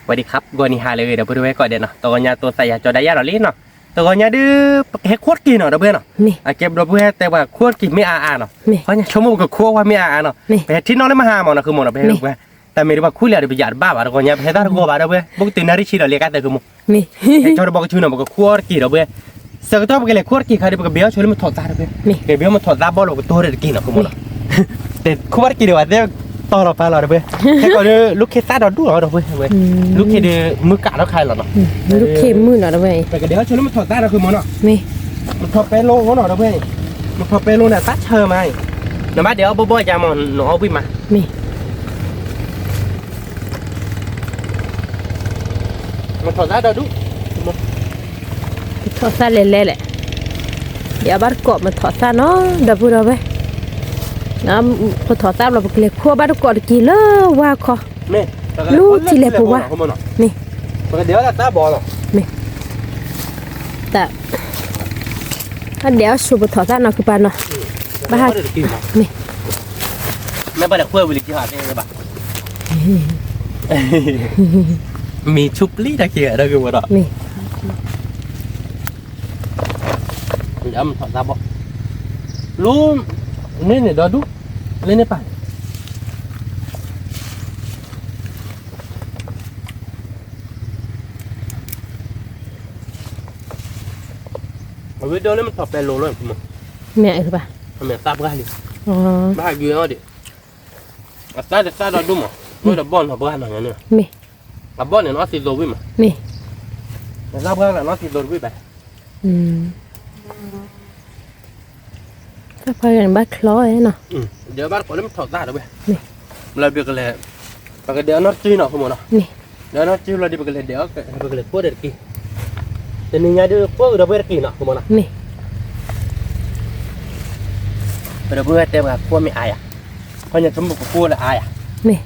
สวัสดีครับ ဂီၤနံၤဟါလၢအဂ့ၤ ဒီပုၢ်ဝဲၢ်ကိးဂၤဒဲးနီၤ, တဂီၤညါသိးသးယၤကၠီဒၣ်ယၤလီၤလံနီၤ, တဂီၤညါဒုး ပကဟဲခွီတက့ၢ်နီၤ ဒီပုၢ်ဝဲၢ်နီၤ, အကဲဒီပုၢ်ဝဲၢ်တဲပှၤခွီတက့ၢ်မ့ၢ်အါအါနီၤ, ခီညါဆိကမိၣ်ပကခွီဝဲမ့ၢ်အါအါနီၤ, ပဟဲထံၣ်နီၣ်လၢမဟါမးနီၤ ဃုမိၢ်နီၤ, ပဟဲ တၢ်မ့ၢ်ဒီးပှၤခူၣ်လံဒီးပယၤတဘၣ်ဘၣ်, တဂီၤညါပဟဲတၢ်တဂီၤဘၣ် ဒီပုၢ်ဝဲၢ်, ဘၣ်ကတုၤနၣ်ရံၣ်ဆံဒီးလံကါသၢ ဃုမိၢ် ဟဲကၠီတဘီကဆူနီၤ ပကခွီတက့ၢ် ဒီပုၢ်ဝဲၢ်, ဆၢကတီၢ်ပကလဲၤခွီတက့ၢ်ခါဒီး ပကဘ့ၣ်အီၣ်ဆိလၢမထီၣ်သါ ဒီပုၢ်ဝဲၢ်, ကဘ့ၣ်အီၣ်မထီၣ်သါဘီလီၤ ပကတိၢ်ဒီးတက့ၢ်နီၤ ဃုမိၢ်နီၤ, တဲခွီတက့ၢ်ဒီးဝဲသ့ၣ်တီၤလီၤပာ်လီၤ ဒီပုၢ်ဝဲၢ်, ခဲကီးဒီး လူၢ်ခ့သၣ်ဒီးဒူၣ်လီၤ ဒီပုၢ်ဝဲၢ်, လူၢ်ခ့ဒီး မုၢ်ကးထီၣ်ခါလီၤနီၤ, လူၢ်ခ့မုၢ်နီၤ ဒီပုၢ်ဝဲၢ်, ပကဒဲးအီၣ်ဆိလၢမထီၣ်သါဒီး ဃုမိၢ်နီၤ, မထီၣ်ပဲလိနီၤ ဒီပုၢ်ဝဲၢ်, မထီၣ်ပဲလိန့ၣ် သၣ်ဆၢမး, နဘၣ်ဒဲးအီၣ်ဘီဘီယါမး နအီၣ်ဘှံးမး မ့ၢ် မထီၣ်သါဒီးဒူၣ်, မထီၣ်သါလဲၤလဲၤလဲၣ်, ဒဲးအီၣ်ဘၣ်တကိးမထီၣ်သါနီၤ ဒီပုၢ်ဝဲၢ်, ပထီၣ်သါဘျီ ပကလဲၤခွီဘၣ်တကိးတက့ၢ်လၢဝါခီ, လူထံလဲၣ်ဖိဝါ, မ့ၢ်, ပကဒဲးအီၣ်သါဘီလီၤ, မ့ၢ်, တၢ် အဒဲးအီၣ်ဆိပထီၣ်သါနီၤ ကပၤနီၤ, ဘၣ်ဟါ, မ့ၢ်, မ့ၢ်ဘၣ်လဲၤခွီဝံၤလံကဟးသ့ဘၣ်, မ့ၢ်ဆူပျံၤတၢ်ခံဂၤဒီးကဝဲဒီး, မ့ၢ်, ဒဲးအီၣ်မထီၣ်သါဘီ, လူ, န့ၣ်န့ၣ်ဒီးဒူၣ်, လၢန့ၣ်ပၢ် အဝဲဒီးလၢမထီၣ်ပဲလိၤလီၤ, မ့ၢ်, မ့ၢ်သးပှၢ်လံ, ဘၣ်ဟးဂုာ်အီၤဒံး, အသးတသးဒီးဒိၣ်မး, ဝဲဒီးဘီၣ်နီၢ်ပှၢ်နီၢ်ညါန့ၣ်, အဘီၣ်န့ၣ်နီၢ်သံသိဝံၣ်မး, မ့ၢ်, အသးပှၢ်နီၢ်သံသိတဝံၣ်ဘၣ်, သးပှၢ်န့ၣ်ဘၣ်ချီနီၤ, ဒဲးဘၣ်တကိးလၢမထီၣ်သါဒီးဝဲ, လၢပကလဲၤ, ပကဒဲးအီၣ်နီၢ်စုနီၤ ဃုမိၢ်နီၤ, ဒဲးအီၣ်နီၢ်စုလီၤဒီး ပကလဲၤဒဲးအီၣ်, ပကလဲၤခွီဒီးတက့ၢ်, တနံၤညါဒုးခွီကဒီးပဝဲတက့ၢ်နီၤ ဃုမိၢ်နီၤ, မ့ၢ်, ပဒီပုၢ်ဝဲၢ်တဲပှၤခွီမ့ၢ်အါယၤ, ခီညါဆိကမိၣ်ပကခွီလၢအါယၤ, မ့ၢ်,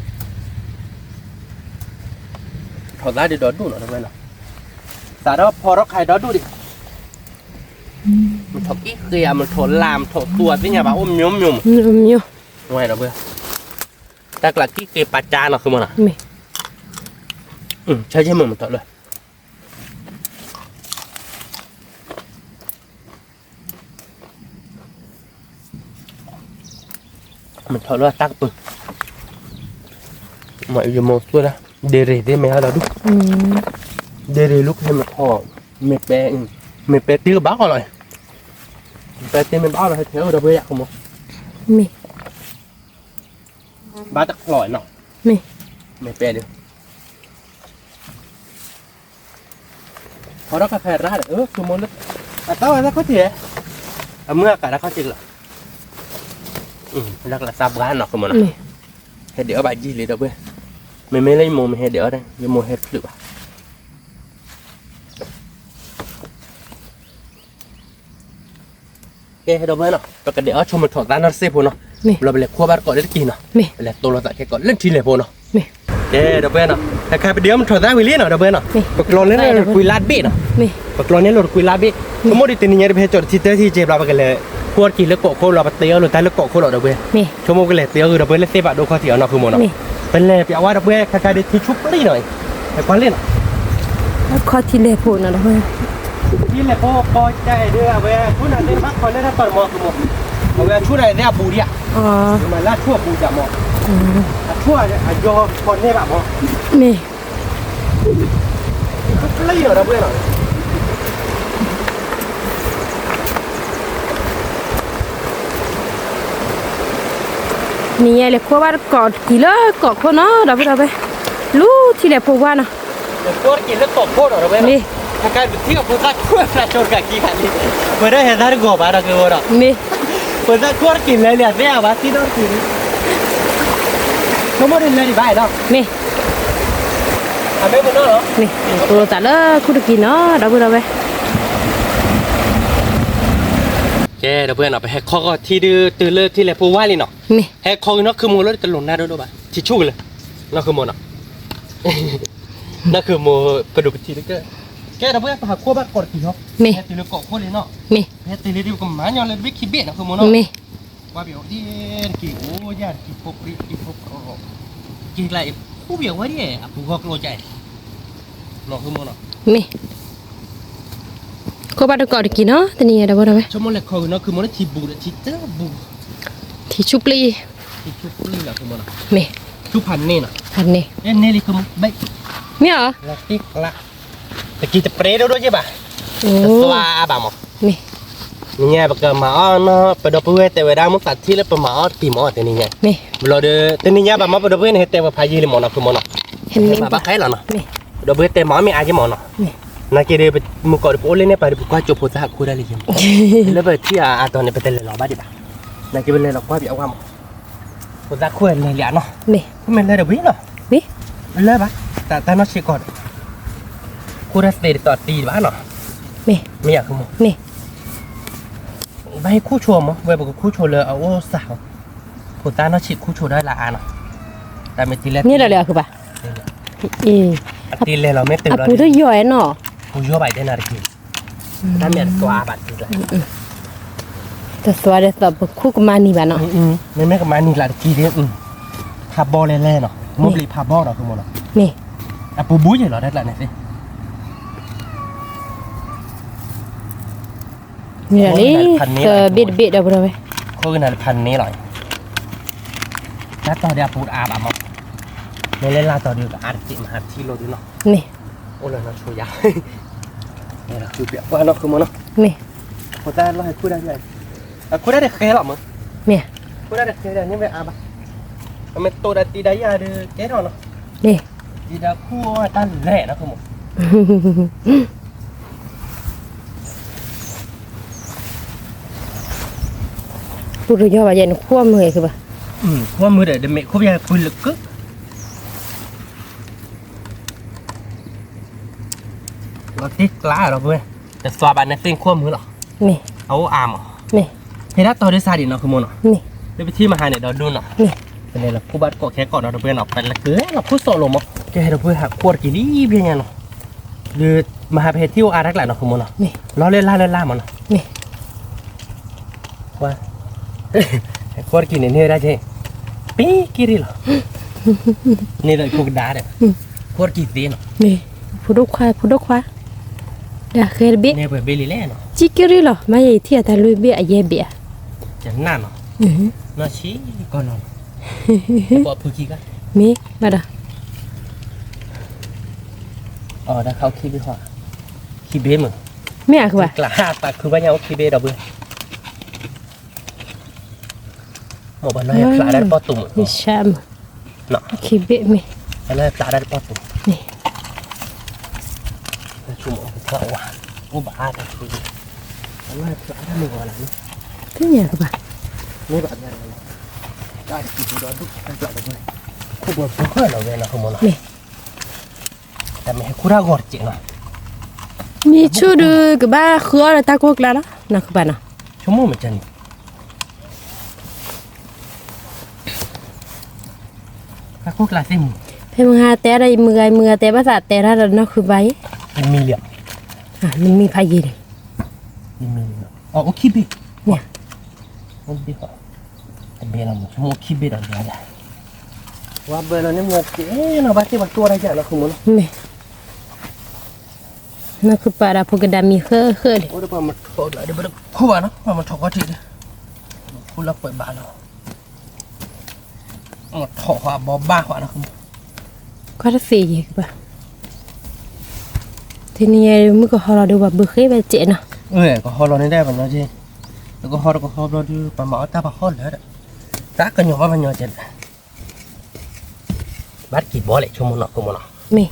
ထီၣ်သါဒုးဒီဒူၣ်နီၤ ဒီပုၢ်ဝဲၢ်နီၤ, သးဒီးဖီထီၣ်ခါဒီဒူၣ်ဒံး, မထီၣ်ကံၣ်ဃ့ဧါ မထီၣ်လၢ် မထီၣ်သူအသ့ၣ်ညါဘၣ် အိၣ်မျိုးမျိုး, ဝဲဒီပုၢ်ဝဲၢ်, တၢ်ကျးကံၣ်ဃ့ပာ်ကၢနီၤ ဃုမိၢ်နီၤ, မ့ၢ်, ဆဲဆဲမ့ၢ်မထီၣ်လၢ မထီၣ်လၢအတၢ်ကပၢၤ, မ့ၢ်ယမိၢ်သူဒၣ်, ဒ့ရ့ၣ်သ့ၣ်မ့ၢ်ဟဲဒီးဒူၣ်, ဒ့ရ့ၣ်လူၢ်ခ့မထီၣ်, မ့ၢ်ပဲ, မ့ၢ်ပဲတ့ကဘၣ်ဃီလီၤ, မ့ၢ်ပဲတ့မ့ၢ်ဘၣ်လီၤ ဟဲထဲအီၤဒီပုၢ်ဝဲၢ်ယၤ ဃုမိၢ်, မ့ၢ်, ဘၣ်တချီနီၤ, မ့ၢ်, မ့ၢ်ပဲဒုး ဖီထီၣ်ခါခါရၣ်ဒီး အၢ ဆိကမိၣ်လၢ အသးဝဲသးခီၣ်ထံး, အမုၢ်အကးတၢ်ခီၣ်ထံးလီၤ, လၢကလးသးပှၢ်နီၤ ဃုမိၢ်နီၤ, ဟဲဒဲးအီၣ်ဘၣ်ယံာ်လံဒီပုၢ်ဝဲၢ်, မ့မ့ၢ်လၢယမိၢ်မ့ၢ်ဟဲဒဲးအီၣ်ဒီး ယမိၢ်ဟဲတချုးဘၣ် ကဲ ဒီပုၢ်ဝဲၢ်နီၤ, ပကဒဲးအီၣ်ဆိမထီၣ်သါနီတစဲးဖိနီၤ, ဘျီပလဲၤခိၣ်ဘၣ်တကိးလၢတက့ၢ်နီၤ, ပလဲၤတိၢ်လိာ်သးခဲကိးလၢထံလဲၣ်ဖိနီၤ, ကဲ ဒီပုၢ်ဝဲၢ်နီၤ, ခဲခါပဒဲးအီၣ်မထီၣ်သါဝံၤလံနီၤ ဒီပုၢ်ဝဲၢ်နီၤ, ပကျီန့ၢ်လိာ်တကွံလါဘ့ၣ်နီၤ, ပကျီန့ၢ်လိာ်တကွံလါဘ့ၣ်, ဆိကမိၣ်ဒ်တနံၤညါဒ်ပဟဲကၠီတထံတထံကဲဘျီ ပကလဲၤခိၣ်တက့ၢ်လၢကိးခိၣ်လီၤ ပတဲအီၣ်လိာ်တၢ်လၢကိးခိၣ်လီၤ ဒီပုၢ်ဝဲၢ်, ဆိကမိၣ်ကလဲၤတဲအီၣ်ဂ့ၤ ဒီပုၢ်ဝဲၢ် လၢသ့ၣ်ဘၣ်ဒိခီၣ်ထံးအီၤနီၤ ဃုမိၢ်နီၤ, ပလဲၤပျးဝဲ ဒီပုၢ်ဝဲၢ် ခဲခါဒ်ထံဆူပျံၤနီၤ, ဟဲကွၢ်လံနီၤ ခီၣ်ထံးလဲၣ်ဖိနီၤ ဒီပုၢ်ဝဲၢ်, ထံလဲၣ်ဖိကီကဲဒ်အဝဲဆူၣ်နၤသ့ၣ်တဖၣ်ခီန့ၢ်တၢ်တီၢ်မီၤ ဃုမိၢ်, အဝဲအဆူၣ်နၤသ့ၣ်အဘူးဒံးဧါ, မၤလၢအဆူၣ်အဘူးဒံးမီၤ, အဆူၣ်အယီၤခီန့ၢ်ဘၣ်မီၤ, မ့ၢ် ထံဆူပျံၤနီၤ ဒီပုၢ်ဝဲၢ်နီၤ နံၤညါလဲၤခိၣ်ဘၣ်တကိးတက့ၢ်လၢကိးခိၣ်နီၤ ဒီပုၢ်ဝဲၢ်, လူထံလဲၣ်ဖိဝါနီၤ, လဲၤခိၣ်တက့ၢ်လၢကိးခိၣ်နီၤ ဒီပုၢ်ဝဲၢ်နီၤ, ခဲခါပထံၣ်အဖိသၣ်ခိၣ်ဖျါကၠီတကးခံခါလံ, ပဝဲဒၣ်ဟဲသၣ်တဂီၤဘၣ်ဒီးကဝဲဒီး, မ့ၢ်, ဖိသၣ်ခိၣ်တက့ၢ်လဲၤလံအသ့ၣ်အဘၣ်သံဒီးတက့ၢ်လံ, ဆိကမိၣ်ဒ်လဲၤဒံးဘၣ်နီၤ, မ့ၢ်, အမ့ၢ်ပနီၣ်လီၤ, မ့ၢ်, တိၢ်လိာ်သးလၢခိၣ်တက့ၢ်နီၤ ဒီပုၢ်ဝဲၢ်, ကဲ ဒီပုၢ်ဝဲၢ်နီၤ ပဟဲခီၣ်ခီၣ်ထံဒုးတုၤလၢထံလဲၣ်ဖိဝါလံနီၤ, မ့ၢ်, ဟဲခီၣ်က့ၤနီၢ်ခုၣ်မိၢ်လၢတလိၣ်နါဒိၣ်ဒိၣ်ဘၣ် ထံဆူၣ်က့ၤလၢ, နီၢ်ခုၣ်မိၢ်နီၤ, နီၢ်ခုၣ်မိၢ်ပဒိၣ်ပထံၣ်လၢက, ကဲ ဒီပုၢ်ဝဲၢ် ပဟးခိၣ်ဘၣ်တကိးတက့ၢ်ဟီ, မ့ၢ်, ဟဲတုၤလၢကိးခိၣ်လံနီၤ, မ့ၢ်, ဟဲတုၤလၢဒ်ပကမၤညီလၢဘ့ၣ်ခံဘ့ၣ်နီၤ ခုၣ်မိၢ်နီၤ, မ့ၢ်, ကွၢ်ပယီၤဒ်တက့ၢ်အိၣ်ယၢ်တက့ၢ်ဖိပြံတက့ၢ်ဖိပြီ, က့ၤကျါအံၤ ခူၣ်ပယီၤဝဲဒ်အပူၤဂီၢ်ကျိၤကါအံၤ, မ့ၢ်, ခိၣ်ဘၣ်တကိးတက့ၢ်နီၤ တနံၤညါဒီးဘၣ်ဒီးဝဲ, ဆိကမိၣ်လဲၤခီကနီၤ ခုမီၤန့ၣ်ထံဘူးဒီးထံတဘူး, ထံဆူၣ်ပျံၢ်, ထံဆူၣ်ပျံၢ်လီၤ မ့ၢ်, ဆူၣ်ဖးန့ၢ်နီၤ, ဖးန့ၢ်, န့ၢ်လံ မ့ၢ်ဧါ, တကံတပြဲဒိၣ်ဒိၣ်က့ဘၣ်, တသွါဘၣ်မး, မ့ၢ်, နံၤညါပကမၤအီၣ်နီၤ ပဒီပုၢ်ဝဲၢ်တဲဝဲဒၣ် မ့ၢ်သးထံၣ်လၢပမၤအီၣ်တံၤမၤအီၣ်တနံၤညါ, မ့ၢ်, ဘျီဒီး တနံၤညါဘၣ်မး ပဒီပုၢ်ဝဲၢ်န့ၣ် ဟဲတဲဝဲဖးယံာ်လံမးနီၤ ခုမီၤနီၤ, ဟဲမ့ၢ်ဘၣ်ခဲလီၤနီၤ, ပဒီပုၢ်ဝဲၢ်တဲမၤအီၣ်မ့ၢ်အါက့မးနီၤ, နာ်က့ဒီး မုၢ်ကီးဒီးပအိၣ်လၢန့ၣ်ပၤဒီး ပကွၢ်ကၠိဖိသၣ်အခိၣ်ဒၣ်လံက့မး, လၢပထံၣ်အအါတီၤန့ၣ် ပတလဲၤလီၤဘၣ်ဒံးဘၣ်, နာ်က့ပလဲၤလီၤကွၢ်ပအဝဲမး, ဖိသၣ်ခိၣ်လဲၤလံနီၤ, မ့ၢ်လဲၤဒီးဝံၤနီၤ, လၢဘၣ်, တၢ်နီၢ်ဆံးကီးဒီး, ခိၣ်ဒၣ်သ့တတီၤတံၢ်ဘၣ်နီၤ, မ့ၢ်, မ့ၢ်ယၤ ဘၣ်ဟဲခူၣ်ဆိမး ဝဲပကခူၣ်ဆိလၢအအိၣ်စၢ်, ဖိသၣ်နီၢ်ဆံးခူၣ်ဆိဒၣ်လၢအါနီၤ, တၢ်မ့ၢ်တံၤလဲၢ်, န့ၣ်ဒီးလၢအဃုဘၣ်, အတံၤလဲၢ်လီၤမ့ၢ်တုၤလီၤ, အပူၤတယီၤအဲၣ်နီၤ, ပူၤယီၤဘၣ်တဲနၤတက့ၢ်, တၢ်မ့ၢ်တသွါဘၣ်တံၤလဲၢ်, တသွါဒီးသးပခူၣ်ကမၤနံၤဘၣ်နီၤ, မ့မ့ၢ်ကမၤနံၤလၢတကံၢ်ဒီး, ဖးဘီလဲၤလဲၤနီၤ မိၢ်ပျံၤဖးဘီနီၤ မ့ၢ်, အပူၤဘူးယဲၢ်လီၤတၢ်ကျါန့ၣ်သ့ မ့ၢ်လံ, ဘ့ၣ်တဘ့ၣ်ဒီးပဒီပုၢ်ဝဲၢ်, ခိၣ်ကနၣ်လၢဖးန့ၢ်လီၤ, တၢ်တီၤဒီးအပူၤတအါဘၣ်မး, မ့ၢ်လၢလၢတီၤဒီးကအါတက့ၢ်မဟါထံလိၤဒုနီၤ, မ့ၢ်, အိၣ်လၢနီၢ်ဆိယါ, ကွၢ်နီၢ်ဃုမီၤနီၤ, မ့ၢ်, ဖိသၣ်လီၤဟဲခူၣ်ဒၣ်, အခူၣ်ဒၣ်တဃဲလီၤမး, မ့ၢ်, ခူၣ်ဒၣ်တဃဲဒီးန့ၣ်မ့ၢ်အါဘၣ်, အမ့ၢ်တိၢ်ဒၣ်တံၤဒၣ်ယၤဒီးကဲထီၣ်နီၤ, မ့ၢ်, တံၤဒၣ်ခူၣ်အတၢ်လဲၣ်နီၤ ခိၣ်မီၤ ပူၤတယီၤဘၣ်ယဲၢ်နခိၣ်မုၢ်ဂ့ၤဘၣ်, ခိၣ်မုၢ်ဒီး တမ့ၢ်ခိၣ်ပယီၤကွံာ်လၢကၢ, လီၤတ့ကျါဒီးပဝဲ, တသွါဘၣ်နသ့ၣ်ခိၣ်မုၢ်လီၤ, အအိၣ်အါမး, ဖဲဒၣ်တီၤဒုစါဒံးနီၤ ခိၣ်မီၤနီၤ, လၢပထံၣ်မဟါန့ၣ်ဒီးဒိနီၤ, ပလဲၤလီၤခူၣ်ဘၣ်တကိးခဲကိးဒီးတပှဲၤနီၤ ပလဲၤကဲလီၤခူၣ်စိးလိာ်မး, ကဲဟဲဒီးပဝဲဟးခိၣ်တက့ၢ်လံဖဲညါနီၤ, လၢမဟါပဟဲထံၣ်အိၣ်အါတၢ်ကျါနီၤ ခိၣ်မီၤနီၤ, လီၤလၢလါလၢလါမးနီၤ, ကွၢ်, ခိၣ်တက့ၢ်န့ၣ် န့ၢ်ဝဲဒၣ်က့, ပ့ၤက့ၤရ့ၣ်လီၤ, န့ၢ်ဒီးခိၣ်ကဒါဒီး, ခိၣ်တက့ၢ်သ့နီၤ, ဖိဒိၣ်ခွါ ဖိဒိၣ်ခွါ, ဒၣ်ဃဲတဘ့ၣ်, န့ၢ်ပှဲၤဘ့ၣ်လံလဲၣ်နီၤ, ကံက့ၤရ့ၣ်လီၤ မ့ၢ်ယဲအံၤထံၣ်အတၢ်လွံၢ်ဘ့ၣ်အယဲၢ်ဘ့ၣ်ဧါ, ကနၣ်နီၤ, နီၢ်ဆံးကီၢ်နီၤ, ဘီဖုခံဂၤ, မ့ၢ်ဘၣ်ဒီး, အီၤဒၣ်ခါအိၣ်ခံဘ့ၣ်ဟီ, ခံဘ့ၣ်မုၢ်, မ့ၢ်အါကဘၣ်, ကျါဟးသးခုဘၣ်ညါအိၣ်ခံဘ့ၣ်ဒီးပှဲၤ မ့ၢ်ဘၣ်နီၢ်ဟဲဖျါဒၣ်တပီၢ်တူာ်မုၢ်, ယဆါမုၢ်, ခံဘ့ၣ်မ့ၢ်, ဘၣ်နီၢ်ဟဲဖျါဒၣ်တပီၢ်တူာ်, ဆိကမိၣ်အိၣ်ဖျါဝါ, အိၣ်ဘၣ်အါတၢ်ဆိ, ဘၣ်နီၢ်ဟဲဖျါဒၣ်မ့ၢ်ဝါလၢ, သ့ၣ်ညါကဘၣ်, မ့ၢ်ဘၣ်, တၢ်တကံၢ်ပူၤဒီးဒူၣ်တၢ်ကျါဒီးပှဲၤ, ခိၣ်ပှဲၤပှဲၤလီၤဝဲနီၤ ခိၣ်မီၤနီၤ, မ့ၢ် တၢ်မ့ၢ်ဟဲခူၣ်တၢ်ဂီၤတစဲးနီၤ, မ့ၢ်ဆူၣ်ဒုးကဘၣ်ဃုအီၣ်ဒီးတၢ်ကိၢ်ကျါလီၤ နီၢ်ဃုဘၣ်နီၤ, ဆိကမိၣ်မ့ၢ်ကန့ၣ်, တၢ်ကိၢ်ကျါသ့ၣ်မုၢ်, ဖဲမုၢ်ဂၤတဲဒီး မုၢ်ဂၤ မုၢ်ဂၤတဲဘၣ်သးတဲတၢ်ဒီး နီၢ်ဃုဘၣ်အံၤ, တမံၤလံ, တမံၤဖးယံာ်န့ၣ်, တမံၤလံ, အိၣ်ခံဘ့ၣ်, အိၣ်ဘ့ၣ်, တဘ့ၣ်လီၤမ့ၢ် ဆိကမိၣ်ခံဘ့ၣ်ဒီးယၤ, ဝါဘၢလီၤန့ၣ်မ့ၢ်ကဲနီၤ ဘၣ်တ့ၢ်ပှၤတိၢ်တၢ်ယၤလီၤ ခိၣ်မီၤနီၤ, မ့ၢ် နီၢ်ခုပာ်ဒီးဖိကဒါမံၤဃၢဃၢဒီး, ပခိၣ်ဘၣ်နီၤ ပမၤထီၣ်ခီထံးဒီး, ခိၣ်လၢပှဲၤဘၣ်လီၤ, မၤထီၣ်ဃီအဘီဘၣ်ဃီနီၤ, ကွၢ်တသ့ယဲၢ်ကဘၣ်, တနံၤညါမုၢ်ကဟီလီၤဒီး ပှၤဘုဃ့ဝဲစဲးနီၤ, ကဟီလီၤန့ၣ်ဒၣ်ပှၤညီက့, ကဟီတကဟီဘျီဒုး ပှၤမၤအီၣ်တၢ်ပှၤဟီလၢာ်ဒီး, တၢ်ကညီၤဘၣ်ပှၤညီက့ဒီး ဘၣ်တက့ၢ်ဘီလဲၣ် ဆိကမိၣ်နီၤ ခိၣ်မီၤနီၤ, မ့ၢ်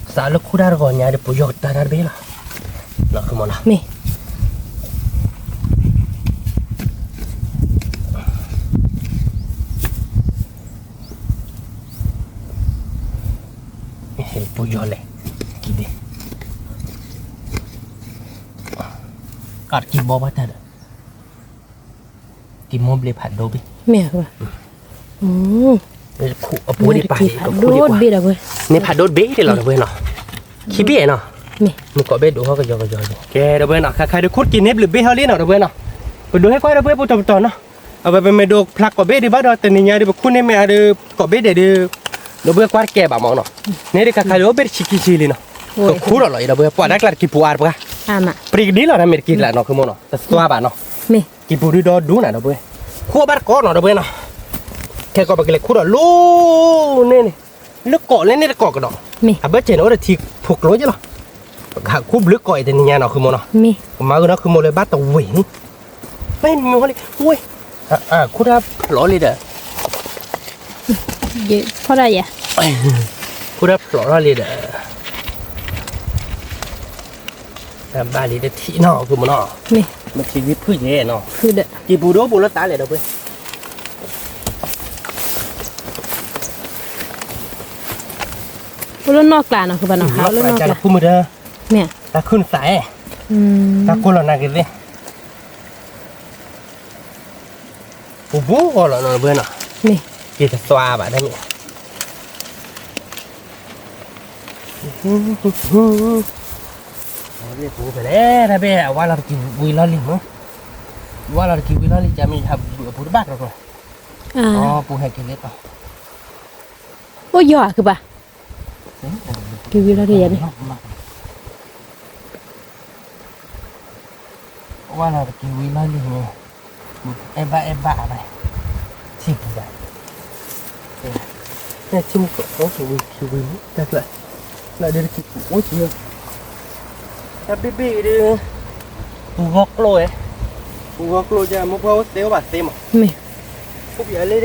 သးလၢခူၣ်တၢ်တဂီၤညါဒီး ပယီၤကတၢၢ်တၢ်တဘ့ၣ်လီၤ, နီၤ ခိၣ်မီၤနီၤ, မ့ၢ် ပယီၤလဲၣ်, က့ၤဘ့ၣ်, က့ၤဘီဘၣ်တၢ်ဒီး က့ၤမိၢ်ဘျ့ဖးဒိၣ်ဘ့ၣ်, မ့ၢ်ဧါ, အပူၤဒံးပာ်လံ ကခူၣ်ဒံးပှၤ, န့ၣ်ဖးဒိၣ်တဘ့ၣ်လီၤ ဒီပုၢ်ဝဲၢ်နီၤ, ခံဘ့ၣ်နီၤ, မ့ၢ်ကိးဘ့ၣ်ဒိၣ်ဟီၣ်ကယီကယီ, ကဲ ဒီပုၢ်ဝဲၢ်နီၤ ခါခါဒီး ခူၣ်တက့ၤန့ၢ်ဘျုးဘ့ၣ်ဟီလံနီၤ ဒီပုၢ်ဝဲၢ်နီၤ, ပဒိးဟဲကွၢ်ဒီပုၢ်ဝဲၢ်ဖိတပတီၢ်နီၤ, အဝဲပမ့ၢ်ဒိးဖျါကိးဘ့ၣ်ဒံးဘၣ်ဒီး တနံၤညါဒီး ပခူၣ်န့ၢ်မ့ၢ်အါဒီး ကိးဘ့ၣ်ဒဲးဒီး ဒီပုၢ်ဝဲၢ်ကွၢ်တကဲဘၣ်မးနီၤ, န့ၣ်ဒ်ခါခါဒ်အိၣ်ဘ့ၣ်တဆံခံဆံလံနီၤ, ကခူၣ်ထီၣ်လီၤအံၤ ဒီပုၢ်ဝဲၢ် ပှၤတၢ်ကျါတကံၢ်ပူၤအါတပှၢ်, ပြံကဒ်လီၤတၢ်မ့ၢ်တကံၢ်ကျါနီၤ ခုမိၢ်နီၤ တသွါဘၣ်နီၤ, ကံၢ်ပူၤဒုဒီဒူနၤ ဒီပုၢ်ဝဲၢ်, ခူၣ်ဘၣ်တကိးနီၤ ဒီပုၢ်ဝဲၢ်နီၤ, ခဲကီးပကလဲၤခူၣ်ဒီးလူၤန့ၣ်န့ၣ်, လၢကိးလဲၣ်န့ၣ်တကိးကဒီး, အဘၢၣ်စၢၤန့ၣ်အိၣ်ဒီးထံဖိကျိက့လီၤ, ပကခူၣ်ဘျုးကိးအံၤတနံၤညါနီၤ ခုမိၢ်နီၤ, ကမၤဂ့ၤနီၤ ခုမိၢ်လၢဘၣ်တဝ့ၢ်န့ၣ်, မ့ၢ်ညီလံ ဝ့ၢ်, ခူၣ်တၢ်ဖျိးလံဒီး ခူၣ်တၢ်ဖျိးထီၣ်လံဒီး, တၢ်ဘၣ်လံတထံၣ်နီၤ ခုမိၢ်နီၤ, မ့ၢ်ထံၣ်ဝံဖုၣ်ယဲနီၤ, ကံၢ်ပူၤဒုအိၣ်ဘူးလၢတၢ်လဲၣ်ဒီပုၢ်ဝဲၢ်, အိၣ်လၢနီၢ်ကျါနီၤ ခုဘၣ်နီၤ ဟးအိၣ်လၢနီၢ်ကျါ, မ့ၢ်, တၢ်ခုၣ်နသးအဲၣ်, တၢ်ကိၢ်လီၤနၤက့ၤသ့ၣ် ပူၤဘူးဂီၤလီၤနီၤ ဒီပုၢ်ဝဲၢ်နီၤ, မ့ၢ်, က့ၤတသွါဘၣ်တၢ်မ့ၢ်, ပူၤဖဲလဲၣ် တၢ်ဘ့ၣ်အဝါလီၤတကံၢ်ဝံၤလီၤလံမ့ၢ်, ဝါလီၤတကံၢ်ဝံၤလီၤလံ ကမ့ၢ်ဟးဘူးအပူၤတဘၣ်ကီကီ, ပူၤဟဲက့ၤလၢတီၤ, အိၣ်ယီၤဧါ ခုဘၣ်, က့ၤဝံၤလီၤတယၤန့ၣ် ဝါလီၤတက့ၤဝံၤလီၤလံန့ၣ်, အဲၣ်ဘၣ်အဲၣ်ဘၣ်ဘၣ်, ထံၣ်ပူၤဘၣ်, ထံၣ်မူကီၢ်ကဝံၤထံဝံၤမူတၢ်ကျါ, ကျါဒ်တက့ၤပူၤအိၣ်ကံၤ, တၢ်ဘ့ၣ်ဘ့ၣ်အံၤဒ်, ပူၤဂီၢ်ကျိၣ်ဝဲ, ပူၤဂီၢ်ကျိၣ်ကဲ မိၢ်ပှၢ်အိၣ်သ့အိၣ်ဘၣ်သ့မး, မ့ၢ်, ပူၤပယၤလၢဒ်,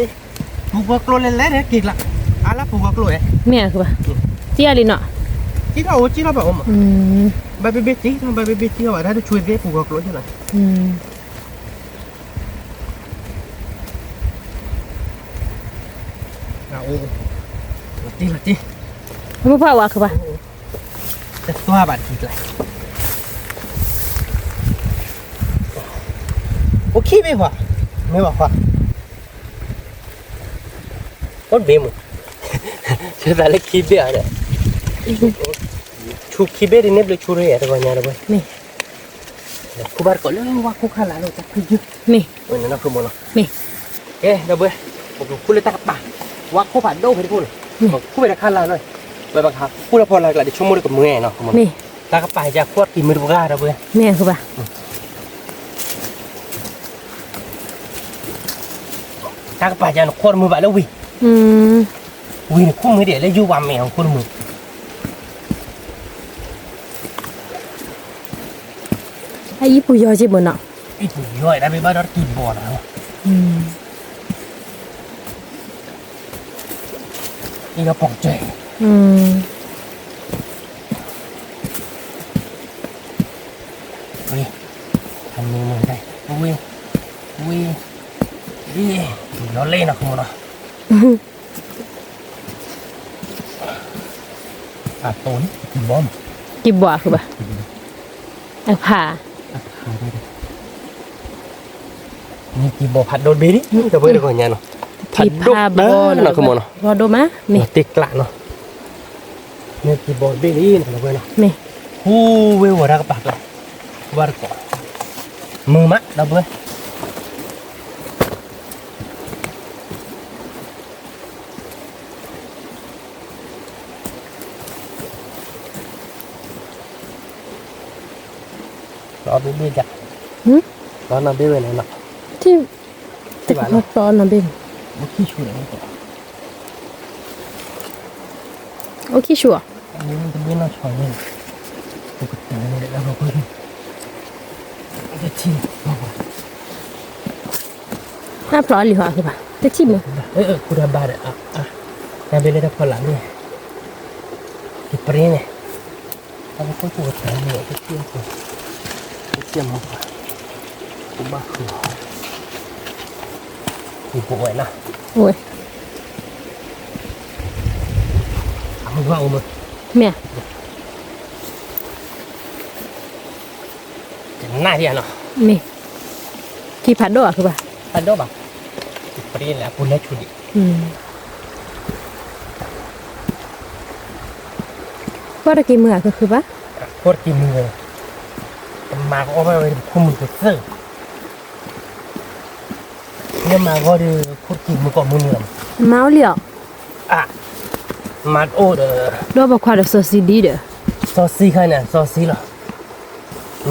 ပူၤဂီၢ်ကျိၣ်လဲၤလဲၤက့ၤကျါ, အါလၢပူၤဂီၢ်ကျိၣ်ဝဲ, မ့ၢ်, ကံၢ်လံနီၤ, ကံၢ်ထီၣ်အိၣ်ကံၢ်ထီၣ်ဘၣ်အိၣ်မး, ဘၣ်ဘ့ၣ်ဘ့ၣ်ကံၢ်ထီၣ် ဘၣ်ဘ့ၣ်ဘ့ၣ်ကံၢ်ထီၣ်ဘၣ် တၢ်တဆူသ့ပူၤဂီၢ်ကျိၣ်ကဲလီၤ, တ့လီၤတ့, မိၢ်ပှၢ်ဝါခုဘၣ်, တသွါဘၣ်တကံၢ်ကျါ, အိၣ်ခံဘ့ၣ်ပှၤ, မ့ၢ်ပှၤ, အိၣ်ဘ့ၣ်မး, ဆၢသးလၢခံဘ့ၣ်အီၤဒီး, ဆူခံဘ့ၣ်ဒ်န့ၣ်ဘျုး ဆူရ့ၣ်တဂီၤညါဒီပုၢ်ဝဲၢ်, ခူၣ်ဘၣ်တကိးလၢဝါခိၣ်ခါလာ်လၢတၢ်ဖုယုၢ်, မ့ၢ်, မ့ၢ်, ကဲဒီပုၢ်ဝဲၢ်, ပကခူၣ်လၢတၢ်ကပၤ, ဝါခိၣ်ဖးဒိၣ်ဖဲတခိၣ်န့ၣ်, ပခူၣ်ဝဲတခါလာ်လီၤ, ဝဲပကခူၣ်လၢဖီလာ်ကျါ ဒ်ဆိကမိၣ်လၢကမုာ်နီၤ, မ့ၢ်, တၢ်ကပၤယခူၣ်တကံၢ်မုာ်တပှၤဒီပုၢ်ဝဲၢ်, မ့ၢ်, တၢ်ကပၤယနခူၣ်တမုာ်ဘၣ်လၢဝံၤ, ဝံၤန့ၣ်ခူၣ်မုာ်ဒံးလၢယိၤဝဲမ့ၢ်အီၤခူၣ်တမုာ် အအံၤပူၤယီၤက့မ့ၢ်နီၤ, အံၤပူၤယီၤဒၣ်ဘ့ၣ်ဘၣ်ဒီးတကံၢ်ဘီလီၤ, အံၤဒီးပိာ်ကစၢၢ်, ဝ့ၢ်, အမ့ၢ်မ့ၢ်ဒၣ်, ဝ့ၢ်, ဝ့ၢ်, လီၤလဲၣ်နီၤ ခမနီၤ အတိၢ်န့ၣ် ကံၢ်ဘီမး, ကံၢ်ဘီအဃိဘၣ်, အဖး, မ့ၢ်ကံၢ်ဘီဖးဒိၣ်တဘ့ၣ်လံ, တပှဲၤတဂီၤညါနီၤ, ဖးဒိၣ်နီၤ ခမနီၤ, လီၤတ့ၢ်ကျးနီၤ, မ့ၢ်ကံၢ်ဘီတဘ့ၣ်လံနီၤ တပှဲၤနီၤ, မ့ၢ်, ဟူဝဲဝဲတၢ်ကပၤကျါ, ဝဲတကိး, မုာ်မး ဒီပုၢ်ဝဲၢ် လီၤဘ့ၣ်ဘ့ၣ်ဒၣ်, လီၤနီၢ်ဘ့ၣ်ဝဲန့ၣ်လီၤ, ထံၣ်ဘၣ်လီၤ, လီၤနီၢ်ဘ့ၣ်န့ၣ်, အိၣ်ခံဆူၣ်ဧါ, တဘ့ၣ်နီၢ်ဆီန့ၣ်, ပကတၢၢ်န့ၣ်လၢပက, တထံၣ်, တၢ်ဖျိးလံဟီၣ်အဃိဘၣ် တထံၣ်မ့ၢ်, ခူၣ်တၢ်ဘၣ်ဒီး, တၢ်ဘ့ၣ်လၢတၢ်ဖီလာ်န့ၣ်, ယပြ့န့ၣ်, တၢ်ဖီခိၣ်တထံၣ်, တထံၣ်မ့ၢ်, ဘၣ်ဃုာ်, ယပဝဲနီၤ, ဝဲ, အမ့ၢ်, မ့ၢ် ကနၣ်ဒံးနီၤ, မ့ၢ်, ကံၢ်ဖးဒိၣ်အဃိဘၣ်, ဖးဒိၣ်ဘၣ်, ပရ့လၢအပူၤလဲၤဆူၣ်ဒံး, ကွၢ်တက့ၤမုာ်အကဃုဘၣ်, ကွၢ်တက့ၤမုာ်, တမၤကအီၣ်ဘၣ်ဝဲခိၣ်မုာ်ကသၢၣ်, မ့ၢ်မၤဂီၢ်ဒီး ခိၣ်တက့ၤမုာ်ကိးမုာ်န့ၣ်လီၤ, မၤအီၣ်လံအီၤ, အါ, မၤတအိၣ်ဒီး ဒိၣ်ပိာ်ခွါဒီးစီၤစံဒံဒီး စီၤစံခါန့ၣ် စီၤစံလီၤ.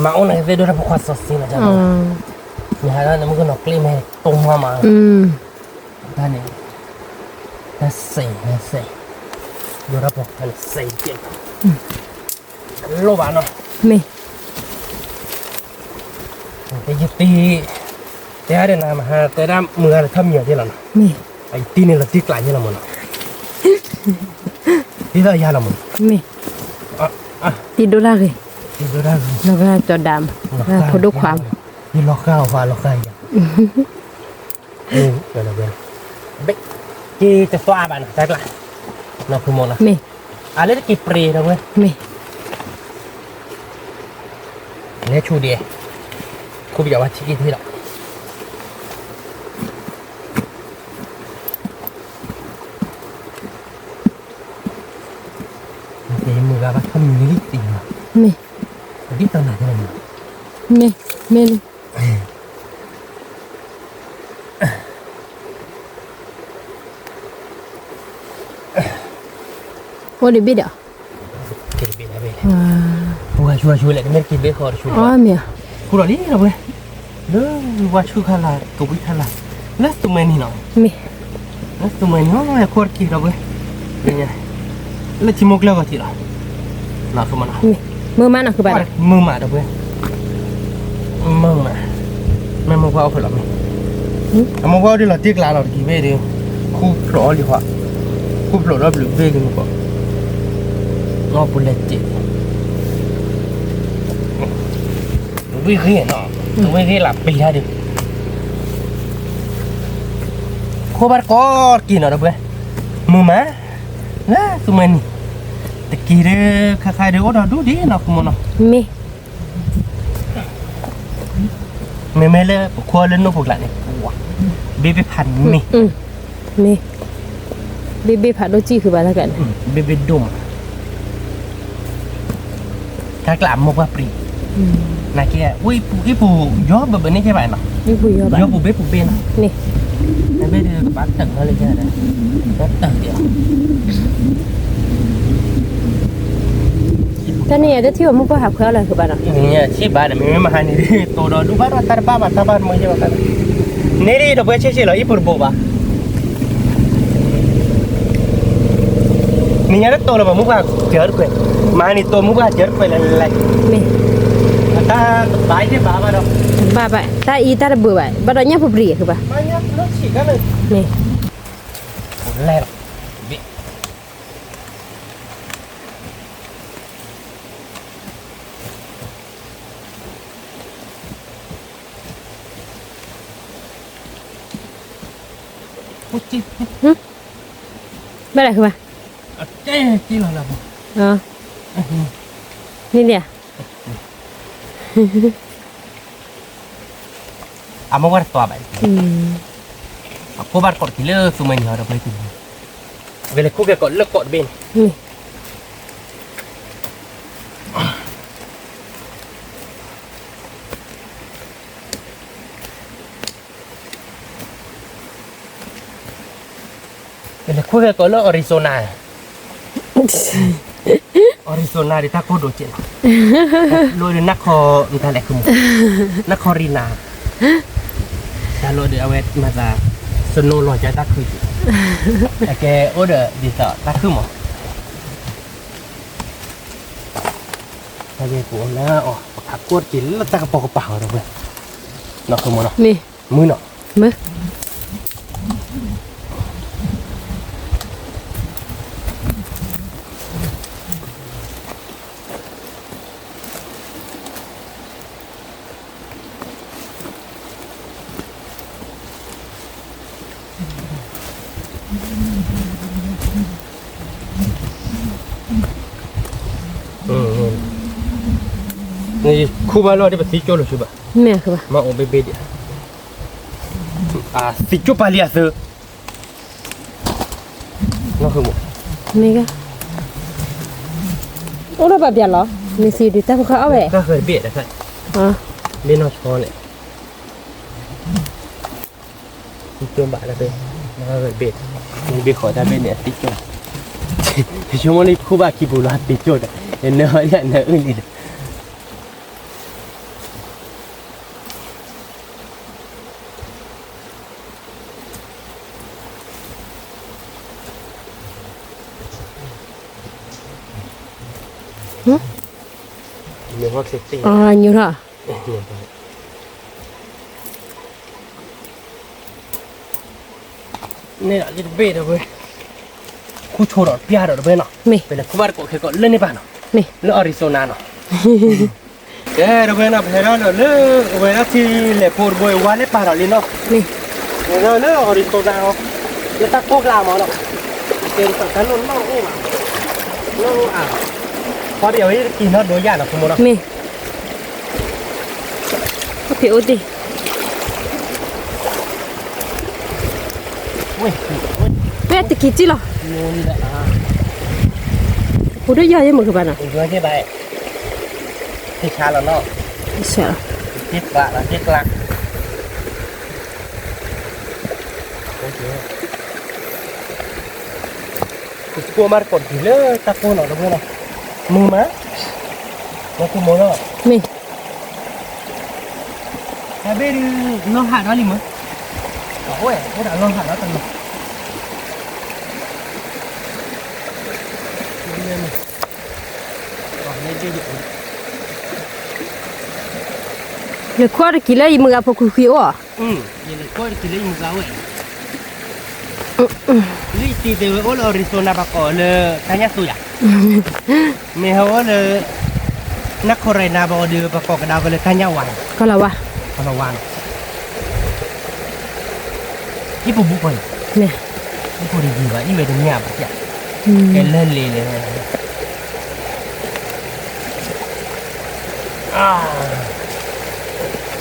မၤအိၣ်န့ၣ်ကသ့ၣ်ဒိၣ်တၢ်ပိာ်ခွါစီၤစံလီၤ. မ့ၢ်ဟဲဒၣ်န့ၣ်မုၢ်ကနီၤကျ့မ့ၢ်တိၢ်မါမးလီၤ. တၢ်န့ၣ် တၢ်စဲး တၢ်စဲး ဒိၣ်တၢ်ပိာ်ခွါန့ၣ်စဲးကဲး လိၣ်ဘၣ်နီၤ. မ့ၢ် တယတံ တဲဒၣ်နၤမဟါ တဲဒၣ်မုၢ်ဂၤလၢထီၣ်မံၤအီၤဒ်လီၤနီၤ. မ့ၢ် အယတံန့ၣ်လီၤတံၢ်ကျးယဲလီၤမးနီၤ. ဒ်သိးယၤလီၤမးနီၤ. မ့ၢ် တံၢ်ဒိၣ်တၢ်ဂ့ၤ တံၢ်ဒိၣ်တၢ်ဂ့ၤ လီၤဂာ်ကၠီၤဒၣ်မး လီၤဂာ်ဖိဒိၣ်ခွါမး ယလီၤဂာ်အီၤဖးလီၤဂာ်ယၤ မ့ၢ် က့ၤတသွါဘၣ်နီၤ တၢ်ကျး နီၢ်ဖုမီၤနီၤ မ့ၢ် အလၢတက့ၤပြ့ဒီးဝဲ မ့ၢ် လဲၤဆူဒဲး ခိၣ်ပယီၤဝဲထံက့ၤထံလီၤ မ့ၢ်ဂၤဘၣ်ထီၣ်မံၤလံတံၢ်နီၤ မ့ၢ် ဒ်သိးနၤကဲလီၤမး မ့ၢ် မ့ၢ်လံ အိၣ်ဒံးဘ့ၣ်ဒီး က့ၤတဘ့ၣ်လၢဘ့ၣ်လဲၣ် ပှၤဆူၣ်ဝဲဆူၣ်လဲၣ် တမ့ၢ်တက့ၤဘ့ၣ်ဃီတဆူၣ် အီမ့ၢ် ဃူဒီးလံဒီးဝဲ လၢဝါဆူၣ်ခါလာ် ကဝံခါလာ် လၢသူမှဲနံၤနီၤ မ့ၢ် လၢသူမှဲနံၤ ဟီၣ်ခိၣ်တက့ၤဒီးဝဲ လၢထံမိၢ်ကျၢၢ်ဂီၤထံးလီၤ နီၢ်ဖုမီၤနီၤ မုာ်မးနီၢ်ဖုဘၣ် မုာ်မးဒီးဝဲ မုာ်မး မ့ၢ်မိၢ်ပှၢ်အိၣ်ဖဲလီၤမ့ၢ် အမိၢ်ပှၢ်အိၣ်ဒ်လီၤတ့ၢ်ကျးလီၤတက့ၤဘ့ၣ်ဒီး ခူၣ်ဖျိးအီၤလံဟီ ခူၣ်ဖျိးဒီးဘျုးဘ့ၣ်လံမ့ၢ်ကီး အီၣ်ပူၤလဲၤတ့ၢ် ဝံၢ်ဂ့ၤနီၤ ဝံၢ်ဂ့ၤလၢပျံၤတၢ်ဒီး ခိၣ်ဘၣ်တကိးတက့ၤနီၤဒီးဝဲ မုာ်မး လၢသူမှဲနံၤ တက့ၤဒီး ခါခါဒီးအိၣ်ဒီးဒူၣ်ဒံးနီၤ ခိၣ်မီၤနီၤ မ့ၢ် မ့မ့ၢ်လၢပခိၣ်လၢနိၣ်ဖိကျးန့ၣ် ဘ့ၣ်ဘ့ၣ်ဖးန့ၣ် မ့ၢ် ဘ့ၣ်ဘ့ၣ်ဖးဒိၣ်စံၣ်ဃုာ်ဘၣ်တၢ်ကျးန့ၣ် ဘ့ၣ်ဘ့ၣ်ဒိၣ်မး တၢ်ကျးအမိၢ်ပှၢ်ပြံၤ နာ်က့ အံၤပူၤယီၢ်ဘၣ်ဘၣ်န့ၣ်ကဲဘၣ်နီၤ ယီၢ်ပူၤဘ့ၣ်ပူၤဘ့ၣ်နီၤ န့ၣ် တဘ့ၣ်ဒီးကဘၣ်တၢၢ်လၢကဲဒီး တၢၢ်ဒံး တၢ်န့ၣ်ယတထံၣ်အမိၢ်ပှၢ်ဟးခွဲးအီၣ်လၢၤကဘၣ်နီၤ ထံၣ်ဘၣ်ဒီး မ့မ့ၢ်မဟါန့ၣ် တိၢ်ဒီးဒူၣ်ဘၣ်ဒီးတၢ်တဘၣ်ဘၣ် တၢ်ဘၣ်မုာ်ကဲဘၣ် န့ၣ်ဒီးပှဲၤဆ့ဆ့လီၤ အံၤပူၤတဘိးဘၣ် နံၤညါတတိၢ်လၢၤဘၣ် မုၢ်ပှၢ်စၢၤတကွဲး, မဟါနံၤတိၢ်မုၢ်ပှၢ်စၢၤတကွဲးလဲၣ်လဲၣ်, တၢ်တဘၣ်ယဲၢ်ဘၣ်ဘၣ်ဒီး, ဘၣ်ဘၣ် တၢ်အံၤတၢ်တဘၣ်ဘၣ်, ဘၣ်ဒီးညၣ်ဖိပြံၤဃုာ်ဘၣ်, မ့ၢ် လဲၣ်လီၤ, ဘၣ်လဲၣ်ဃုာ်ဘၣ်, န့ၣ်န့ၣ်, အမိၢ်ပှၢ်တသွါဘၣ်, အဖိဘၣ်တကိးတက့ၤလၢသူမှဲနံၤဟီဒီးပှဲၤက့ၤ, ဝဲလဲၤခူၣ်ကဲကိးလၢကိးတဘ့ၣ်န့ၣ် လဲၤခူၣ်ကဲကိးလၢ Arizona, Arizona ဒီးတၢ်ကိၢ်ဒိၣ်ကဲးလီၤ, လိၣ်ဒီးနၢ်ခီ, မတၤလဲၣ်ခုမး, နၢ်ခီရံနၤ, တၢ်လိၣ်ဒီးအဝဲမၤသး, စနိလီၤကတၢ်ခုၣ်ကဲး, အကဲအိၣ်ဒီးဒ်သိးတၢ်ခုၣ်မး တၢ်ဂ့ၢ်ပူၤအီၤလၢအီၤ, ပခးကိၢ်တက့ၤလၢတၢ်ကပီၤကပၤအီၤဒီးဝဲ, နီၢ်ခိမးနီၤ, မုၢ်နီၤ, မုၢ် ခူၣ်ဘၣ်လီၤဒီးပသံကၠိလိာ်ဆူဘၣ်, မ့ၢ်ဘၣ်, မ့ၢ်အိၣ်ဘ့ၣ်ဘ့ၣ်ဒံး, သံကၠိပာ်လံအသၢ မ့ၢ်ဂ့ၤ, အိၣ်ဒီးပှၤပျဲလီၤ, မ့ၢ်စံးဒုးတၢ်ဖိဃၢ်အီၣ်ဝဲ, တၢ်ဃၢၤတဘ့ၣ်တခါ, မ့ၢ်နီၢ်ဆီန့ၣ်, သံကၠိဘၣ်တၢ်ဘ့ၣ်, ဘ့ၣ်, မ့ၢ်ဘ့ၣ်ဃီတၢ်ဘ့ၣ်န့ၣ် သံကၠိ, ဆိကမိၣ်လၢယခိၣ်ဘၣ်ခံပူၤလီၤ တ့ကၠိၣ်ဒီး ယနၢအီၣ်ယနၢအုၣ်လံဒီး ညိထီၣ် န့ၣ်ဒီးလၢတဘ့ၣ်ဒီးဝဲ ခူၣ်ဆိဒီးပျၢ်ဒီးတဝဲနီၤ မ့ၢ် ပလဲၤခူၣ်ဘၣ်တကိးခဲကိးလၢန့ၣ်ဘၣ်နီၤ မ့ၢ် လၢ Arizona နီၤ ကဲတဝဲနီၤ ပဟဲထီၣ်လၢ အဝဲဒၣ်ထံလဲၤဖိတဘိ ဝါလၢပာ်ဒီးလံနီၤ မ့ၢ် ပဟဲထီၣ်လၢ Arizona နီၤ လၢတၢ်ကိၢ်ကျါမးနီၤ ကဲတၢ်လိၣ်နီၣ်အိၣ်ဘၣ် နီၣ်အိၣ်အါ ခီဒံးအဝဲတကံၤနီၣ်ဒိယၣ်နီၤ ဖိမ့ၢ်နီၤ မ့ၢ် ဖဲအိၣ်တ့ၢ် ဝဲတကံၤတံၢ်လီၤ ဟူးဒိၣ်ယီၢ်ယဲမုာ်ကဘၣ်နီၤ သ့ဆါလီၤနီၤ သ့ဆါလီၤ သ့ကျါ ကကိၢ်မးတကိးတက့ၤလၢတၢ်ကိၢ်နီၤတဘိနီၤ မုာ်မး မ့ၢ်ကိၢ်မးနီၤ မ့ၢ် တၢ်ဘ့ၣ်ဒုး လီၤဟးဒီးလံမး အဝဲ အိၣ်ဒီးလီၤဟးဒီးတနီၤ လဲၤခီတက့ၤလၢယမုၢ်ဂၤဖိခွံခွံအိၣ် လဲၤခီတက့ၤလၢယမုၢ်ဂၤဝဲ လၢယတံၤသ့ၣ်ဝဲအိၣ်လၢ Arizona ပှၤကိးလၢတၢ်ညၣ်သူယၤ မ့ၢ်ဟဲအိၣ်လၢ North Carolina ပှၤဒီးပှၤကိးကဒါဝဲလၢတၢ်ညၣ်ဝါ ကီၢ်လီၤဝါ ကီၢ်လီၤဝါနီၤ အံၤပဘူးပှၤအံၤ အံၤပဘူးတယံၤဘၣ် အံၤဝဲတမ့ၢ်အပစၢ် ကဲလၢလ့လဲၣ်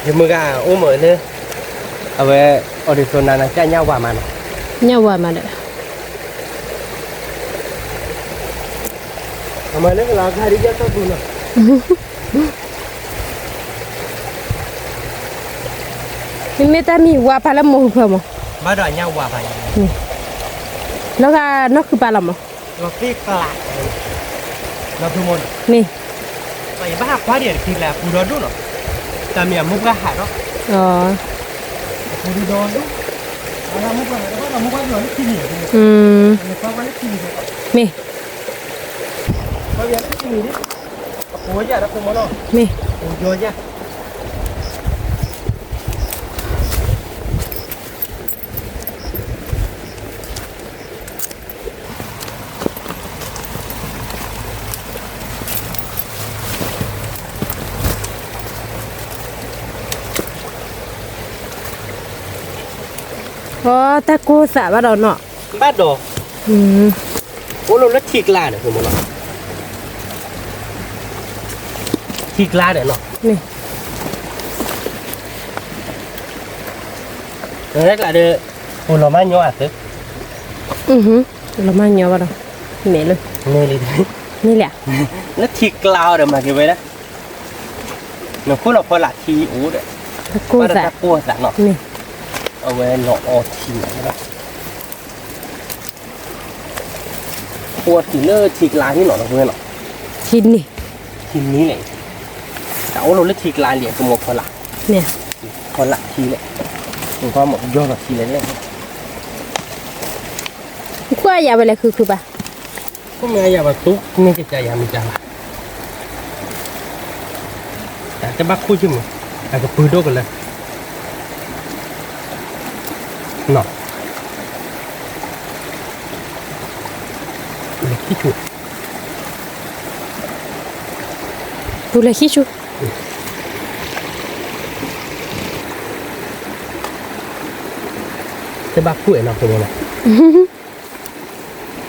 ယမုၢ်ဂၤအိၣ်မးလၢ အဝဲ Arizona နၤကၢ်ညၣ်ဝါမးနီၤ ညၣ်ဝါမးဒီး အမၤလၢကလီၤခါဒ်ယတၢ်ပူၤနီၤ မ့မ့ၢ်တၢ်မံၤဝါဖးလၢမိၢ်ဟူဖၢမး ဘၣ်ဒီးညၣ်ဝါဖး လီၤဂာ်နီၢ်ခုပာ်လီၤမး လီၤသ့ကျါ လီၤဖုမး မ့ၢ် ပယဘၣ်ဟးခွါဒံးတက့ၤလၢအပူၤဒီဒိၣ်နီၤ တၢ်မ့ၢ်အမိၢ်ပှၢ်ဟးဒီး အပူၤဒီဒိၣ် အမိၢ်ပှၢ်ဟးဒီးဘၣ်ဒီးမိၢ်ပှၢ်ယီၤလၢခံနံၤ မ့ၢ် ပှၢ်လၢခံနံၤ ပှၢ်ယီၤလၢခံနံၤ အပူၤယၤဒီးဖိမးနီၤ မ့ၢ် ပူၤယီၤယၤ အီ တၢ်ကိၢ်သးဘၣ်ဒီးနီၤ ဘၣ်ဒီး အိၣ်လၢလၢထံကျါန့ၣ် ဖိမးနီၤ ထံကျါန့ၣ်နီၤ မ့ၢ် ကျါဒီး အိၣ်လီၤမးညီအသး လီၤမးညီဘၣ်ဒီး မ့ၢ်လၢ မ့ၢ်လံ မ့ၢ်လံ လၢထံကျါအီၤဒီးမၤက့ၤဝဲဒၣ် နခိၣ်လီၤဖီလာ်ထံအိၣ်ဒီး တၢ်ကိၢ်သး ဘၣ်ဒီးတၢ်ကိၢ်သးနီၤ မ့ၢ် အဝဲလီၤအီထံန့ၣ် ကိၢ်ထံလၢထံကျါန့ၣ်နီၤ လီၤဝဲနီၤ ထံန့ၣ် ထံန့ၣ်န့ၣ် တၢ်အိၣ်လီၤလၢထံကျါလံ ကမိၢ်ဖီလာ် မ့ၢ် ဖီလာ်ထံလဲၣ် ကမိၢ်ယီၤလီၤထံလဲၣ်လဲၣ် ကွၢ်ယၤဝဲလဲၣ် ခုခုဘၣ် ခိၣ်မ့ၢ်အယၤဘၣ်တူၢ် မ့ၢ်ကစၢ်ယၤမ့ၢ်ကၢ်ဘၣ် တၢ်တဘၣ်ခိၣ်ယမုၢ် အကပုၤဒိၣ်ကလၢ နီၤ လဲၤခံဆူ ပူၤလဲၤခံဆူ တဘၣ်ခိၣ်အဲၣ်နီၤ ဖိမးနီၤ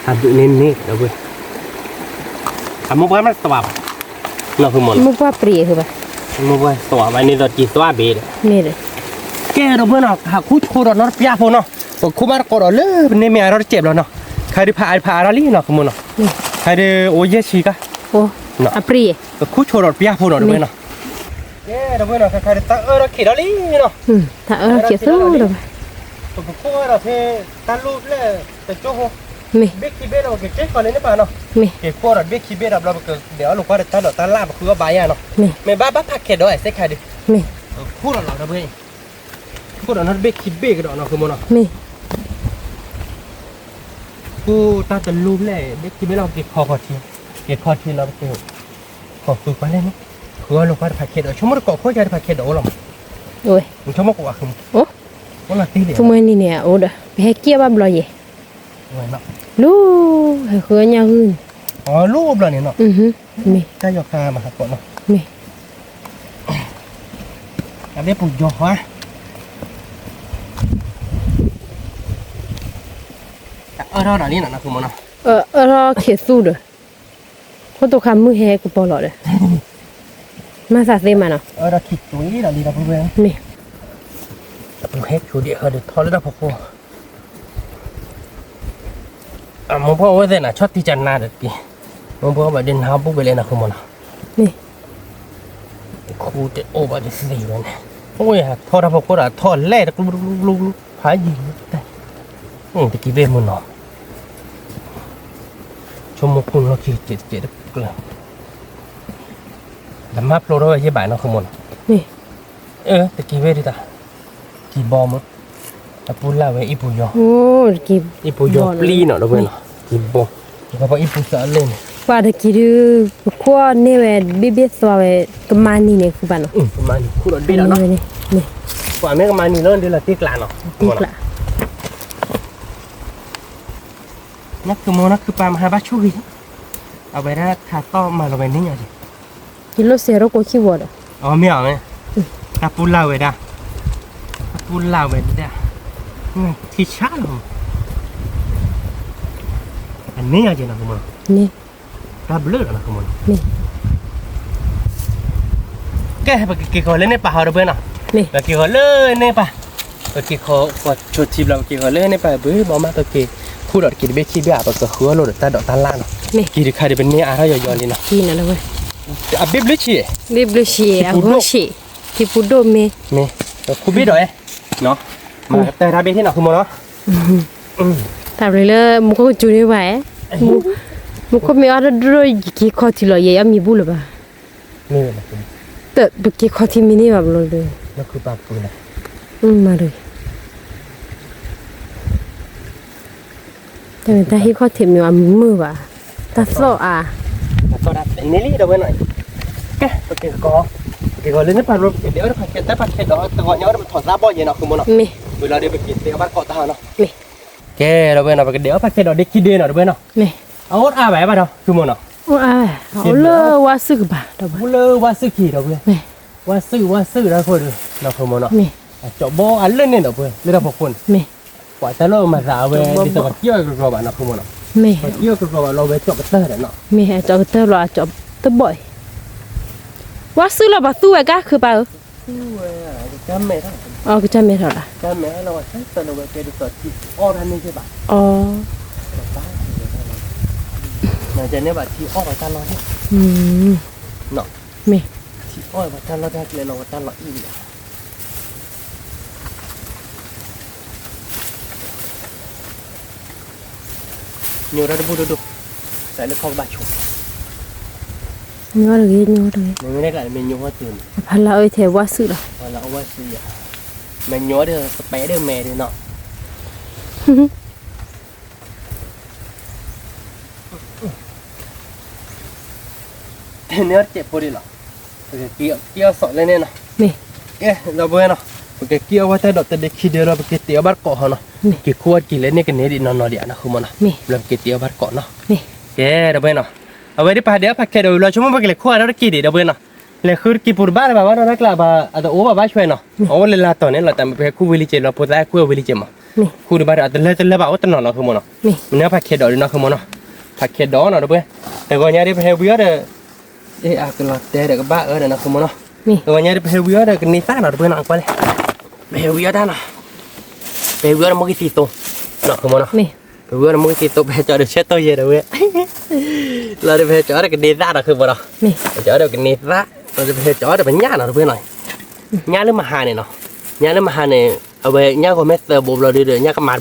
အဘုးန့ၣ်န့ၣ် အဝဲ အမိၢ်ပှၢ်မ့ၢ်သဝးဘၣ် နီၤ ဖိမးနီၤ မိၢ်ပှၢ်ပြံၤဘၣ် မိၢ်ပှၢ်သဝးဘၣ်န့ၣ်ဒီးက့ၤသဝးဘ့ၣ်ဒီး မ့ၢ်ဒီး ကဲဒီးဖိနီၤ ဟးခူၣ်ဆိဒီးနီတပျၢ်ဖိနီၤ ပခိၣ်ဘၣ်တကိးဒီးလၢပန့ၢ်မ့ၢ်အါထီၣ်တစဲးဘျီနီၤ ခါဒုးဖးအါဖးအါထီၣ်လံနီၤ ဖိမးနီၤ ခါဒုးအိၣ်ယဲၢ်ဆံကါ အပြံၤ ပခူၣ်ဆိဒီးတပျၢ်ဖိနီၤ တဝဲနီၤ ကဲဒီးဖိနီၤ ခါခါဒုးတၢ်အၢထီၣ်ခံးထီၣ်လံနီၤ တၢ်အၢထီၣ်ခံးသူဒီး ပကခိၣ်ဘၣ်ဒီးဖဲတၢ်လိၣ်ဖျဲၣ်တကၠိဖိ မ့ၢ်ဘ့ၣ်ခံဘ့ၣ်ဒီး ကကဲခီလဲန့ၣ်ပၢ်နီၤ, မ့ၢ်က့ၤခိၣ်ဒီးဘ့ၣ်ခံဘ့ၣ်ဒီးဘျီ ပကဒဲးအီၣ်လိာ်ကွၢ်ဒီးတၢ်ဒိးတၢ်လၣ် ပဃုအီၣ်ဘၣ်ယၤနီၤ, မ့ၢ်မ့ၢ်ဘၣ်ဘၣ်ဖးခဲးဒီးအဲၣ်စဲခါဒီး, မ့ၢ်ခိၣ်ဒီးလီၤဒီးဘ့ၣ်, ခိၣ်ဒီးနီတဘ့ၣ်ခံဘ့ၣ်ကဒီးနီၤ ဃုမနီၤ, မ့ၢ် ခိၣ်တၢ်တလိၣ်ဘျဲၣ် ဘ့ၣ်ခံဘ့ၣ်လီၤ ပက့ၤခီခီၣ်ထံ, က့ၤခီၣ်ထံလီၤ ပက့ၤ ခီၣ်ဃုကွၢ်လဲၣ်န့ၣ်, ဃုအီၣ်လိာ်ကွၢ်တဖးခဲးဒီး ဆိကမိၣ်တကိးခိၣ်ယါတဖးခဲးဒီးအိၣ်လီၤမး, ဆိကမိၣ်ကဝးဃုမး, အိၣ်လီၤတံၢ်လံ, သူမွဲနံၤန့ၣ်အအိၣ်ဒီး ပဟဲက့ၤအီၣ်ဘၣ်ဘျီယဲၢ်, လူၤ ဟဲဃုအီၣ်ညၣ်ဂုၢ်န့ၣ်, အလူၤအိၣ်ဘျီန့ၣ်နီၤ, မ့ၢ်တၢ်ယီၤခါမးဟးကိးနီၤ, မ့ၢ် အဘ့ၣ်ပူၤယီၤဟါ, အၢၣ်ထီၣ်ဒီးလံနီၤ နဃုမနီၤ, အၢၣ်ထီၣ်ခံသူဒီး ခိၣ်တိခါမုၢ်ဟဲကပီၤလီၤဒီး မၤသးသ့မးနီၤ, အၢၣ်ထီၣ်ခံသူဒီးလံဒီး မ့ၢ် အပူၤဟဲဆိဒံးဟဲဒီးထီၣ်လၢတၢ်ဖီခိၣ်, အမိၢ်ပှၢ်ဝဲသ့ၣ်နၤ ဆီၣ်တံၢ်ကနါဒီးတက့ၢ်, မိၢ်ပှၢ်ဘၣ်ဒုးနၤဘူၣ်ဝဲလဲၣ် နဃုမနီၤ, မ့ၢ် ခူတအိၣ်ဘၣ်ဒုးသ့ဝဲန့ၣ်, အိၣ်ယဟးထီၣ်တၢ်ဖီခိၣ်ဒီးထီၣ်လဲၣ်တကျူကျူကျူကျူ ဖးယံၤ, တက့ၢ်ဘ့ၣ်မုၢ်နီၤ, ဆိကမိၣ်ခူလီၢ်ခံတကဲးတကဲးတကျၢၤ, တမၤဖျိထီၣ်ဝဲယဲၢ်ဘၣ်နီၤ ဃုမနီၤ, မ့ၢ် အၢ တက့ၢ်ဘ့ၣ်ဒုးတၢ်, ကံၢ်ဘီမ့ၢ်, အပူၤလၢ်ဝဲအံၤပူၤယီၤ, အံၤပူၤယီၤပျံၤနီၤ ဒီးဝဲနီၤ, ကံၢ်ဘီ, ကံၢ်ဘီအံၤပူၤသးအလ့ၣ်န့ၣ်, ပှၤတက့ၢ်ဒုး ပခိၣ်န့ၢ်ဝဲ ဘ့ၣ်ဘ့ၣ်သွါဝဲ ကမၤနံၤန့ၣ် ဃုဘၣ်နီၤ, ကမၤနံၤခူဒီးဒ့ၣ်ဒီးနီၤ, ပှၤမ့ၢ်ကမၤနံၤလီၤဒုးလီၤတ့ကျးနီၤ, တ့ကျး နၢ်ခုမီၤ နၢ်ခုပၢ်မဟါဘၣ်ဆူၣ်ဂ့ၤ, အဝဲဒၣ်ထးသီၣ်မၤလီၤဝဲန့ၣ်ညါက့ၤ, ယလိၣ်စဲးရိကိခံဝီၤဒီး, အမ့ၢ်အီၤ, တၢ်ပူၤလၢ်ဝဲဒၣ်, တၢ်ပူၤလၢ်ဝဲဒၣ်, ထံဆါလီၤ, အန့ၣ်ညါက့ၤနီၤ တၢ်ဘျုးလီၤနီၤ, ကဲ ပကက့ၤဃီၤလၢန့ၣ်ပၢ်ဟီဒီပုၢ်ဝဲၢ်နီၤ, ပက့ၤဃီၤလၢန့ၣ်ပၢ်, ပက့ၤဃီၤဆိထံဘျီ ပက့ၤဃီၤလၢန့ၣ်ပၢ် ဘုဘီမး ပက့ၤခူၣ်ဒီးတက့ၤတဘ့ၣ်ခံဘ့ၣ် ပကဃုအီၣ်လိာ်ဒီးတၢ်ဒိးတၢ်လၣ်နီၤ, က့ၤတခါဒီးပန့ၢ်အါထီၣ်ယီၤယီၤလံနီၤ, အဘ့ၣ်ဘျုးဆံး, ဘ့ၣ်ဘျုးဆံး, အဂီၢ်ဆံး, ထံပူၤဒိၣ်မ့ၢ်, မ့ၢ်, ခူဘ့ၣ်ဒီးအဲၣ်, မၤကတၢၢ်တၢ်ဘ့ၣ်ထံၣ်နီၤ ဃုမီၤနီၤ, တၢ်ဘျုးလၢမူခိၣ်ကစူၤန့ၢ်ဘၣ်အဲၣ်, မူခိၣ်မ့ၢ်အီၣ်တဒိၣ် ယက့ၤခီထံလီၤ ယဲအီၣ်မံၤဘူၣ်လၢၤဘၣ်, တၢ်ပက့ၤခီထံမံၤန့ၢ်ဘၣ်ဘျီဒီး, မၤဒီး တၢ်မ့ၢ်တၢ်ဟ့ၣ်ခီၣ်ထံးမ့ၢ်အမုာ်ဘၣ်, တၢ်သီၣ်အါ, တၢ်သီၣ်ဒၣ်န့ၣ်လံဒီပုၢ်ဝဲၢ်နီၤ, ကဲ ပက့ၤကီး, ပက့ၤကီးလၢန့ၣ်ပၢ်ဘျီ ပက့ၤဒဲးအီၣ်တၢ်ဖးခဲးဒီး တဂီၤညါအီၣ်ဒီးပထီၣ်သးဘီၣ်ယဲနီၤ ဃုမီၤနီၤ, မ့ၢ်, ဝံၤလီၤဒီးပက့ၤတဲအီၣ်ဘၣ်တကိးတၢ်နီၤ, မ့ၢ်, ကဲ ဒီပုၢ်ဝဲၢ်နီၤ ပကဒဲးအီၣ်ဖးခဲးဒီးဒ့ခံဒ့နီၤ ဒီပုၢ်ဝဲၢ်နီၤ, မ့ၢ်, အအိၣ်တအါဘၣ်ဘၣ်ဒီး ဃုမီၤနီၤ, အိၣ်အါ, အိၣ်လၢဝါစုၣ်ကပၤ ဒီပုၢ်ဝဲၢ်, အိၣ်လၢဝါစုၣ်ခံ ဒီပုၢ်ဝဲၢ်, ဝါစုၣ် ဝါစုၣ်ဒီးခိၣ်ဒီး နီၤ ဃုမီၤနီၤ, မ့ၢ်, အကၠီဘီအလၢန့ၣ် ဒီပုၢ်ဝဲၢ် လၢတၢ်ဖီခိၣ်န့ၣ်, မ့ၢ်, ပှၤတၢ်လၢမၤသးအဝဲ ဒ်သိးပှၤကံၣ်အီၣ်ကရီကရီဘၣ်နီၤ ဃုမီၤနီၤ, မ့ၢ်, ပှၤကံၣ်အီၣ်ကရီကရီဘၣ်လီၤ ဝဲကၠီကတၢၢ်ဒီးနီၤ, မ့ၢ်, အကၠီကတၢၢ်လီၤ အကၠီတဘီၣ်အံၤ, ဝါစုၣ်လီၤ ပှၤသူဝဲကါခုးပၢ်ဧၢ, အကစၢ်မဲထီၣ်လီၤ, အီ, မ့ၢ်, ထံအီၣ်ဘၣ်တၢ်လီၢ်, မ့ၢ်, ထံအီၣ်ဘၣ်တၢ်လီၢ်တၢ်ကျဲလီၤ ပှၤတၢ်လီၢ်အံၣ်လီၤ ညိတၢ်တဘူၣ်ဒိၣ်ဒိၣ်, စးလၢခီၣ်ကဘၣ်ဆိ, ညိတဂ့ၤ ညိတဂ့ၤ, မ့ၢ်ညိဟီၣ်တုၤန့ၣ်, ဖးလၢအအၢထဲဝါစုၣ်လီၤ, ဖးလၢအဝါစုၣ်ယၤ, မ့ၢ်ညိဒီး ကပဲဒၣ်မဲဒၣ်နီၤ န့ၢ်အီၣ်တစဲးဖိဒံးလီၤ, ပကက့ၤအီၣ်စီၣ်လၢန့ၣ်နီၤ, မ့ၢ်, ကဲ ဒီပုၢ်ဝဲၢ်နီၤ, ပကက့ၤအီၣ်ဝဲတၢ်ဒိးတဒ့ခံဒ့လီၤ ပက့ၤတဲအီၣ်ဘၣ်တကိးဟီနီၤ, မ့ၢ်, က့ၤခူၣ်အီၣ်တက့ၤလၢန့ၣ်ကန့ၢ်ဒံးနီၢ်နီၢ်ဒံးနီၤ ဃုမီၤနီၤ, မ့ၢ်, လၢပက့ၤတဲအီၣ်ဘၣ်တကိးနီၤ, မ့ၢ်, ကဲ ဒီပုၢ်ဝဲၢ်နီၤ, အဝဲဒ်ပဟးဒဲးအီၣ်ဖးခဲးဒီးဝံၤလီၤ ဆိကမိၣ်ပကလဲၤခူၣ်အါ ဒီးတက့ၢ်ဒံး ဒီပုၢ်ဝဲၢ်နီၤ, လဲၤဃုတက့ၢ်ပူၤတဘၣ်လၢၤဘၣ် ဘၣ်ဒီးတၢ်ကျးဘၣ် အတအိၣ်ဘၣ်ဘၣ်ဆွဲနီၤ, အအိၣ်လၢလၢတီၤန့ၣ်လီၤ တၢ်မ့ၢ်ပဟဲခူၣ်ဝံၤလံက့ၤလီၤ ဖိသၣ်ဟဲခူၣ်ဝံၤလံက့ၤမး, မ့ၢ်, ခူၣ်တဘၣ်ဒီး အတလၢတလၢဘၣ်အိၣ်တနီၤနီၤ ဃုမီၤနီၤ, မ့ၢ်, မ့ၢ်န့ၢ်ဖးခဲးဒီးဒံးနီၤ ဃုမီၤနီၤ, ဖးခဲးဒီးနီၤ ဒီပုၢ်ဝဲၢ်, တဂီၤညါဒ်ပဟဲဝံၤအီၤဒီး, အကလီၤတဲာ်ဒီးကဘၣ်အၢဒီးနီၤ ဃုမီၤနီၤ, တဂီၤညါဒ်ပဟဲဝံၤအီၤဒီးကန့ၢ်သၣ်နီၤ ဒီပုၢ်ဝဲၢ်နီၤ ကွၢ်လဲၣ်, ပဟဲဝံၤအီၤတၢ်နီၤ, ပဟဲဝံၤအီၤဒီးမိၢ်ကသံသိ, နီၤ ဃုမီၤနီၤ, ပဝံၤအီၤဒီးမိၢ်ကသံသိ ပဟဲကၠီဒီးဆဲးတီၢ်ယဲဒီးဝဲ, လီၤဒီးပဟဲကၠီဒီးကန့ၢ်သၣ်နီၤ ဃုမီၤနီၤ, ပကၠီဒီးကန့ၢ်သၣ်, လီၤဒီးပဟဲကၠီဒီးပညၣ်နီၤ ဒီပုၢ်ဝဲၢ်နီၤ, ညၣ်လၢမဟါန့ၣ်နီၤ, ညၣ်လၢမဟါန့ၣ်, အဝဲညၣ်ဂီၤမ့ၢ်သၢဘိဘျီဒုဒီး ညၣ်ကမၤတဘိနီၤ, ပဟဲကၠီအီၣ်လွံၢ်ဘိ ဆိကမိၣ်ကကးအီၣ်လိာ်ယၤနီၤ ဃုမၢ်နီၤ, ပကကးအီၣ်လိာ်, ဘျီဒုပဟဲကၠီအီၣ်ဒီး မုၢ်ထီၣ်သူမုၢ်ထီၣ်သၣ်နီၤ ဒီပုၢ်ဝဲၢ်နီၤ, မုၢ်ထီၣ်သၣ်, မုၢ်ထီၣ်သၣ်ဒီးပဟဲဘ့အီၣ်မုၢ်ဂီၤမး လၢကျိးန့ၣ်နီၤ, သီခါသၣ်လၢန့ၣ်ဟဲကၠီယၤကပၤ, သီခါသၣ်ယဟဲကၠီ, အီၣ်ဝဲဒၣ်ကီၢ်မံၤဒဲးလၢအီၣ်ကလၢၤဒံး န့ၣ်လၢဒီပုၢ်ဝဲၢ် မုၢ်ထီၣ်သၣ်နီၤ, မုၢ်ထီၣ်သၣ်ဒီးပဟဲဘ့အီၣ်မုၢ်ဂီၤလၢကျိးနီၤ ဃုမၢ်နီၤ, ဟဲဘ့အီၣ်လၢကျိး ပဟဲကၠီဒီးလီၤခီယဲဒီပုၢ်ဝဲၢ်, နီၤ ဃုမၢ်နီၤ, ဟဲကၠီဒၣ်ကီၢ်မံၤဒဲးလီၤ ဒီပုၢ်ဝဲၢ် တနံၤညါဆိကမိၣ်ကဟဲအီၣ်ဂုၢ်ဒီပုၢ်ဝဲၢ် တၢ်လၢကိးခိၣ်လီၤနီၤ, တနံၤညါ, မုၢ်ထီၣ်သၣ်နီၤ ဒီပုၢ်ဝဲၢ်, မုၢ်ထီၣ်သၣ်ဒုးဒီဒူၣ်ညါက့နီၤ ဃုမၢ်နီၤ, ဘ့အီၣ်လၢၤဘၣ် အိၣ်ဒီဒူၣ်ဒီပုၢ်ဝဲၢ်လၢကျိးန့ၣ် ဒီဒူၣ်, ဒီပုၢ်ဝဲၢ်မ့ၢ်ဟဲဘၣ်ဒဲးအီၣ်န့ၣ်နီၤ, ဝံၣ်မး, မုၢ်ထီၣ်သၣ်ကျါနီၤ ဃုမၢ်နီၤ, တံၢ်ဃ့ပာ်ကၢ်ကယၤနီၤ, ဘၣ်ဒီးပန့ၢ်တက့ၤဒုး တၢ်နံၤညါဒုး ဖးအါညါက့ဒီပုၢ်ဝဲၢ်နီၤ, အတပှဲၤစဲးပြဲးပူဘၣ်ဒီပုၢ်ဝဲၢ်နီၤ ကွၢ်, အပြံနီၤ ဒီပုၢ်ဝဲၢ်နီၤ, ကလူလီၤဟ့ၣ်ကွၢ်ဒီပုၢ်ဝဲၢ်ဒုနီၤ ဃုမၢ်နီၤ, ကလူလီၤဟ့ၣ်နီၤ ဒီပုၢ်ဝဲၢ်, ပဟဲကၠီဒီးကပၢၤကနၣ်လီၤ, တနံၤညါ, ကဲတဲလီၤနီၤ ဃုမၢ်နီၤ, ညါတက့ၤတနံၤညါဒီပုၢ်ဝဲၢ်, ညါတက့ၤဒုး ဒီဒူၣ်ညါက့မုၢ်နီၤ ဃုမၢ်နီၤ ကစၢ်တဲာ်နီၤ ဒီပုၢ်ဝဲၢ်, တနံၤညါတက့ၤ တနံၤညါဒုးဟဲကွၢ်ဂုၢ်ဒီပုၢ်ဝဲၢ်တက့ၤလီၤနီၤ, ဆိကမိၣ်ကမၤရၤနီၤ ဃုမၢ်နီၤ, တၢ်လီၢ်အဝဲအိၣ်ဒၣ်တၢ်ကမီၣ်အံၤလီၤဘၣ်ဒီး, အကဲတၢ်လီၢ်တလဲဘၢဘၢန့ၣ်ဘၣ် မ့ၢ်ကဲကိးခိၣ်နီၤ ဒီပုၢ်ဝဲၢ်နီၤ, လၢဒီပုၢ်ဝဲၢ်, ကဘျၢဆံယၤဒီး ဃုမၢ်နီၤ, ဟဲ, ဟဲ, ဘူးကပှဲၤကပှဲၤဖျၢၣ်အီၤ ဒီပုၢ်ဝဲၢ်, ဝဲနီၤ တက့ၤနီၤ ဒီပုၢ်ဝဲၢ်, ပှၤတကိးလၢတက့ၤခွဲးနီၤ ဒီပုၢ်ဝဲၢ်, နနၢ်နီၤ ဃုမၢ်နီၤ, ကဲ ဒီပုၢ်ဝဲၢ်နီၤ ပကသ့ဝဲဆှံပတၢ်ဒိးတၢ်လၢ်, လီၤဒုဒီး ပကပဲဝဲဆိတက့ၤအံၤနီၤ, ပဲဝဲတက့ၤအံၤမးလီၤ ပတ့အီၣ်ဘၣ်တကိးနီၤ, တနံၤညါဒုး ပကခွဲးအီၣ်တက့ၤလီၤ ဒီပုၢ်ဝဲၢ်နီၤ, ပကခွဲးအီၣ်တက့ၤဘျီဒီး ပကကးအီၣ်ဒီးညၣ်ဖိနီၤ, ဘျီပအီၣ်ဘၣ်တကိးနီၤ, တ့အီၣ်ဘၣ်တကိးခဲကိးနီၤ ဒီပုၢ်ဝဲၢ်နီၤ, ကဲ ဒီပုၢ်ဝဲၢ်နီၤ ခါခါဒုး သ့ဂၢၤတၢ်ဒိးတၢ်လၢ်ဝံၤလံ ဒီပုၢ်ဝဲၢ်နီၤ သ့ဂၢၤလီၤပှၤဝံၤလၢာ်လံနီၤ ဃုမၢ်နီၤ, ပကတ့အီၣ်လီၤနီၤ, တီခါခါဒုး ပကဝဲၤအီၣ်ဆိလၢပတက့ၤနီၤ ဒီပုၢ်ဝဲၢ်နီၤ, ပကဝဲၤအီၣ်ဆိလၢပတက့ၤ, ဆိကမိၣ်ဒုးကဝံၣ်ဃာ်တ့ၢ်, ဒီပုၢ်ဝဲၢ်နီၤ ပဟဲကၠီဒီးညၣ်လွံၢ်ဘိနီၤ, ညၣ်လွံၢ်ဘိဒီး ပကကးအီၣ်သၢဘိ ပကတုၤအီၣ်တဘိနီၤ ဃုမၢ်နီၤ, ဒီးကဲပကဝဲၤလီၤဆိလၢပတက့ၤ, ပကမၤသံအထံဝံၤမး ပကဖၢလီၤသိနီၤ ဃုမၢ်နီၤ တက့ၤနီၤ ဒီပုၢ်ဝဲၢ်, က့ၤနၢၤနၢၤက့ၤလီၤ, က့ၤနၢၤနၢၤက့ၤလီၤ ဒီပုၢ်ဝဲၢ်, အပြံဒီးတက့ၤဒီး, တသွါဘၣ်နီၤ ဃုမၢ်နီၤ, သံအထံတက့ၤနီၤ, ဒီးမးပက, မၤလီၤသိ ပှၤပနီၣ်တၢၤတအိၣ်နီတဘ့ၣ်ဘၣ်, ကဲ ဒီပုၢ်ဝဲၢ်နီၤ ခါခါဒုးတက့ၤထံသံးအီၤလံနီၤ, ကဘိလီၤသိလီၤနီၤ ဃုမၢ်နီၤ, ကဘိလီၤသိတကဲးဖိနီၤ ဒီပုၢ်ဝဲၢ်နီၤ, ကဘိလီၤသိလီၤကဖၢလီၤဒီးအံသၣ်နီၤ ဃုမၢ်, ရိဒံးမ့ၢ်အီၣ်ဘၣ်မၤလၢရိဒံး, မူအသးပ့ၤနီၣ်သိးနီၤ ဒီပုၢ်ဝဲၢ်, ဝံၤအီၣ်လၢပဆဲးပူၤ, နဃုမၢ်ဝဲပှဲၤဝဲဒၣ်နီၤ ဒီပုၢ်ဝဲၢ်, ယဲၢ်ဘး ယဲၢ်ဘး ဘၣ်နီၤ ဃုမၢ်နီၤ, ဘၣ် ကပာ်အီၣ်ဒီးသီခါသၣ်နီၤ, မ့ၢ်, တက့ၤ, ဘၣ်တကိးလၢတက့ၤခွဲးနီၤ ဒီပုၢ်ဝဲၢ်, ဒီပုၢ်ဝဲၢ်, ပဘၣ်တကိးဒီး ပဘၣ်တကိးလၢတက့ၤဒုးဝံၣ်ဝံၣ်လီၤယၤ ဃုမၢ်, ပကဖျီသိဒီးသီခါသၣ်နီၤ ဒီပုၢ်ဝဲၢ်နီၤ, မ့ၢ်လၢဖးခဲးဒီးလၢပကခွဲးသူဒၣ်ယၤဒဲးလီၤနီၤ ဃုမၢ်နီၤ, အီၤဒီးကန့ၢ်သၣ်န့ၣ် မထီၣ်သၣ်တခါခဲးဒီးဒုးဝံၣ်ဝံၣ်နီၤ, ဒီးတက့ၤဒုး, ပှၤဒီးကလၤလံ ကလၤယါဘျီဒီး ဘၣ်တၢၢ်လီၤညၣ်ဖိလီၤ ဒီပုၢ်ဝဲၢ်နီၤ, တၢၢ်လီၤညၣ်ဖိလီၤ, ဘၣ်တၢ်ကဘီကဘီနီၤ ဃုမၢ် ဝံၣ်ဝ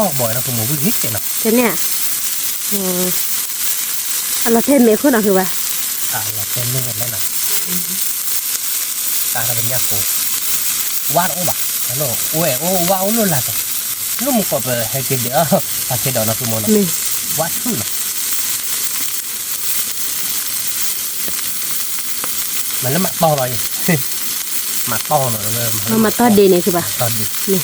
ံၣ်ကဲးနီၤ, အလီၤထဲမဲာ်ခိၣ်နီၤ ဃုဘၣ်, အလီၤထဲမဲာ်ခိၣ်လဲၣ်နီၤ တၢ်တပညၣ်ကိး, ဝါတအိၣ်ဘၣ်, အိၣ်ဝဲအိၣ်ဝါအိၣ်လိၣ်လၢ်ကီး, လိၣ်မူကီးပဟဲက့ၤဒဲးအီၤ, ဖးခဲးဒီးနီၤ ဃုမၢ်နီၤ, ဝါဆူၣ်နီၤ, မ့ၢ်လၢမၤတီၢ်လီၤအံၤ, မၤတီၢ်နီၤ မၤတီၢ်ဒ့န့ၣ် ဃုဘၣ်, မ့ၢ် တၢ်လၢမၤတီၢ်န့ၣ်, နာ်က့, မ့ၢ်ညါဖးန့ၣ် နာ်က့မး, မ့ၢ်ညါဖးန့ၣ် ကဲပှၤကညီဖး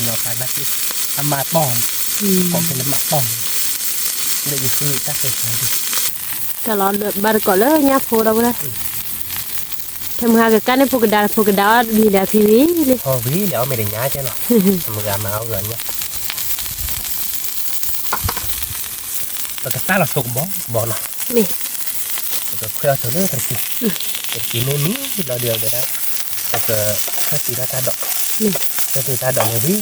နာ်က့, အမၤတီၢ်, ကိးက့ၤလၢမၤတီၢ်, လၢယဃုတၢ်ဃဲၤဆါဒ်, တၢ်လီၤဘၣ်တကိးလၢညၣ်ဖိဒီပုၢ်ဝဲၢ်, ထဲမုၢ်ဟါကကၣ်န့ၣ် ဖိကဒါ ဖိကဒါအီၣ်မံၤဒီးဖံဝံၤလံ, အီၣ်ဝံၤလံ အီၣ်မ့ၢ်တညါကဲလီၤ, မုၢ်ဂၤမၤအီၣ်ဂီၤညါ ပကသၣ်လီၤဆိကဘီကဘီနီၤ, မ့ၢ်, ပကခွဲးအီၣ်ဆိလၢပတက့ၤ, ပတက့ၤမ့ၢ်မံဘျီဒီးဝဲဒၣ်, ပကခွဲးတုၤတၢ်ဒိး, ခွဲးတုၤတၢ်ဒိးန့ၣ်ဝံၤလီၤဒီး ပကဖျီသီခါသၣ်နီၤ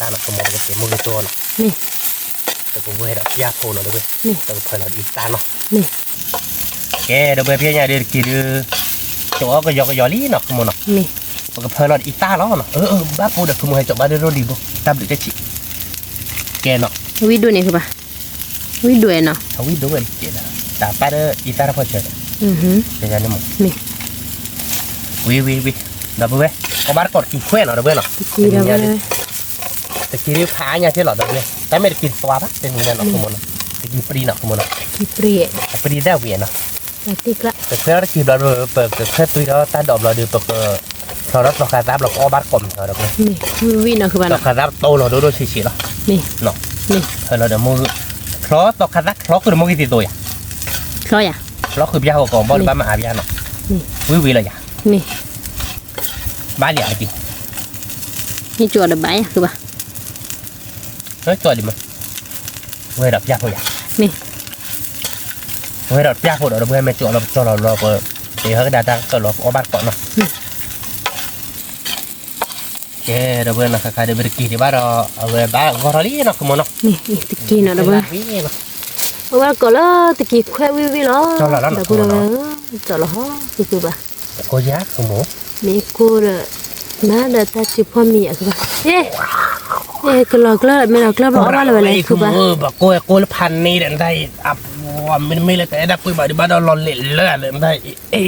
ကမီၤ ပကတဲမိၢ်ဂ့ၤတိၢ်နီၤ, မ့ၢ်, ပကဝဲဒီးပျၢ်ဖိနီၤ ဒီပုၢ်ဝဲၢ်, ပကဖၢလီၤဒ်အံၤသၣ်နီၤ. ကဲ ဒီပုၢ်ဝဲၢ် ဖဲညါဒီးတက့ၤဒုး ကၠီအီၣ်ကယီကယီလံနီၤ ဃုမိၢ်နီၤ. ပကဖၢလီၤဒ်အံၤသၣ်လီၤနီၤ. ဘၣ်ဖိဒီး ဃုမိၢ် ဟဲကၠီဘၣ်ဒိၣ်ဒိၣ်ဒံးဘိ တၢ်ဘျုးတဆံး. ကဲနီၤ. ဝံၣ်ဒိၣ်န့ၣ် ဃုဘၣ်, ဝံၣ်ဒိၣ်နီၤ. အဝံၣ်ဒိၣ်ဝဲတက့ၤဒီး တၢ်ပၢ်ဒီးအံၤသၣ်တဖီၣ်ဆၢဒီး ဝံၣ်ဝံၣ်ဝံၣ် ဒီပုၢ်ဝဲၢ်, အီၣ်ဘၣ်တကိးတက့ၤခွဲးနီၤ ဒီပုၢ်ဝဲၢ်နီၤ. တက့ၤဒုးဖးအါညါကဲလီၤ ဒီပုၢ်ဝဲၢ်, တၢ်မ့ၢ်တက့ၤသွါဘၣ် တနံၤညါနီၤ ဃုမိၢ်နီၤ. တက့ၤပြံနီၤ ဃုမိၢ်နီၤ. အပြံဒၣ်ဝံၤနီၤ. ပကခွဲးထီၣ်တက့ၤဘျီဒီး ပကခွဲးသွံထီၣ်တၢ်ဒိးဘျီဒီး ပကဖျီထီၣ်သီခါသၣ်ဘျီ ပအီၣ်ဘၣ်တကိးမး ဒီပုၢ်ဝဲၢ်. သီခါသၣ်ပတိၢ်လီၤဒိၣ်ဒိၣ်ဆံးဆံးလီၤ. ဖျီလီၤဒီးမိၢ်, ဖျီသီခါသၣ် ဖျီဃုာ်ဒီးမိၢ်ဂံၢ်သံသိးယၤ. ဖျီဃုာ်ပျၢ်ဃီကီးဘီလၢဘၣ်မၤအါပျၢ်နီၤ. ဝံၣ်ဝံၣ်လီၤယၤ. ဘၣ်လံဧါတက့ၤ. မ့ၢ်ကၠီဒီးဘၣ်ယၤဃုဘၣ်. ကၠီဒံးမး, ဝဲဒီးပျၢ်ဖိယၤ. ဝဲဒီးပျၢ်ဖိဒီး ဒီပုၢ်ဝဲၢ် မ့ၢ်ကၠီလီၤ ပကၠီလီၤဘျီ ပကဟဲကဒါတၢ်ကၢၢ်လီၤ ပအီၣ်ဘၣ်တကိးနီၤ. ကဲ ဒီပုၢ်ဝဲၢ်နီၤ ခါခါဒီး ပတက့ၤဒံးဘၣ်ဒီး အဝဲဘၣ်ဂီၢ်ထီၣ်လံနီၤ ဃုမိၢ်နီၤ. တက့ၤနီၤ ဒီပုၢ်ဝဲၢ်. အီၣ်ဘၣ်တကိးလၢတက့ၤခွဲးဝံၣ်ဝံၣ်လီၤ ဒီပုၢ်ဝဲၢ်. ကၠီလီၤဟီ ဃုဃုဘၣ်. မ့ၢ်ကိၢ်ဒီး မၤဒီးတၢ်စုဖီမံၤယၤဃုဘၣ်. ကလီၤကျၢၢ် မ့ၢ်လီၤကျၢၢ်ဘျီအီၣ်ဘၣ်လၢၤဝဲလဲၣ် ဃုဘၣ်. ပကိၢ်ကိၢ်လၢဖးန့ၣ်ဒီး နတၢ်အံၤ မ့တမ့ၢ်လၢတအဲၣ်ဒၣ်ကွံာ်ဘၣ်ဒံးဘၣ်ဒီးလီၤလဲာ်လၢာ်လၢနတၢ်အံ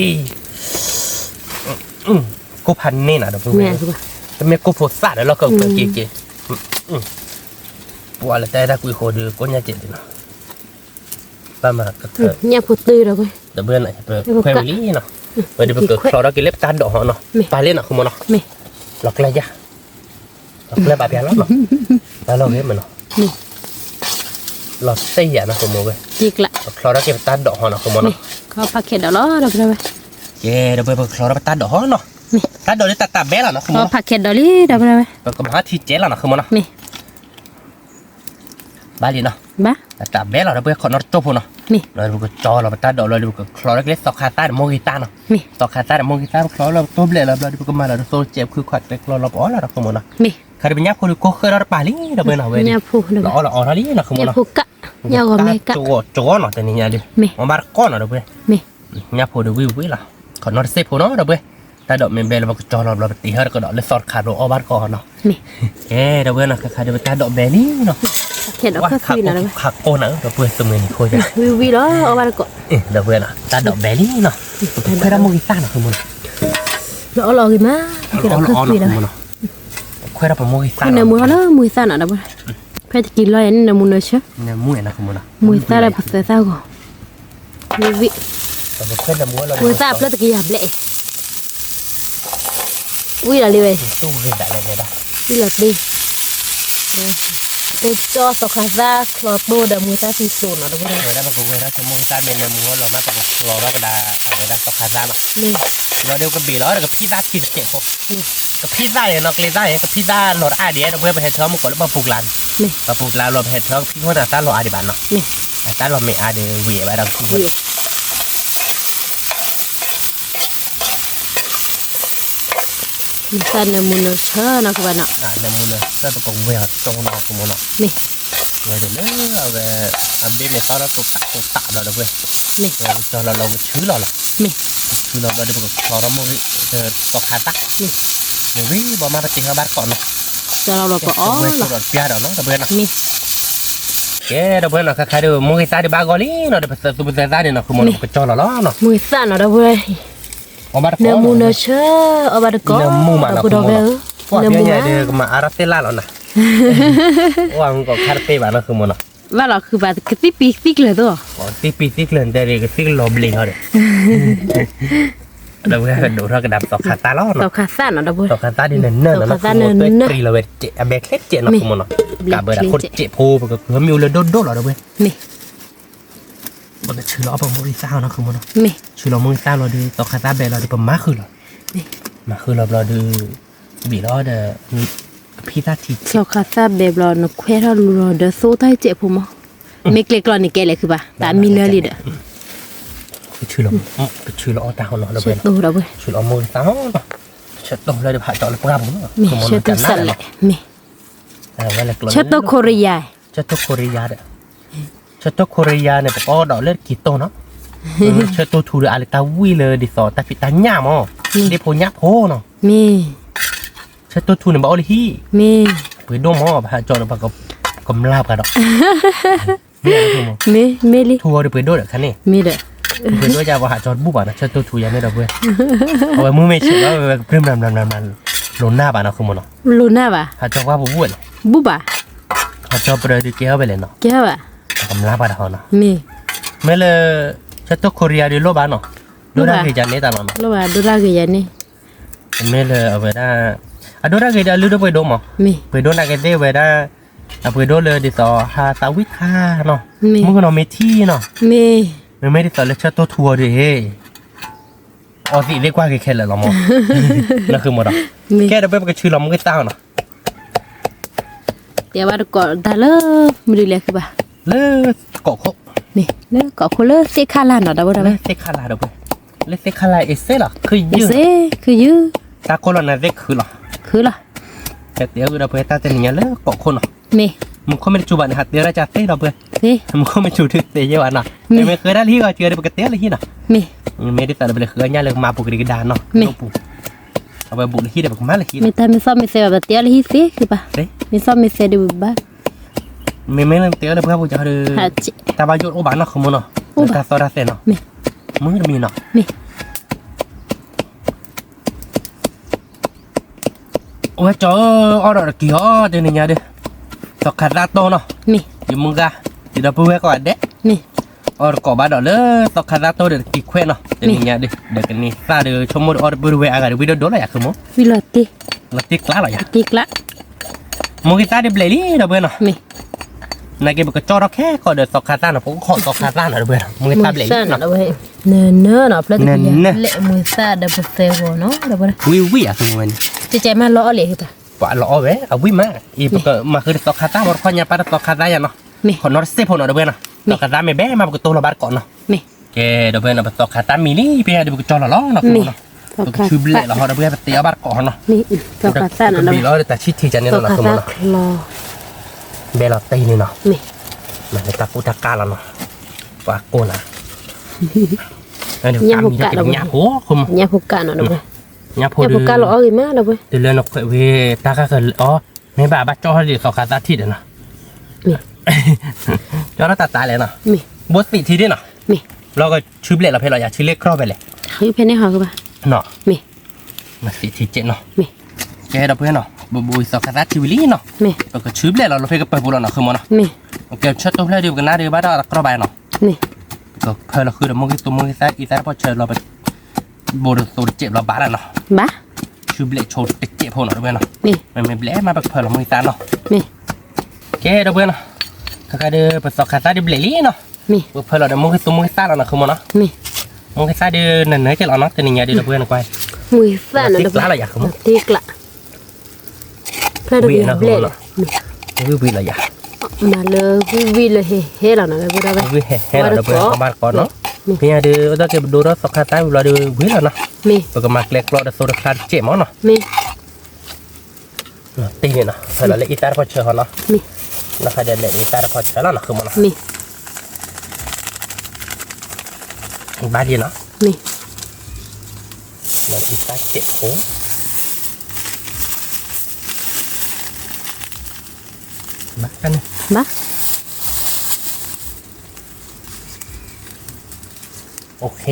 ၤ. ကိၢ်ဖးန့ၣ်နၤ ဒီပုၢ်ဝဲၢ်, တမ့ၢ်ကိၢ်ဖိသၣ်ဒီးလီၤကက့ၤက့ၤ. ပှၤလၢတအဲၣ်ဒၣ်ကွံာ်ဃိဒီး ကိၢ်ညါကဲးဒံးနီၤ. ဘၣ်မၤကထၢ ညၣ်ဖိတုၤဒီးဝဲ ဒီပုၢ်ဝဲၢ်နီၤ ပခွဲးဝံၤလံနီၤ. ဝဲဒုးပကချီထီၣ်က့ၤလၢပတၢ်ဒိးဟီနီၤ. ပာ်လံနီၤ ဃုမိၢ်နီၤ. လီၤကျဲယၤ လီၤကျဲဘၣ်ပျၢ်လီၤနီၤ. ဘၣ်လီၤဂ့ၤမးနီၤ. လီၤတံၢ်ယၤနီၤ ဃုမိၢ်ဝဲ. ပချီထီၣ်က့ၤပတၢ်ဒိးဟီနီၤ ဃုမိၢ်နီၤ. ကဲ ဒီပုၢ်ဝဲၢ် ပကချီထီၣ်ပတၢ်ဒိးဟီနီၤ. တၢ်ဒိးလၢတၢ်တၢ်ဘဲလီၤနီၤ ဃုမိၢ်နီၤ. ပကမၤထံကဲလီၤနီၤ ဃုမိၢ်နီၤ. ဘၣ်လံနီၤ. တၢ်ဘဲလီၤ ဒီပုၢ်ဝဲၢ် ခိးနီတကၠိဖိနီၤ. လီၤဒုးပကကၠီလီၤပတၢ်ဒိး လီၤဒုးပကချီထီၣ်က့ၤလၢသီခါသၣ်ဒီးမိၢ်ဂံၢ်သၣ်နီၤ. သီခါသၣ်ဒီးမိၢ်ဂံၢ်သၣ် ပချီလီၤပတိၢ်ဘျဲးလီၤဘျီဒုး ပကမၤလီၤဒ်သိးစဲးဖုခွါတဲကျီလီၤပအီၣ်လီၤနီၤ ဃုမိၢ်နီၤ. ခါဒုးပညၣ်ဖိဒုးကိၢ်ဃဲထီၣ်တပၤလံ ဒီပုၢ်ဝဲၢ်နီၤ ဝဲဒုး လီၤအီၣ်လီၤအီထီၣ်လံနီၤ ဃုမိၢ်နီၤ. ညၣ်ဖိဒုးဝံၣ်ဝံၣ်လီၤ ခိးနီတစ့းဖိနီၤ ဒီပုၢ်ဝဲၢ်. ညၣ်ဖိဒုးဝံၣ်ဝံၣ်လီၤ ပတၢ်ဒိးမ့ၢ်ဘဲလၢပကကၠီလီၤဘျီ ပတ့ဟဲတကဒီးလၢသီတခါဘျီ အီၣ်ဘၣ်တကိးနီၤ. ကဲ ဒီပုၢ်ဝဲၢ်နီၤ ခါခါဒုးပတၢ်ဒိးဘဲလံနီၤ. ခါခါဒိးခါခါကိၢ်နၤ ဒီပုၢ်ဝဲၢ် သမုၢ်နံၤခိၣ်ယါ ဝံၣ်ဝံၣ်လီၤ အီၣ်ဘၣ်တကိး. ဒီပုၢ်ဝဲၢ်နီၤ တၢ်ဒိးဘဲလံနီၤ. ပခွဲးထီၣ်မိၢ်ဂံၢ်သၣ်နီၤ ဃုမိၢ်နီၤ. လီၤအီၣ်လီၤအီဂ့ၤမး လီၤအီၣ်လီၤအီနီၤ ဃုမိၢ်နီၤ. ပခွဲးထီၣ်ပမိၢ်ဂံၢ်သၣ်နီၤ နၢမူဟီလၢမိၢ်ဂံၢ်သၣ်နီၤ ဒီပုၢ်ဝဲၢ်. ဖဲတက့ၤလီၤယၤန့ၣ် နၢမူနၢဆၢ နၢမူနီၤ ဃုမိၢ်နီၤ. မူသၣ်လၢပသၢသၣ်ဂီၤ ဝံၣ်ဝံၣ် မူသၣ်အဖျၢၣ်တကယၤဘျဲၣ်အံၤ ဝံၣ်လီၤလံဝဲ ဝံၣ်လီၤသ့ ပကကၠီသီခါသၣ်ချီတိၢ်ဒီးမူသၣ်သံစိးနီၤ ဒီပုၢ်ဝဲၢ်. ဝဲဒၣ်ပကဝဲထီၣ်ဆိမိၢ်ဂံၢ်သၣ်မ့ၢ်နၢမူအီၣ်လီၤမး ပကချီထီၣ်ကဒါ အဝဲဒၣ်သီခါသၣ်နီၤ. လီၤဒီးကဘ့ၣ်လီၤဒီးကဖံးသၣ်ထံတစဲးဖိ ကဖံးသၣ်ယဲနီၤ ကျဲသၣ်ယဲ ကဖံးသၣ်လီၤတအါဒံး ဒီပုၢ်ဝဲၢ် ပဟဲထၢမုၢ်ကီးလၢပှၤပူၤကျါန့ၣ် ပှၤပူၤကျါလီၤ ပဟဲထၢကဖံးခိၣ်န့ၣ် တၢ်လီၤအါဒံးဘၣ်နီၤ. တၢ်လီၤမ့ၢ်အါဒီးဝံၤဘၣ်ဒီးကဖံးခိၣ် မူသၣ်နၢမူနၢဆၢနီၤ ကဘၣ်နီၤ. နၢမူနၢဆၢ ပကဝဲအီၤကၠီနီၤ ဃုမိၢ်နီၤ. ဝဲဒၣ်လၢအဝဲ အဘ့ၣ်န့ၣ်သီၣ်ထီၣ်တိာ်သးတိာ်သးဘျီ ဒီပုၢ်ဝဲၢ်. ပကကၠီလီၤလီၤကဆူလီၤလီၤ ကဆူလီၤဘျီဒီး ပကချီထီၣ်မိၢ်ဂံၢ်သၣ်သီခါသၣ် ဝံၤဘၣ်မး ပတ့ဟဲဘၣ်တကိးနီၤ. ကဝဲဆိဒီးပျၢ်ဒီးနီၤ ဒီပုၢ်ဝဲၢ်နီၤ. ကဲ ဒီပုၢ်ဝဲၢ်နီၤ ခါခါဒီး မိၢ်ဂံၢ်သၣ်ဒံးဘၣ်ဂီၢ်လံနီၤ ဒီးပသၢသူပသၢသၣ်န့ၣ်နီၤ ဃုမိၢ်နီၤ ပကကၠီလီၤလီၤနီၤ. မူသၣ်နီၤ ဒီပုၢ်ဝဲၢ် နၢမူနၢဆၢ အီၣ်ဘၣ်တကိး နၢမူမးနီၤ ဒီပုၢ်ဝဲၢ်. နၢမူမး ကမၤအါထီၣ်သ့ၣ်လၢ်လီၤနၤ. အိၣ်အကီးခါတသ့ဘၣ်နီၤ ဃုမိၢ်နီၤ. ဘၣ်လီၤဃုဘၣ် ကသံၣ်ပံၤသံၣ်ကျၢၤသိး ကသံၣ်ပံၤသံၣ်ကျၢၤ နတဲဒ် ကသံၣ်ကလီၤဘျ့းဟီဒီး ဒီပုၢ်ဝဲၢ် ကဒိးထီၣ်ကဒါပသီခါသၣ်လီၤနီၤ. သီခါသၣ်နီၤ ဒီပုၢ်ဝဲၢ်. သီခါသၣ်ဒ်နၢ်နၢ်နီၤ နၢ်နၢ် ပှၤတဲပြံလီၤဝဲ အဘဲချ့ကဲးနီၤ ဃုမိၢ်နီၤ. ကးဘၢဒၣ်ခိၣ်တစဲးဖိ ပကဃုမ့ၢ်အိၣ်လၢဒိၣ်ဒိၣ်လီၤ ဒီပုၢ်ဝဲၢ်. ပကဆူလီၤအီၣ်ပမိၢ်ဂံၢ်သၣ်နီၤ ဃုမိၢ်နီၤ. ဆူလီၤမိၢ်ဂံၢ်သၣ်လီၤဒီး သီခါသၣ်ဘဲလီၤဒီး ပမၤဃုာ်လီၤ. မၤဃုာ်လီၤဘျီဒီး ဘ့ၣ်လီၤဒီး ကဖံးသၣ်ထံ သီခါသၣ်ဘဲဘျီ နခွဲးထီၣ်လူၤလီၤဒီး သိၣ်တၢ်စဲးဖိမး. မ့ၢ်ကျဲကျီန့ၣ် ကဲလဲၣ်ဃုဘၣ် တၢ်မံလၢလံဒီး ကဆူလီၤအီၣ်တၢ်ဟီနီၤ ဒီပုၢ်ဝဲၢ်. ဆူလီၤအီၣ်မိၢ်ဂံၢ်သၣ်နီၤ. ဆၢတိၢ်လၢဒ်ဖးကၠီလၢပှၢ်ပူၤနီၤ မ့ၢ်ဆၢတိၢ်စးလဲၣ် မ့ၢ် ဆၢတိၢ်ခိရံယါ ဆၢတိၢ်ခိရံယါဒီး ဆၢတိၢ်ခိရံယါန့ၣ် ပကအီၣ်ဒီးလၢတက့ၤတိၢ်နီၤ, ဆၢတိၢ်ထူဒီးအါလၢတၢ်ဝံၣ်လၢဒ်သိးတၢ်ဖံးတၢ်ညၣ်မး, ဒ့ဖိညၣ်ဖိနီၤ, မ့ၢ် ဆၢတိၢ်ထူန့ၣ် ဘၣ်အီၣ်လၢဟံၣ်, မ့ၢ် ပှ့ၤဒိၣ်မး ပဟးကၠီဒီးပှၤကမျၢၢ်ပှၤဒီး မ့ၢ် မ့ၢ်လံ, ထူအီၤဒီးပှ့ၤဒိၣ်ဒီးခါန့ၣ်, မ့ၢ်ဒီး, ပှ့ၤဒိၣ်ယါပှၤဟးကၠီတဘူၣ်ဘၣ်နီၤ, ဆၢတိၢ်ထူယါန့ၣ်ဒီးပှ့ၤ, အဝဲမုၢ်မ့ၢ်ဆ့ၣ်ဘၣ်ဝဲကပြုၢ်မနၤမနၤမနၤမနၤ, လိၤနၢ်ဘၣ်နီၤ ဃုမီၤနီၤ, လိၤနၢ်ဘၣ်, ဟးကၠီကွၢ်ပူၤဘူၣ်ဝဲလဲၣ်, ဘူၣ်ဘၣ်, ဟးကၠီပဒၢဒုးကဲထီၣ်ဝဲလဲၣ်နီၤ, ကဲထီၣ်ဘၣ်, ပကမျၢၢ်ပှၤတဟီနီၤ, မ့ၢ်, မ့ၢ်လၢ, ဆၢတိၢ်ခိရံယါဒုးလိၣ်ဘၣ်နီၤ, ဒိၣ်တၢ်ဂ့ၤယါန့ၢ်တၢ်လီၤနီၤ, လိၣ်ဘၣ်ဒိၣ်တၢ်ဂ့ၤယါန့ၢ် မ့ၢ်လၢအဝဲဒၣ်, အဒိၣ်တၢ်ဂ့ၤဒီးအလုၢ်ဒိၣ်ပှ့ၤဒိၣ်မး, ပှ့ၤဒိၣ်နာ်က့သ့ၣ်ဝဲဒၣ်, အပှ့ၤဒိၣ်လၢဒ်သိးဟးသးဝံၣ်ထါနီၤ, မုၢ်ကနီၤမ့ၢ်ထံနီၤ, မ့မ့ၢ်ဒ်သိးလၢဆၢတိၢ်ထူအီၤဒီး, အီသံးသ့ၣ်ကွၢ်က့ၤခဲလၢာ်လီၤမး, နဃုမီၤဒီး, ကဲဒီးပကဆူလီၤမုၢ်ကသၣ်နီၤ တဲဘၣ်တကိးတၢ်လၢ, မနုၤလဲၣ်ဃုဘၣ်, လၢ, ကိးခိၣ်, လၢကိးခိၣ်လၢသ့ၣ်ခၣ်လၢ်နီၤ ဒီပုၢ်ဒီဝဲၢ်, လၢသ့ၣ်ခၣ်လၢ်ဒီပုၢ်ဝဲၢ်, လၢသ့ၣ်ခၣ်လၢ်အ့စ့လီၤ, ခုယုၢ်, ခုယုၢ်, တၢ်ကိၢ်လီၤနၤသ့ၣ်ခုလီၤ, ခုလီၤ, ကတဲအဂ့ၢ်ဒီပုၢ်ဝဲၢ်တၢ်တနံၤညါလၢကိးခိၣ်နီၤ, မ့ၢ်, မူခိၣ်မ့ၢ်တစူၤဘၣ်န့ၣ် ဟးတဲဝဲဒၣ်ကသ့ဒီပုၢ်ဝဲၢ်, မူခိၣ်မ့ၢ်စူၤဒုးသ့ယဲၢ်ဘၣ်နီၤ, မ့ၢ်ဃုဒၣ်လၢဟံၣ်ဂီၤစံးဒီးပကတဲလၢဟံၣ်နီၤ, မ့ၢ်, မ့ၢ်ဒ်သိးဒီးပလဲၤဃုအညၣ်လၢကမၤပူၤကဒံကဒါနီၤ, ပူၤ အဝဲဘူးလၢဟံၣ်ဒီးပကမၤလၢဟံၣ်လီၤ, မ့ၢ်တၢ်မ့ၢ်သီၣ်မ့ၢ်သဲဘၣ် ပတဲအီၤလၢဟံၣ်သ့ဃုဘၣ်, မ့ၢ်သီၣ်မ့ၢ်သဲဒုးဘၣ်, မ့မ့ၢ်လၢတဲအီၤလၢပှၢ်ပူၤကဒီး, တၢ်ဘၣ်ယိၣ်အိၣ်ဘၣ်နီၤ ဃုမီၤနီၤ, တၢ်သီၣ်တၢ်သဲနီၤ, မ့ၢ်တမံၤနီၤ, မ့ၢ် အဝဲကၠီအီၣ်ဒီးတက့ၤအီၤတနံၤညါဒီး, သီခါသၣ်တိၢ်နီၤ, ယမုၢ်ဂၤ, ယဒီပုၢ်ဝဲၢ်ကိးဂၤဒဲး, အီၣ်တကိးဘၣ်ဒီးလၢသီခါသၣ်တိၢ်ဒီးတက့ၤခွဲးနီၤ, တနံၤညါဒီး ဒီးကန့ၢ်သၣ်ဒီးဆိကမိၣ်ဒီးအီၣ်တပုၢ်တဝဲၢ်အါဂၤဒီးဝံၣ်ဒိၣ်ဒိၣ်လီၤယၤ ဃုမီၤ, လီၤတ့ၢ်ကျါလီၤယၤ, မုၢ်ဂၤသၣ်ဒီးဘျဲၣ်လံဒီပုၢ်ဝဲၢ်နီၤ, နာ်က့ပကကၠီထီၣ်ခဲကီးဒီးသီခါသၣ်နီၤ, ပကခီၣ်သီခါသၣ်နီၤဒီပုၢ်ဝဲၢ်, မုၢ်ဂၤသၣ်ဘျဲၣ်လံနီၤ, နၢၤနၢၤနီၤ, ဖျၢၣ်တကယၤ, လဲၣ်မုၢ်ဂၤသၣ်ဒီးပသဲဂီၤနီၤ, ဝံၣ်ဝံၣ်ယၤ ဃုမီၤဝဲန့ၣ်, ကဲကဲမးလီၤအီၣ်လံ ပှၤလီၤအီၣ်ဝဲ အဝံၣ်မး, အံၤပကမၤဃုတသီခါသၣ် မ့ၢ်တခီညါပၢ်တသီခါသၣ်ယၤနီၤ, ခီနီတစ့ၢ်ဖိနီၤဒီပုၢ်ဝဲၢ်နီၤ, သီခါသၣ်မ့ၢ်ဘဲမးပကတိၢ်လီၤဘၣ်တကိးနီၤ, ကဲဒီပုၢ်ဝဲၢ်နီၤ ပသီခါသၣ်မံၤလံ ဖဲဒုးပကကၠီလီၤလီၤနီၤ, ပကဆူဘျဲၣ်လီၤဟီဒီပုၢ်ဝဲၢ် ပသဲအီၣ်ဘၣ်တကိးဟီနီၤ, ပကဘ့ၣ်လီၤဒီးတၢ်ဆံၣ်ထံကန့ၣ်လီၤနီၤ ဃုမီၤနီၤ, ဘဲလီၤတ့ၢ်န့ၣ်နီၤ, မ့ၢ်တၢ်ကူတၢ်ကၢ်လီၤနီၤ, ပှၤကိးနၤ ညၣ်ဖိကၢ်လီၤ, ညၣ်ဖိကၢ်နီၤဒီပုၢ်ဝဲၢ်, ညၣ်ဖိကၢ်လီၤအီၣ်ဂ့ၤမးဒီပုၢ်ဝဲၢ်, တုၤလၢနခွဲးဝံၤတၢ်ဃၣ်ဃၢၤအီၤ, မ့ၢ်ဘၣ်ဘၣ်ကၠီထီၣ်ဒံးသီခါသၣ်ထံၣ်ဒီးနီၤ, ကၠီထီၣ်တၢ်တၢ်လဲၣ်နီၤ, ဘိသံးထံဒ်နီၤ, လီၤကဆူဘျဲၣ်လီၤဖဲလီၤယၤ ဆူလ့ၣ်ကြီဖဲလဲၣ်, ဖဲန့ၣ်ဟီ, သံးထံကဲးနီၤ, ကဲဒီပုၢ်ဝဲၢ်နီၤ ပဘူးသီခါသၣ်ထံဝံၤလံနီၤ, ပကဆူဘျဲၣ်လီၤလီၤဖဲကပၢၤပူၤလီၤနီၤ ဃုမီၤနီၤ, ကဲဆၢတိၢ်ဖျၢၣ်ဒီး ပကနၣ်ဒီးဘၣ်ဒီးတကြီဘၣ်နီၤ, ပကဖၢလီၤဃုဒီးမိၢ်ဂ့ၤသူမိၢ်ဂ့ၤသၣ် အံသၣ်တဖီၣ်ဆၢလီၤ ဘိးဒီးသိးတစဲးဘျီဘၣ်လီၤနီၤ, ဆူဘျဲၣ်ဆိတစဲးဖိနီၤ ဒီပုၢ်ဝဲၢ်နီၤ, မ့မ့ၢ်ဘျဲၣ်မးပကဖၢလီၤမိၢ်ဂ့ၤသၣ်နီၤ, ကဲဒီပုၢ်ဝဲၢ်နီၤ, ခဲခါဒီးပသီခါသၣ်ဒုးဘျဲၣ်လံနီၤ, ပကဖၢလီၤဒီးမိၢ်ဂ့ၤသူမိၢ်ဂ့ၤသၣ်လီၤနီၤ ဃုမီၤနီၤ, မိၢ်ဂ့ၤသၣ်ဒုးနၢၤနၢၤကဲလီၤနီၤ တနံၤညါဒုး ဒီပုၢ်ဝဲၢ်နီၤကွၢ်, မိၢ်ဂ့ၤသၣ်နီၤ တ့ၢ်ကျါလီၤယၤ ဃုမီၤ တ့ၢ်ကျါ ဖျၢၣ်တကယၤဘျဲၣ်လီၤ, ဝံၣ်ဝံၣ်လီၤယၤ, မၤလၢဝံၣ်ဝံၣ်လၢဟဲဟဲလီၤနီၤ ဝံၣ်ဝံၣ်ဟဲဟဲလီၤ ဒီပုၢ်ဝဲၢ် အီၣ်ဘၣ်တကိးနီၤ, ဖဲညါဒုး အိၣ်တ့ၢ်က့ၤပဒိၣ်ထီၣ်သီခါသၣ်ဝံၤလီၤဒီးဝံၣ်လီၤနီၤ, ပကမၤကျဲကျီဒီးသိတခါတစဲးမီၤနီၤ, တ့ၢ်န့ၣ်နီၤ ဖဲလီၤလၢအံသၣ်တဖီၣ်ဆၢဟီနီၤ, နခါဒီးလဲၤဒုးအံသၣ်တဖီၣ်ဆၢလီၤနီၤ ဃုမီၤနီၤ, ဘၣ်ဒ်နီၤ, ဘၣ်ဒ်တၢ်စဲးဖိ ဘၣ်န့ၣ် ဘၣ် OK,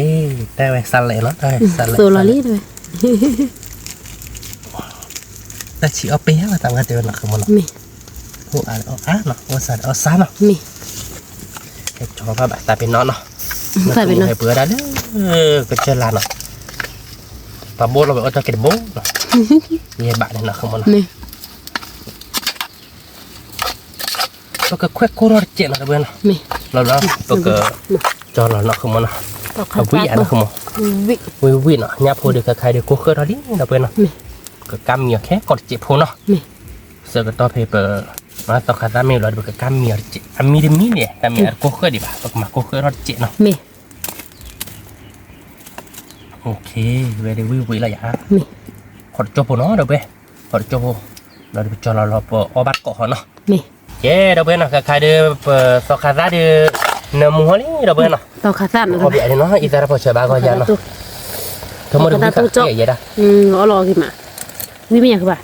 တၢ်ဝဲစးလဲးနီၤ တၢ်ဝဲစးလဲး သိးလီၤလံ တၢ်ဝဲ တၢ်ဆံးအီၣ်ပ့ၢ်ဧါ တၢ်ဝဲတဲဝဲနီၤ ဃုမီၤနီၤ မ့ၢ် အိၣ်အါအီၣ်အါနီၤ အိၣ်စးဒီးအီၣ်စးနီၤ မ့ၢ် ဟဲကၠီၤဘၣ်ဘၣ်သးပ့ၤနီၣ်နီၤ သးပ့ၤနီၣ် ဟဲပှ့ၤဝဲဒၣ်လၢ ကစၢၢ်လါနီၤ ပှၤဘိလီၤဝဲအိၣ်တၢ်က့ၤတဘိနီၤ ယဲဘၣ်န့ၣ်နီၤ ဃုမီၤနီၤ မ့ၢ် ပကခွဲးကိၢ်ထီၣ်တစဲးနီၤ တဝဲနီၤ မ့ၢ် လီၤလီၤ ပက ကၠီလီၤနီၤ ဃုမီၤနီၤ အဝံၣ်အါနီၤ ဃုမီၤ ဝံၣ်ဝံၣ်နီၤ ညၣ်ဖိဒုးခါခါဒုးကိၢ်ဃၢထီၣ်လံ တဝဲနီၤ ပကကါမံၤအီၤခဲကိးတစဲးဖိနီၤ မ့ၢ် ဆၢကတီၢ်ဖဲပ မၤသီခါသၣ်မ့ၢ်လီၤဒီး ပကကါမံၤအီၤတစဲး အမံၤတမံၤန့ၣ် တၢ်မ့ၢ်အတကိၢ်ဃၢဒံးဘၣ် ပကမၤကိၢ်ဃၢထီၣ်တစဲးနီၤ မ့ၢ် ဝဲဒၣ်ဝံၣ်ဝံၣ်လီၤယၤ မ့ၢ် ခီၣ်တကၠိဖိနီၤ ဒီးဝဲ ခီၣ်တကၠိဖိ လီၤဒီးပကၠီလီၤလီၤ ပအီၣ်ဘၣ်တကိးဟီနီၤ မ့ၢ် ကဲ ဒီပုၢ်ဝဲၢ်နီၤ ခါခါဒီး ပသီခါသၣ်ဒီး နၢမူဟီလံ ဒီပုၢ်ဝဲၢ်နီၤ, သီခါသၣ်နီၤ အီၣ်ဘံအီၤနီၤ အံသၣ်တဖီၣ်ဆၢဘၣ်ဂီၢ်ယၤနီၤ, ထီၣ်မီၢ်တဝံၣ်ဃာ်ယဲဒၣ်, အီၣ်လီၤအီၣ်ဂ့ၤမး, ဝံမ့ၢ်ယၤကဘၣ်,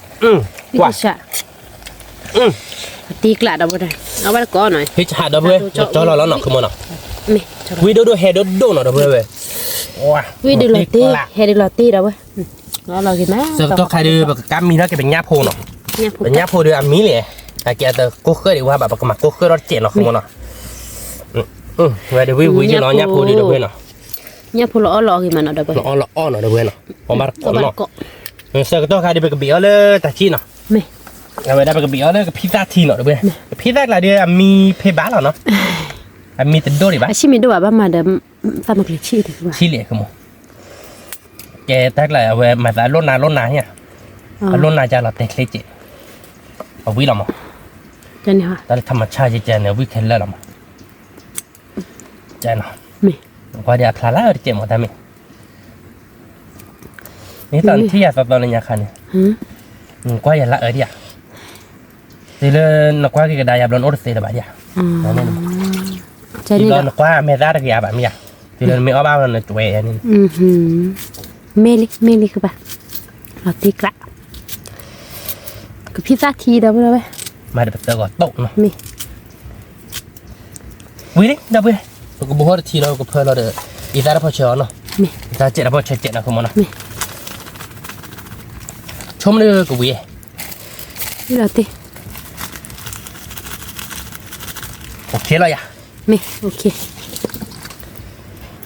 ကွၢ် တ့ကျးဒီပုၢ်ဝဲၢ်, အဝဲတကိးနီၤ, ဟ့ၣ်ဆဟးဒီပုၢ်ဝဲၢ် ကၠီလီၤလီၤနီၤ ခမီနီၤ, ဝံဒိၣ်ဒိၣ်ဟဲဒိၣ်ဒိၣ်နီၤ ဒီပုၢ်ဝဲၢ်, ဝံဒုးလီၤတ့ ဟဲဒုးလီၤတ့ဒီပုၢ်ဝဲၢ်, အီၣ်လီၤဂ့ၤမး, ဆၢကတီၢ်ခါဒီး ပကကါမံၤထီၣ်က့ၤပညၣ်ဖိနီၤ, ပညၣ်ဖိဒီးအမံၤလဲၣ်, အကဲအတကိၢ်ဃၢၣ်ဒံးဝဲဘၣ် ပကမၤကိၢ်ဃၢၣ်ထီၣ်တစဲးနီၤ ခမီနီၤ, ဝဲဒၣ်ဝံဝံယလီၤညၣ်ဖိဒီး ဒီပုၢ်ဝဲၢ်နီၤ, ညၣ်ဖိလီၤအီၣ်လီၤအီၣ်ဂ့ၤမးနီၤ ဒီပုၢ်ဝဲၢ်, လီၤအီၣ်လီၤအီၣ်နီၤ ဒီပုၢ်ဝဲၢ်နီၤ, အီၣ်ဘၣ်တကိးနီၤ, ဆၢကတီၢ်ခါဒီး ပကဘ့ၣ်အီၤလၢတၢ်ထံနီၤ, အဝဲဒၣ်ပကဘ့ၣ်အီၤလၢကဖံသၣ်ထံနီၤ ဒီပုၢ်ဝဲၢ်, ကဖံသၣ်ကျါဒီးအမံၤဖဲဘၣ်လီၤနီၤ, အမံၤတဒိၣ်ဒံးဘၣ်, အဆံၣ်မ့ၢ်ဒိၣ်ဘၣ် ဘၣ်မၤဒီး သၣ်မုၢ်ကျ့ၤဆံၣ်, ဆံၣ်လဲၣ် ခမီ, ကဲတၢ်ကျါအဝဲမၤသးလိၣ်နၤလိၣ်နၤဧါ, အလိၣ်နၤကလီၤတဲာ်ချ့ကဲး, အဝံလီၤမး, တၢ်လၢထးမၤဆါယကဲန့ၣ် ဝံခဲလၢာ်လီၤမး, ကဲနီၤ, ကွၢ်ဒီးအဖျါလၢတကဲးမးတၢ်မ့ၢ်, မ့ၢ်သီနထံၣ်ယၤသီသီလၢညါခါန့ၣ်, ကွၢ်ယၤလၢအၢဒံးဧါ, တုၤလၢနကွၢ်က့ၤကဒါယၤဘျီနအိၣ်တသ့လၢၤဘၣ်ဒံးဧါ, ဒီးနကွၢ်မဲာ်သၣ်တဂ့ၤဧါဘၣ်မ့ၢ်ဧါ, တုၤလၢနမ့ၢ်အီၣ်ဘၣ်နတွဲၤန့ၣ်, မ့ၢ်လံ မ့ၢ်လံကဘၣ်, လီၤတ့ကျး, ကဖံသၣ်ထံဒီပုၢ်ဝဲၢ်, မၤဒီးပသၢဂီၤတိၢ်နီၤ, မ့ၢ် ဝံၤလံ ဒီပုၢ်ဝဲၢ်, ပကဘိဟီၣ်တထံလီၤ ပကဖၢလီၤဒီး အံသၣ်တဖီၣ်ဆၢအီၤနီၤ, အံသၣ်စဲးတဖီၣ်ဆၢစဲးနီၤ ခမီနီၤ, ဆိကမိၣ်ဒီးကဝံၤ, လီၤတ့, အိၣ်ခ့လီၤယၤ, မ့ၢ်အိၣ်ခ့,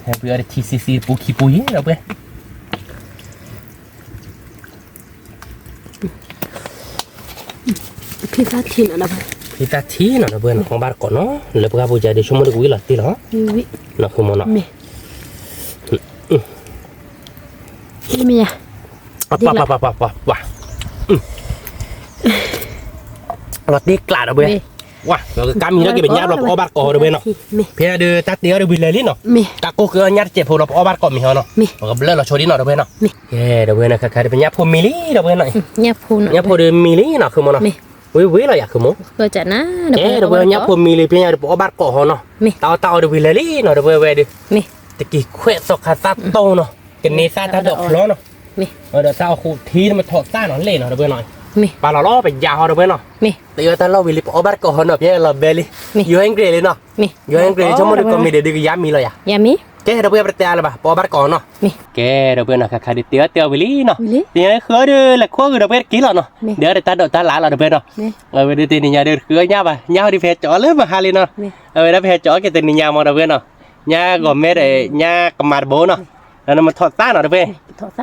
ဟဲပှ့ၤအီၤတထံဆံဆံပူခံပူယဲ ဒီပုၢ်ဝဲၢ် ဖံသၣ်ထံနီၤ ဖံသၣ်ထံနီၤ ဒီပုၢ်ဝဲၢ်နီၤ, အီၣ်ဘၣ်တကိးနီၤ, လၢပှၢ်ပူၤယၤဒီး ဆိကမိၣ်ဒီးကဝံၤလီၤတ့လီၤ, နီၤ ခမီနီၤ, မ့ၢ်ယၤ, ပှၤပှၤပှၤပှၤပှၤ, လီၤတ့ကျး ဒီပုၢ်ဝဲၢ်, ပကကါမံၤထီၣ်က့ၤပညၣ်ဘျီ ပအီၣ်ဘၣ်တကိး ဒီပုၢ်ဝဲၢ်နီၤ, ဖဲဒီးတၢ်တ့အီၤဒီးဝံၤလၢာ်လံနီၤ, တၢ်ကိၢ်ဃုအီၣ်ညၣ်တစဲးဖိလီၤ ပအီၣ်ဘၣ်တကိးမံၤဟီနီၤ, ပကဘျၢလီၤဆိဒ်နီၤ ဒီပုၢ်ဝဲၢ်နီၤ, ကဲ ဒီပုၢ်ဝဲၢ်နီၤ ခါခါဒီး ပညၣ်ဖိမံၤလံ ဒီပုၢ်ဝဲၢ်နီၤ, ညၣ်ဖိဒီးမံၤလံနီၤ ခမီနီၤ, ဝံၤဝံၤလီၤယၤ ခမီ, ကဲ ဒီပုၢ်ဝဲၢ် ညၣ်ဖိမံၤလံ ဖဲညါဒီး ပအီၣ်ဘၣ်တကိးဟီနီၤ, တၢ်အီၣ်တၢ်အီဒီးဝံၤလၢာ်လံနီၤ ဒီပုၢ်ဝဲၢ်ဒီး, တက့ၤခွဲးသီခါသၣ်တိၢ်နီၤ, ကန့ၤသၣ်တၢ်ဒိးဖျီနီၤ, ဒီးတၢ်အီၣ်ဃိထံတမထီၣ်သၣ်နီၤ လဲၣ်နီၤ ဒီပုၢ်ဝဲၢ်နီၤ, ပာ်လီၤလီၤပယၤဟီ ဒီပုၢ်ဝဲၢ်နီၤ, တၢ်အီၣ်တၢ်လီၢ်ဝံၤလံ ပအီၣ်ဘၣ်တကိးဟီနီၤ ဖဲလီၤဘဲလံ, ယိၤဟဲကရ့ၣ်လံနီၤ, ယိၤဟဲကရ့ၣ်လံ ဆိကမိၣ်ဒီးကိးမံၤဒီး ဒုးကယါမံၤလီၤယၤ, ကဲ ဒီပုၢ်ဝဲၢ် ပတဲအါလၢၤဘၣ် ပအီၣ်ဘၣ်တကိးနီၤ, ကဲ ဒီပုၢ်ဝဲၢ်နီၤ ခါခါဒီး တ့အီၣ်တ့အီၣ်ဝံၤလံနီၤ, တညါဃုအီၤဒီး လဲၤခိၣ်ဂုာ်ဒီပုၢ်ဝဲၢ်တက့ၢ်လီၤနီၤ, ဒီးတၢ်ဒိးတၢ်လၢ်လီၤ ဒီပုၢ်ဝဲၢ်နီၤ, အဝဲဒၣ်တနံၤညါဒီးဃုအီၣ်ညၣ်ဘၣ် ညၣ်ဟီဒုး ပဟဲကၠီလၢမဟါလံနီၤ, အဝဲဒၣ်ပဟဲကၠီက့ၤတနံၤညါမး ဒီပုၢ်ဝဲၢ်နီၤ, ညၣ်ဂီၤမဲဒီးညၣ်ကမၤတဘိနီၤ, ဒီးနမထီၣ်သၣ်နီၤ ဒီပုၢ်ဝဲၢ်,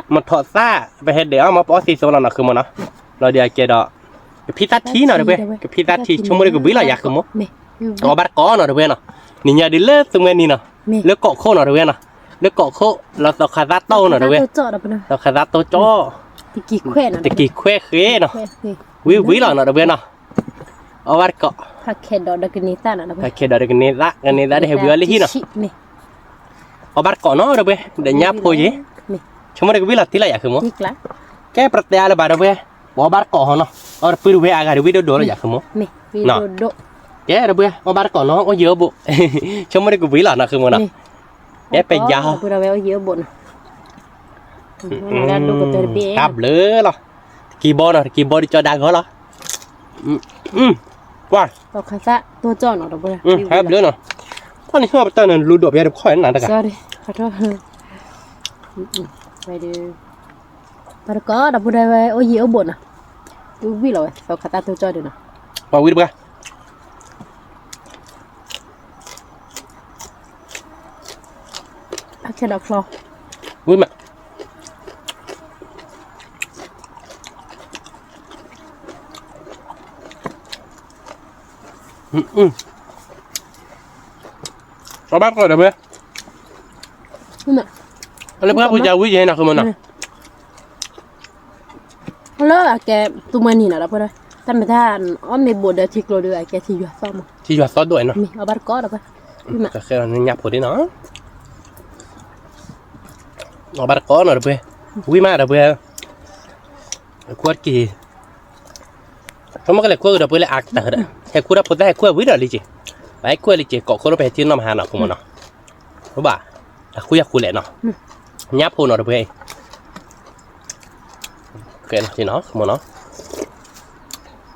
မထီၣ်သၣ် ပဟဲဒဲးအီၣ်မး ပအီၣ်သံသိလီၤနီၤ ဃုမီနီၤ, လီၤဒီးအကဲဒီး ကဖံသၣ်ထံနီၤ ဒီပုၢ်ဝဲၢ်, ကဖံသၣ်ထံ ဆိကမိၣ်ဒီးကဝံၤလီၤယၤ ဃုမီ, အီၣ်ဘၣ်တကိးနီၤ ဒီပုၢ်ဝဲၢ်နီၤ, နံၤညါဒုးလၢသူမွဲနံၤနီၤ, လၢကိးခိၣ်နီၤ ဒီပုၢ်ဝဲၢ်နီၤ, လၢကိးခိၣ် လီၤသီခါသၣ်တိၢ်နီၤ ဒီပုၢ်ဝဲၢ်, သီခါသၣ်တိၢ်ကၠီ, တက့ၤခွဲးနီၤ ဝံၤဝံၤလီၤနီၤ ဒီပုၢ်ဝဲၢ်နီၤ, အီၣ်ဘၣ်တကိး, ဖးခဲဒီးကန့ၤသၣ် ကန့ၤသၣ်ဒီးဟဲဝံၤအီၤလၢဟံၣ်နီၤ, အီၣ်ဘၣ်တကိးနီၤ ဒီပုၢ်ဝဲၢ်, ဒီးညၣ်ဖိယ့ၣ်, ဆိကမိၣ်ဒီးကဝံၤလီၤတ့လီၤယၤ ဃုမီ, ကဲ ပတဲအါလၢၤဘၣ် ဒီပုၢ်ဝဲၢ်, ပအီၣ်ဘၣ်တကိးဟီနီၤ, အီၣ်တပုၢ်တဝဲၢ်အါဂၤဒီးဝံၣ်ဒိၣ်ဒိၣ်လီၤယၤ ဃုမီ, ကဲ ဒီပုၢ်ဝဲၢ် အီၣ်ဘၣ်တကိးနီၤ အိၣ်ယံၤအိၣ်ဘူး, ဆိကမိၣ်ဒီးကဝံၤလီၤနီၤ ဃုမီနီၤ, ကဲ ပယၤဟီ တၢ်ဘျုးလီၤ, တကံဘီနီၤ တကံဘီဒီးကၠီဒါဂီၤလီၤ, ကွၢ်, တၢ်ဘျုးနီၤ, တၢ်န့ၣ်ဟီပတၢ်န့ၣ် လူၤဒိးပယါတခီၣ်နၤတဂၤ, ပှၤတကိးဒီပုၢ်ဝဲၢ် အိၣ်ယံၤအိၣ်ဘူးနီၤ, ဝံၤလီၤဝဲ သီခါသၣ်တိၢ်ကၠီဒုးနီၤ, ပှၤဝံၤတပှၤ ဖးခဲဒီးချီ, ဝံၤမး, အီၣ်ဘၣ်တကိးဒီပုၢ်ဝဲၢ်, လၢပှၢ်ပူၤယၤဝံၤယဲနီၤ ဃုမီနီၤ, လၢအကဲသူမွဲနံၤနီၤ ဒီပုၢ်ဝဲၢ်, တၢ်မ့ၢ်တၢ်အီၣ်မ့ၢ်ဘူးဒီးထံကျိဒီး အကဲထံယွၤသီမး, ထံယွၤသီဒိၣ်နီၤ, မ့ၢ်အီၣ်ဘၣ်တကိးဒီပုၢ်ဝဲၢ်, ကဲညၣ်ဖိဒ်နီၤ, အီၣ်ဘၣ်တကိးနီၤ ဒီပုၢ်ဝဲၢ်, ဝံၤမး ဒီပုၢ်ဝဲၢ်, အကွၢ်တက့ၢ် မ့ၢ်ကလဲၤခူၣ်ကဒီးပှဲၤလၢအကတၢၢ်ဒီး ဟဲခူၣ်တၢ်ဖိသၣ်ဟဲခူၣ်ဝံၤဒီးလံက့ၤ, ပဟဲခူၣ်လံက့ၤ ကိးခိၣ်လၢပဟဲထံၣ်နီၢ်မဟါနီၤ ခိၣ်မနီၤ, ဘၣ်, တၢ်ခူၣ်ယၢ်ခူၣ်လဲၣ်နီၤ, ညၣ်ဖိနီၤတပှဲၤအံၤ, ကဲလီၤနီၤ ခိၣ်မနီ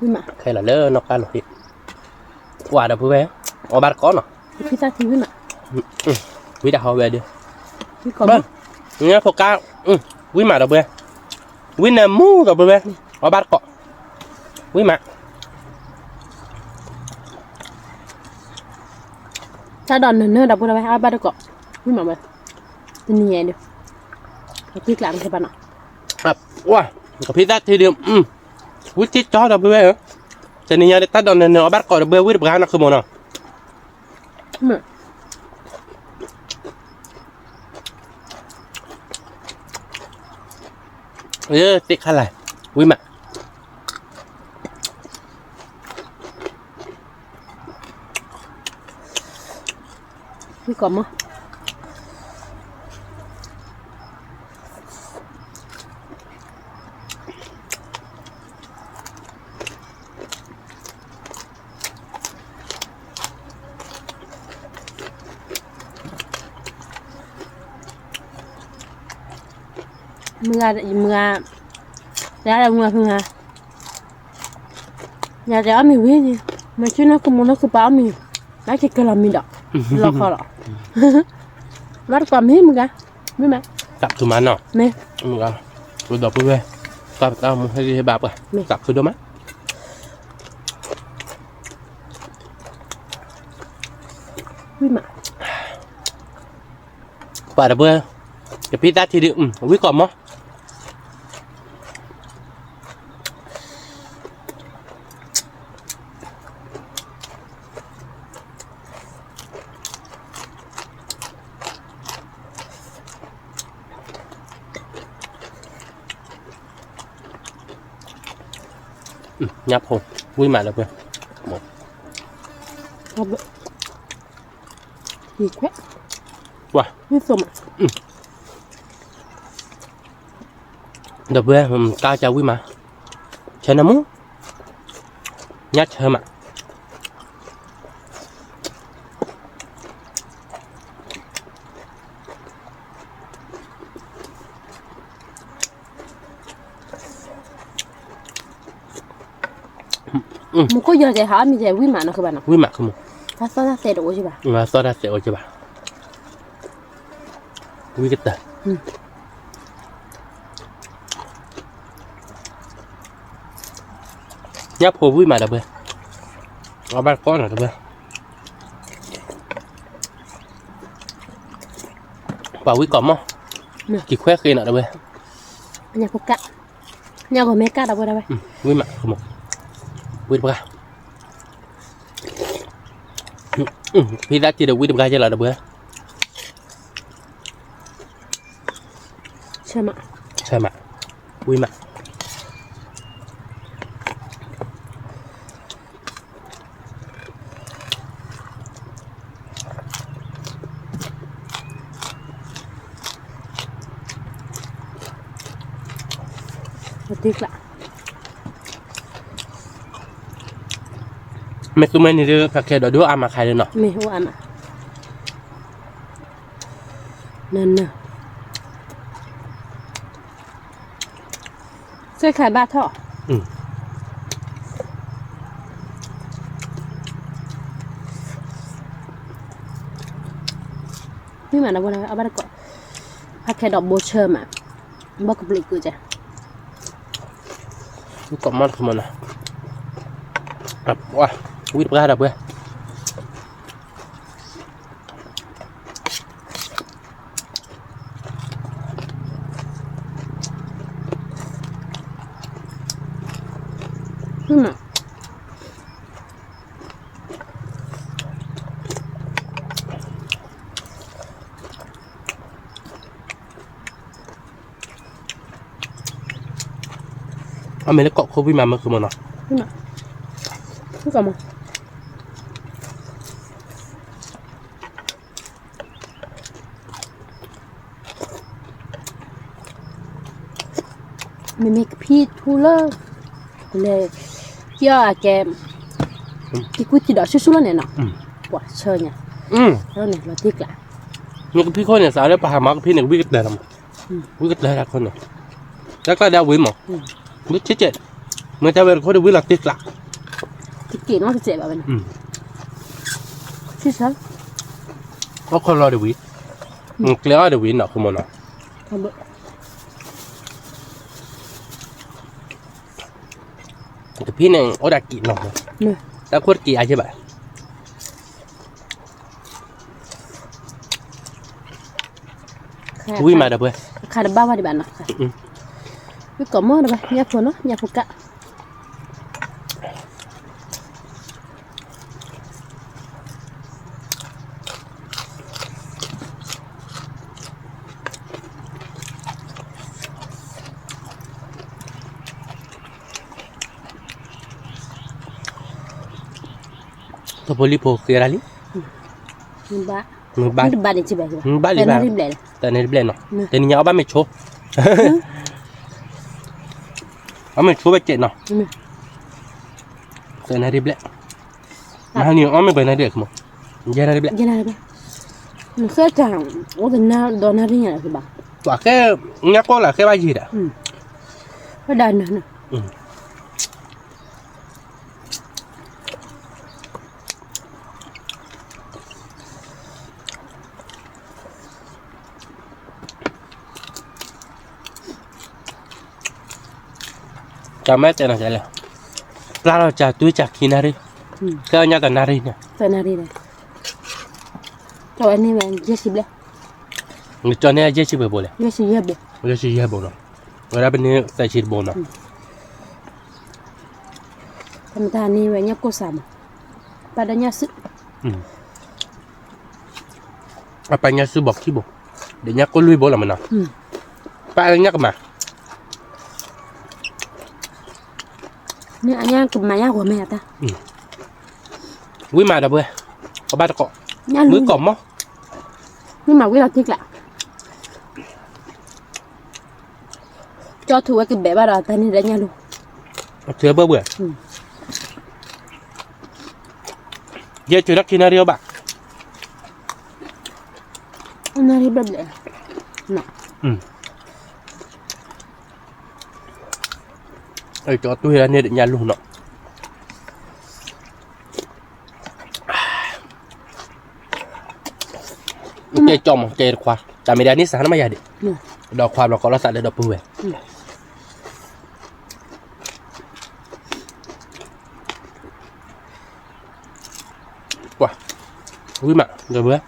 ၤ, ခဲလီၤလၢနီၢ်ကါလီၤ, ကွၢ်ဒီးပဝဲ, အီၣ်ဘၣ်တကိးနီၤ, ဝံတၢ်ဟီဝဲဒီး, ညၣ်ဖိကါ, ဝံမးဒီးပဝဲ, ဝံနၢမူဒီးပဝဲ, အီၣ်ဘၣ်တကိး, ဝံမး တၢ်ဒိးနၢၤနၢၤဒီးပဝဲ အီၣ်ဘၣ်တကိး, ဝံမးဝဲ, တနံၤညါဒီး, ကသံကျးမ့ၢ်ဘၣ်နီၤ, ဝါ, ကဖံသၣ်ထံဒီး, ဝံထံကၠီဒီးပဝဲ, တနံၤညါဒီးတၢ်ဒိးနၢၤနၢၤအီၣ်ဘၣ်တကိးဒီးပဝဲဝံတပှၤနီၤ ခိၣ်မနီၤ သ့ၣ်ခါလာ်, ဝံမး, ဝံကိးမီၢ်, မုၢ်ဂၤ, မုၢ်ဂၤ, ယၤလၢမုၢ်ဂၤဖုဂၤ, ယၤတဲအီၣ်မ့ၤဝံၤ, မၤဆူၣ်နီၢ်ခိၣ်မူနီၢ်ခိၣ်ပၢ်အီၣ်မ့ၤ, ဘၣ်က့ၤကလီၤမံၤဒီး, လီၤခီလီၤ, ဘၣ်တကိးမ့ၢ်မုၢ်ဂၤ, မ့ၢ်မး, တၢ်ဖုမးနီၤ, မ့ၢ်, မုၢ်ဂၤ, ပဒီပုၢ်ဝဲၢ်, တၢ်ပတၢ်မူဟဲဂံၢ်ဟဲဘါပှၤ, တၢ်ဖုဒိၣ်မး ဝံမး, ပှၤဒီပုၢ်ဝဲၢ်, ကဖံသၣ်ထံဒုး, ဝံကိးမီၢ်, ညၣ်ဖိ, ဝံမးဒီပုၢ်ဝဲၢ်, ဝံခွဲး, ဝံသိးမး, ဒီပုၢ်ဝဲၢ်, တၢ်ကဝံမး, ဆၢနၢမူ, ညၣ်ဆၢမး မူခိၣ်ယီၤတဲဟးအီၣ်မ့ၤတဲဝံမးနီၤ ကဘၣ်နီၤ, ဝံမးခိၣ်မူ, သီၣ်တၢ်သဲးတအိၣ်ကဘၣ်, သီၣ်တၢ်သဲးအိၣ်ကဘၣ်, ဝံကတၢၢ်, ညၣ်ဖိဝံမးဒီပုၢ်ဝဲၢ်, အီၣ်ဘၣ်တကိးနီၤဒီပုၢ်ဝဲၢ် ပှၤဝံကိးမီၢ်, က့ၤခွဲးဃ့နီၤဒီပုၢ်ဝဲၢ်, ညၣ်ဖိကၣ်, ညၣ်ဂီၤမ့ၢ်ကၣ်ဒီပုၢ်ဝဲၢ်, ဝံမး, ဝံတပှၤ, ဖံသၣ်ထံဒီးဝံတပှၤကဲလီၤဒီပုၢ်ဝဲၢ် ဆၢမး, ဆၢမး, ဝံမး မ့ၢ်သူမ့ၢ်န့ၣ်ဒီး ဖးခဲဒီးဒိၣ်အါမးခါဒီးနီၤ, မ့ၢ်အိၣ်အါမး, နၢၤနၢၤ စ့ၢ်ခါဘၣ်ထီၣ်, မ့ၢ်မးဒီပုၢ်ဝဲၢ် အဘၣ်တကိး, ဖးခဲဒီးဘိဆၢမး, ဘီကပျုးကုကဲ, ကိးမီၢ်တခီမီၢ်နီၤ, ဝံတပှၤဒီပုၢ်ဝဲၢ် အမ့ၢ်လၢကိးခိၣ်ဝံၣ်မးမ့ၢ်ဃုမီၢ်နီၤ, မ့မ့ၢ်ကဖံထူလၢ, လဲၤ, ကဲ, က့ၤကွံာ်ထံဒီးဆူၣ်ဆူၣ်လီၤန့ၣ်နီၤ, ပှၤဆၢညါ, န့ၣ်လီၤတ့ၢ်ကျး, မ့ၢ်ကဖံးခိၣ်န့ၣ် စးလၢပဟးမၤကဖံးန့ၣ် ဝံကတၢၢ်လီၤမး, ဝံကတၢၢ်တၢ်ခိၣ်န့ၣ်, တၢ်ကျါဒၣ်ဝံၤမး, ဝံဆ့ကဲး, မ့ၢ်တၢ်ဝဲတခိၣ်ဒီးဝံလီၤတ့ၢ်ကျး, တက့ၢ်နီတစဲးဘၣ်ဝဲန့ၣ်, ဆံဆၢ, အိၣ်ခိးလီၤဒီးဝံ, ကျဲအီၣ်ဒီးဝံနီၤ ဃုမီၤနီၤ. ကဖံးန့ၣ် အိၣ်ဒၣ်က့ၤနီၤ, တၢ်ခိၣ်တက့ၤအါယဲၢ်ဘၣ်, ဝံမးဒီးပှဲၤ, အခါတဘၣ်ဝဲဒံးဘၣ်နီၤ, ဝံကိးမီၤဒီးပှဲၤ ညၣ်ဖိနီၤ ညၣ်ဖိကၣ် တဖိလံဖိဃ့ဒၣ်လံ, မုၢ်ဘၣ်, မုၢ်ဘၣ်, မုၢ်ဘၣ်လံဘၣ်, သၢနၣ်ရံၣ်ဘျဲၣ်နီၤ, တနံၤညါအီၣ်ဘၣ်မ့ၤဆိ, အီၣ်မ့ၤဆိဘၣ်ကဲးနီၤ, သၢနၣ်ရံၣ်ဘျဲၣ်, မဟါန့ၣ်အီၣ်မ့ၤပှဲၤနၣ်ရံၣ်, ယဲၢ်နၣ်ရံၣ်ဘျဲၣ်, နဃဲတၢ်, အိၣ်တနၤဒီးနၣ်ရံၣ်ညါလီၤဘၣ်, ပှၤဃဲ, ညၣ်ကိၢ်လၢဃဲဘၣ်ယံာ်ဒၣ်, ဝဲဒၣ်နၤနီၤ ကမ့ၢ်တဲနီၤလဲၣ်, ပျၢ်လီၤကၢ်တွံၢ်ကၢ်ခံနၣ်ရံၣ်, ကဲညါတနၣ်ရံၣ်န့ၣ်, ကၠီန့ၢ်ယဲၢ်ဆံဘိလဲၣ်, ယဲၢ်ဆံယဲၢ်ဘိနီၤ, ဝဲဒၣ်ပန့ၢ်သၢဆံတဘိနီၤ, တၢ်န့ၢ်ဝဲညၣ်ကိၢ်စးမး, ပာ်ဒီးညၣ်စု အပာ်ညၣ်စုဘီခံဘိ, ဒီးညၣ်ကိၢ်လွံၢ်ဘိလီၤမးနီၤ, ပာ်လၢညၣ်ကမၤ, မ့ၢ်အညၣ်ကမၤညၣ်ဂီၤမ့ၢ်အတၢ်, ဝံမးဒီးပှဲၤ, ကဘၣ်တကိး, ဝံကိးမီၤ, ဝံမးဝံလီၤတ့ၢ်ကျး ကၠီထူဝဲကဘဲးဘၣ်ဒီးတၢ်န့ၣ်လၢညၣ်လူၤ, ထူဝဲဘၣ်ဘၣ်, ယဲၢ်ထူတၢ်ခံနၣ်ရံၣ်အီၣ်ဘၣ်, နၣ်ရံၣ်ဘျဲၣ်ဘျဲၣ်, ကၠီထူဝဲဒၣ်န့ၣ်ဒီးညၣ်လူၤနီၤ ကဲကၠီမး ကဲတခွါ တၢ်မ့ၢ်ဒၣ်န့ၣ်စးနမးယၤဒံး ဒီးခွါဘျီကိးလီၤသးလၢဒီပုၢ်ဝဲၢ် ပှၤ ဝံၤမး ဒီပုၢ်ဝဲၢ် ဝံၤ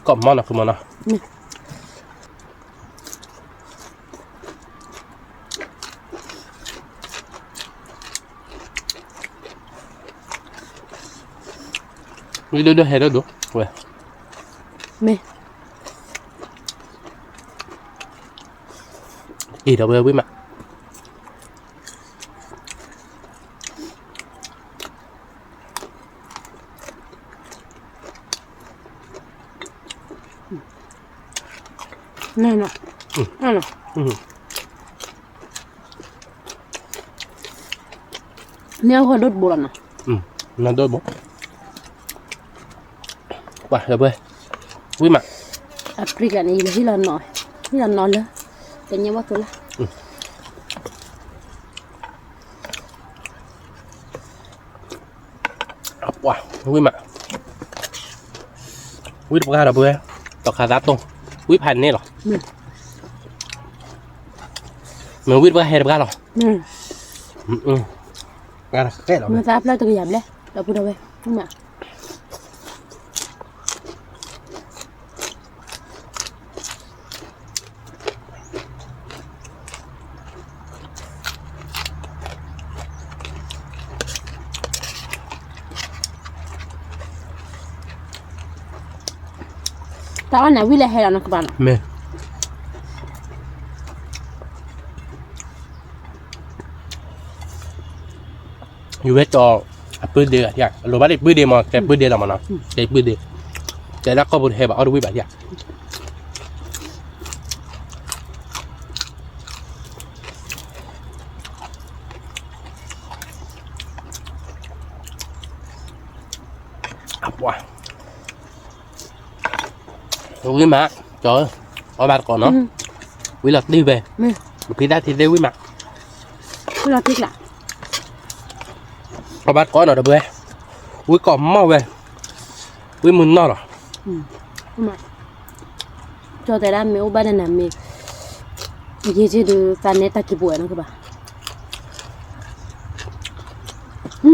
ကိးမီၤနီၤ ဃုမီၤနီၤ ဝံၤဒိၣ်ဒိၣ်ဟဲဒိၣ်ဒိၣ်ဝဲ မ့ၢ် အံၤဒီပုၢ်ဝဲၢ်ဝံၤမး နနီၤ နဟီၣ်ဒိၣ်တဘိလီၤနီၤ နဒိၣ်တဘိ ပှၤ ဒီပုၢ်ဝဲၢ် ဝံၤမး အပြံကန့ၣ် ယဟံၣ်လီၤနီၤ ဟံၣ်လီၤနီၤလၢ ကညဲဘၣ်သိလၢ ပှၤ ဝံၤမး ဝံၤတပှၢ်ဒီပုၢ်ဝဲၢ် တီခါသးတိၢ် ဝံၤဖးန့ၣ်လီၤ မ့ၢ်ဝံၤတပှၢ်ဟဲတပှၢ်လီၤ မ့ၢ်သးဖျၢၣ်တကယၤဘျဲၣ် ဒီပုၢ်ဒီဝဲၢ် ဝံၤမး တၢ်အီၣ်န့ၣ် ဝံၤလၢဟဲလီၤနကပၤနီၤ မ့ၢ် ယဝဲတီၤ အပုၢ်ဒ့ အလိၤဘၣ်ဒံးပုၢ်ဒ့မး ကဲပုၢ်ဒ့လီၤမးနီၤ ကဲပုၢ်ဒ့ တဲဒၣ်ကီၢ်ပူၤတဟဲဘၣ် အီၣ်တဝံၣ်ဘၣ်ယါ. အပှၤ ဝံၣ်မး ကၠီ အီၣ်ဘၣ်တကိးနီၤ, ဝံၣ်လီၤတံၢ်ဝဲ, မ့ၢ်ဖံတၢ်ထံသ့ၣ်ဝံၣ်မး, ဝံၣ်လီၤတံၢ်ကျါ, အီၣ်ဘၣ်တကိးနီၤဒီပုၢ်ဝဲၢ်, ဝံၣ်ကိးမီၢ်ဝဲ, ဝံၣ်မုၢ်နီၢ်လီၤ. ကၠီတဲဒၣ်မ့ၢ်အိၣ်ဘၣ်ဒီးနၤမ့ၢ်, ယ့ၢ်က့ၤဒုးသးနဲတၢ်က့ၤပဝဲနီၤကဘၣ်. အီၣ်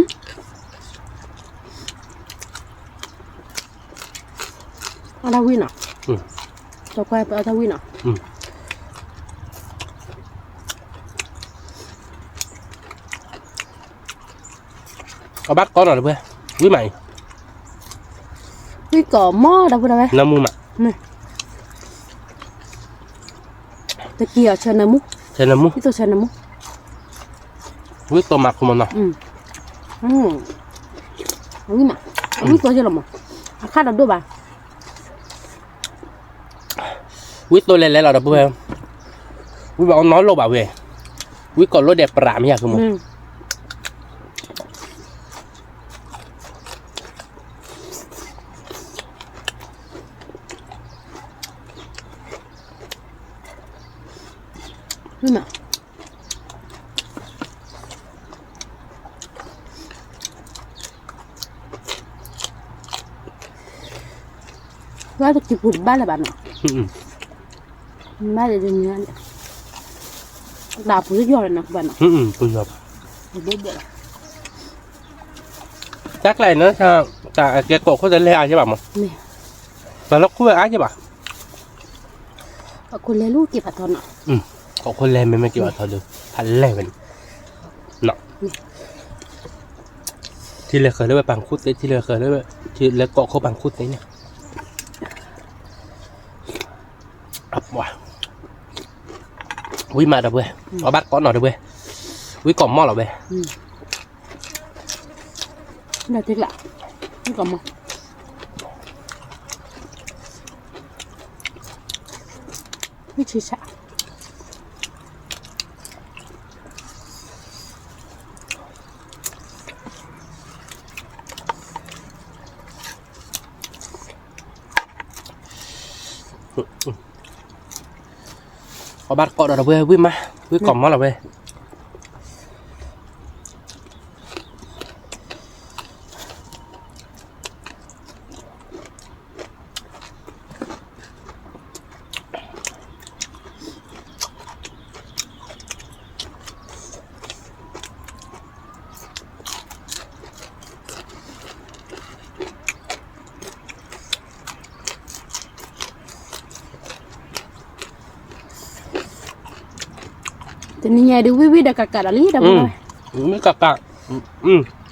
တၢ်ဝံၣ်နီၤ, ကၠီကွၢ်ပအီၣ်တၢ်ဝံၣ်နီၤ. အီၣ်ဘၣ်တကိးနီၤဒီပုၢ်ဝဲၢ်, ဝံၣ်မးအံၤ, ဝံၣ်ကိးမီၢ်ဒီပုၢ်ဝဲၢ်, နၢမူမး, တက့ၤအီၤဆၢနၢမူ, ဆၢနၢမူ, ဝံၣ်သိးဆၢနၢမူ, ဝံၣ်သိးမးခိၣ်မနီၤ, ဝံၣ်မး, ဝံၣ်သိးယလီၤမး, အခါဒီးဒိၣ်ဘၣ်. ဝံၣ်သိးလဲၤလဲၤလီၤဒီပုၢ်ဝဲၢ်, ဝံၣ်ဘၣ်အီၣ်နီတလိၣ်ဘၣ်ဝဲ, ဝံၣ်ကိးလိၣ်ဒဲးပြးမ့ၢ်ယါကမီၤ. ဝဲတကံၢ်ပူၤတဘၣ်လၢၤဘၣ်နီၤ, ဘၣ်လၢၤဒ်န့ၣ်, တၢ်ပူၤလၢယီၤလၢနီၤကဘၣ်နီၤ, ပူၤယီၤဘၣ်, တၢ်ကျါအံၤနီၤ, တၢ်အကဲကိးခိၣ်သ့လဲၤအါယဲဘၣ်မး, တၢ်လၢခိၣ်ဝဲအါယဲဘၣ်, ကိးခိၣ်လဲၤလၢက့ၤဖးထီနီၤ, ကိးခိၣ်လဲၤမ့မ့ၢ်က့ၤဖးထီဒီး, ဖးလဲၢ်ဝဲန့ၣ်, ထံလဲၤဃၢၤလၢဝဲပှၤခိၣ်သ့, ထံလဲၤဃၢၤလၢဝဲ, ထံလဲၤကိးခိၣ်ပှၤခိၣ်သ့န့ၣ်, အပှၤ, ဝံၣ်မးဒီပုၢ်ဝဲၢ်, အီၣ်ဘၣ်တကိးနီၤဒီပုၢ်ဝဲၢ်, ဝံၣ်ကိးမီၢ်လီၤဝဲ, လီၤတံၢ်ကျါ, ဝံၣ်ကိးမီၢ်, ဝံၣ်ဆံဆး အီၣ်ဘၣ်တကိးဒီးဒီပုၢ်ဝဲၢ် ဝံၣ်မး, ဝံၣ်ကိးမီၢ်လီၤဝဲ. တနံၤညါဒုးဝံၣ်ဝံၣ်ဒီးကးကးဒီးလံ, မ့ၢ်ကးကး,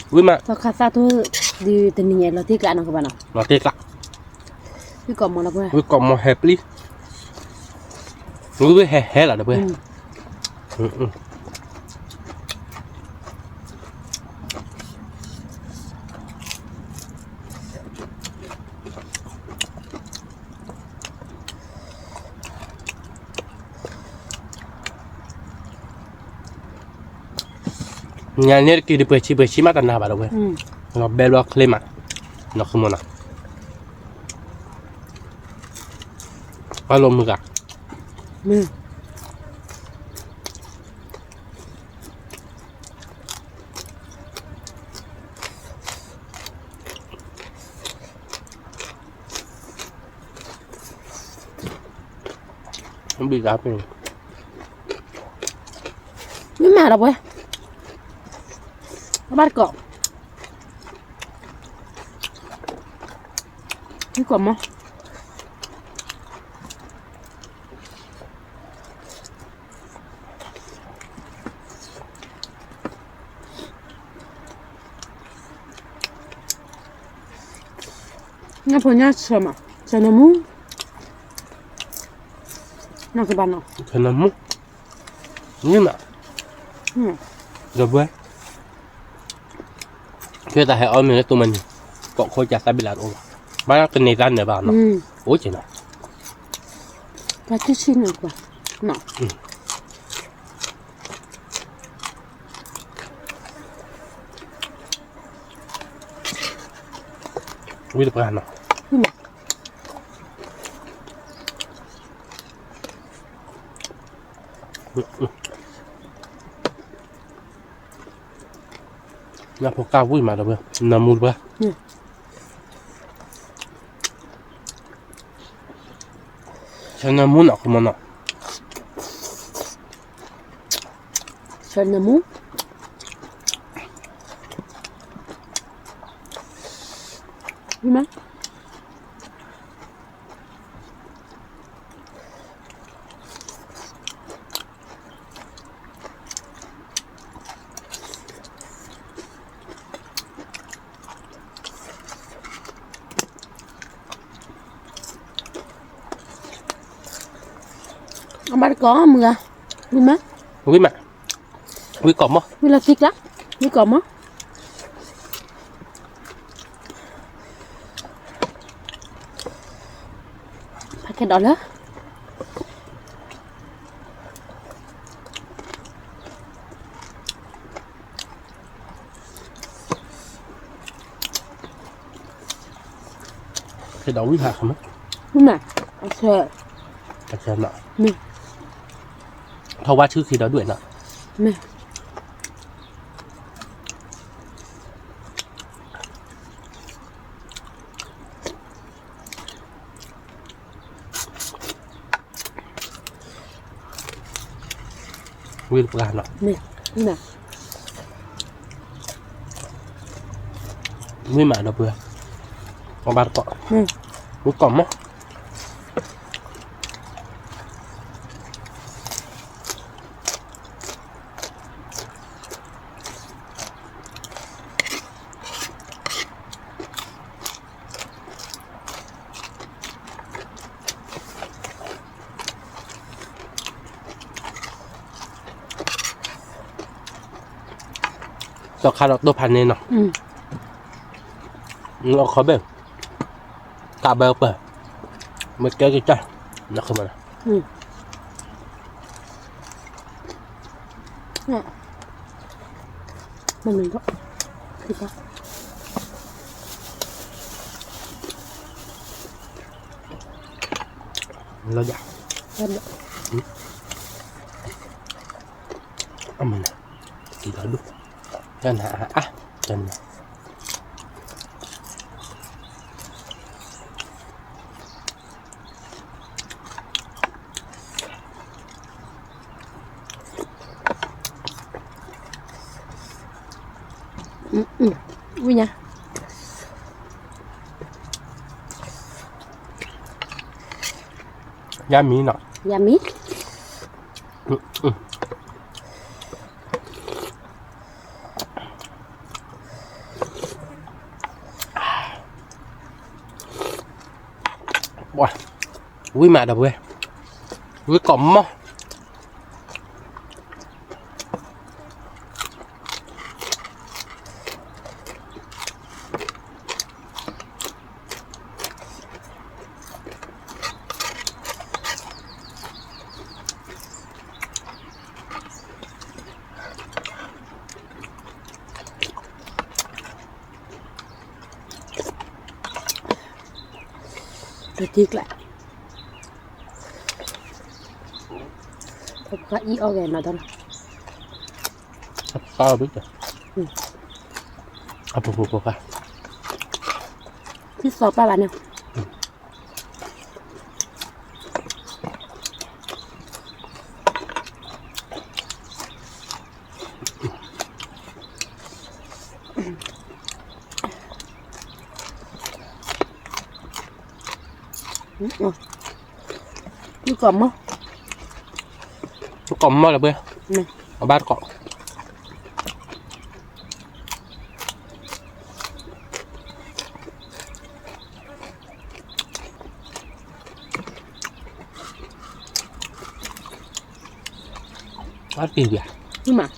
ဝံၣ်မး, သီခါသၣ်ထိၣ်ဒုးတနံၤညါလီၤတံၢ်ကျါနီၤကဘၣ်နီၤ, လီၤတံၢ်ကျါ, ဝံၣ်ကိးမီၢ်လီၤပှဲၤ, ဝံၣ်ကိးမီၢ်ဟဲပျံၤ, ဝံၣ်ဝံၣ်ဟဲဟဲလီၤဒီးပှဲၤ. ညါန့ၣ်တက့ၤဒုးပှဲၤဆံပှဲၤဆံမးတနၤဘၣ်ဒီးဝဲ, လီၤဘဲဘျီချ့မး, နီၢ်ဃုမီၢ်နီၤ, အလီၤမုၢ်ဂၤ ဘံၣ်ဂၤဖဲန့ၣ်, မ့ၢ်မၤဒီးပှဲၤ, အဘၣ်တကိး, မ့ၢ်ကိးမီၢ် ညၣ်ဖိညၣ်ဆၢမး, ဆၢနၢမူ, နီၢ်ကဘၣ်နီၤ, ဆၢနၢမူ, မ့ၢ်မး, ဒီးဘှဲ, ဖဲတၢ်ဟဲအီၣ်မ့ၤလၢတိၢ်မၤနံၤ, ကိးခိၣ်ကၢ်သးဘ့ၣ်လၢတအိၣ်ဘၣ် ဘၣ်တန့ၢ်သးနၢၤဘၣ်နီၤ, အိၣ်က့ၤနီၤ, တၢ်ထံၣ်ဆံၣ်န့ၣ်ကွၢ်, ဝံတပှၢ်နီၤ, ညၣ်ဖိကၢ်ဝံၣ်မးဒီးဝဲ, နၢမူတပှၢ်, ဆၢနၢမူနီၤ ကမီၤနီၤ, ဆၢနၢမူ, ဝံၣ်မး အမါတကိးမုၢ်ဂၤ, ဝံၣ်မး, ဝံၣ်မး, ဝံၣ်ကိးမီၢ်, ဝံၣ်လီၤသံကျါ, ဝံၣ်ကိးမီၢ်, ဖးခဲဒီးလၢ ခဲဒီးဝံၣ်ဟးခမး, ဝံၣ်မး, အဆၢ, အဆၢနီၤ, မ့ၢ်, ထီၣ်ဝါထုခံဒီးဒွဲၣ်နီၤ, မ့ၢ် ဝံၣ်တပှၢ်နီၤ, မ့ၢ်, မ့ၢ်မးဒီပုၢ်ဝဲၢ်, အဘၣ်တကိး, ဝံၣ်ကိးမီၢ် စီၤခါဒီးတိၢ်ဖးန့ၣ်နီၤ, အခီဘ့ၣ်, ကးဘၢပၢၢ်, မ့ၢ်ကဲကစၢ်, နၢ်ခမးနီၤ. လီၤယၤ, အမနၤ, တံၤလီၤဒိၣ်, တၢ်နၤအါအါ, တၢ်နၤ ဝံၣ်ညါ, ယါမံနီၤ, ယါမံ, ဝံၣ်မးဒီပုၢ်ဝဲၢ်, ဝံၣ်ကိးမီၢ် တထံကျါ, ဖိခွါအံၤအီၣ်ဂဲၤနီၤတၢ်လီၤ, အပၢ်ဘၣ်, အပူၤပူၤဖိခွါ, သံစီၤပၢ်ဘၣ်န့ၣ် ကိးမီၢ်, ကိးမီၢ်လၢပှဲၤ, အဘၣ်တကိး အါတက့ၢ်ဘၣ်, မ့ၢ်မး, မ့ၢ်မး,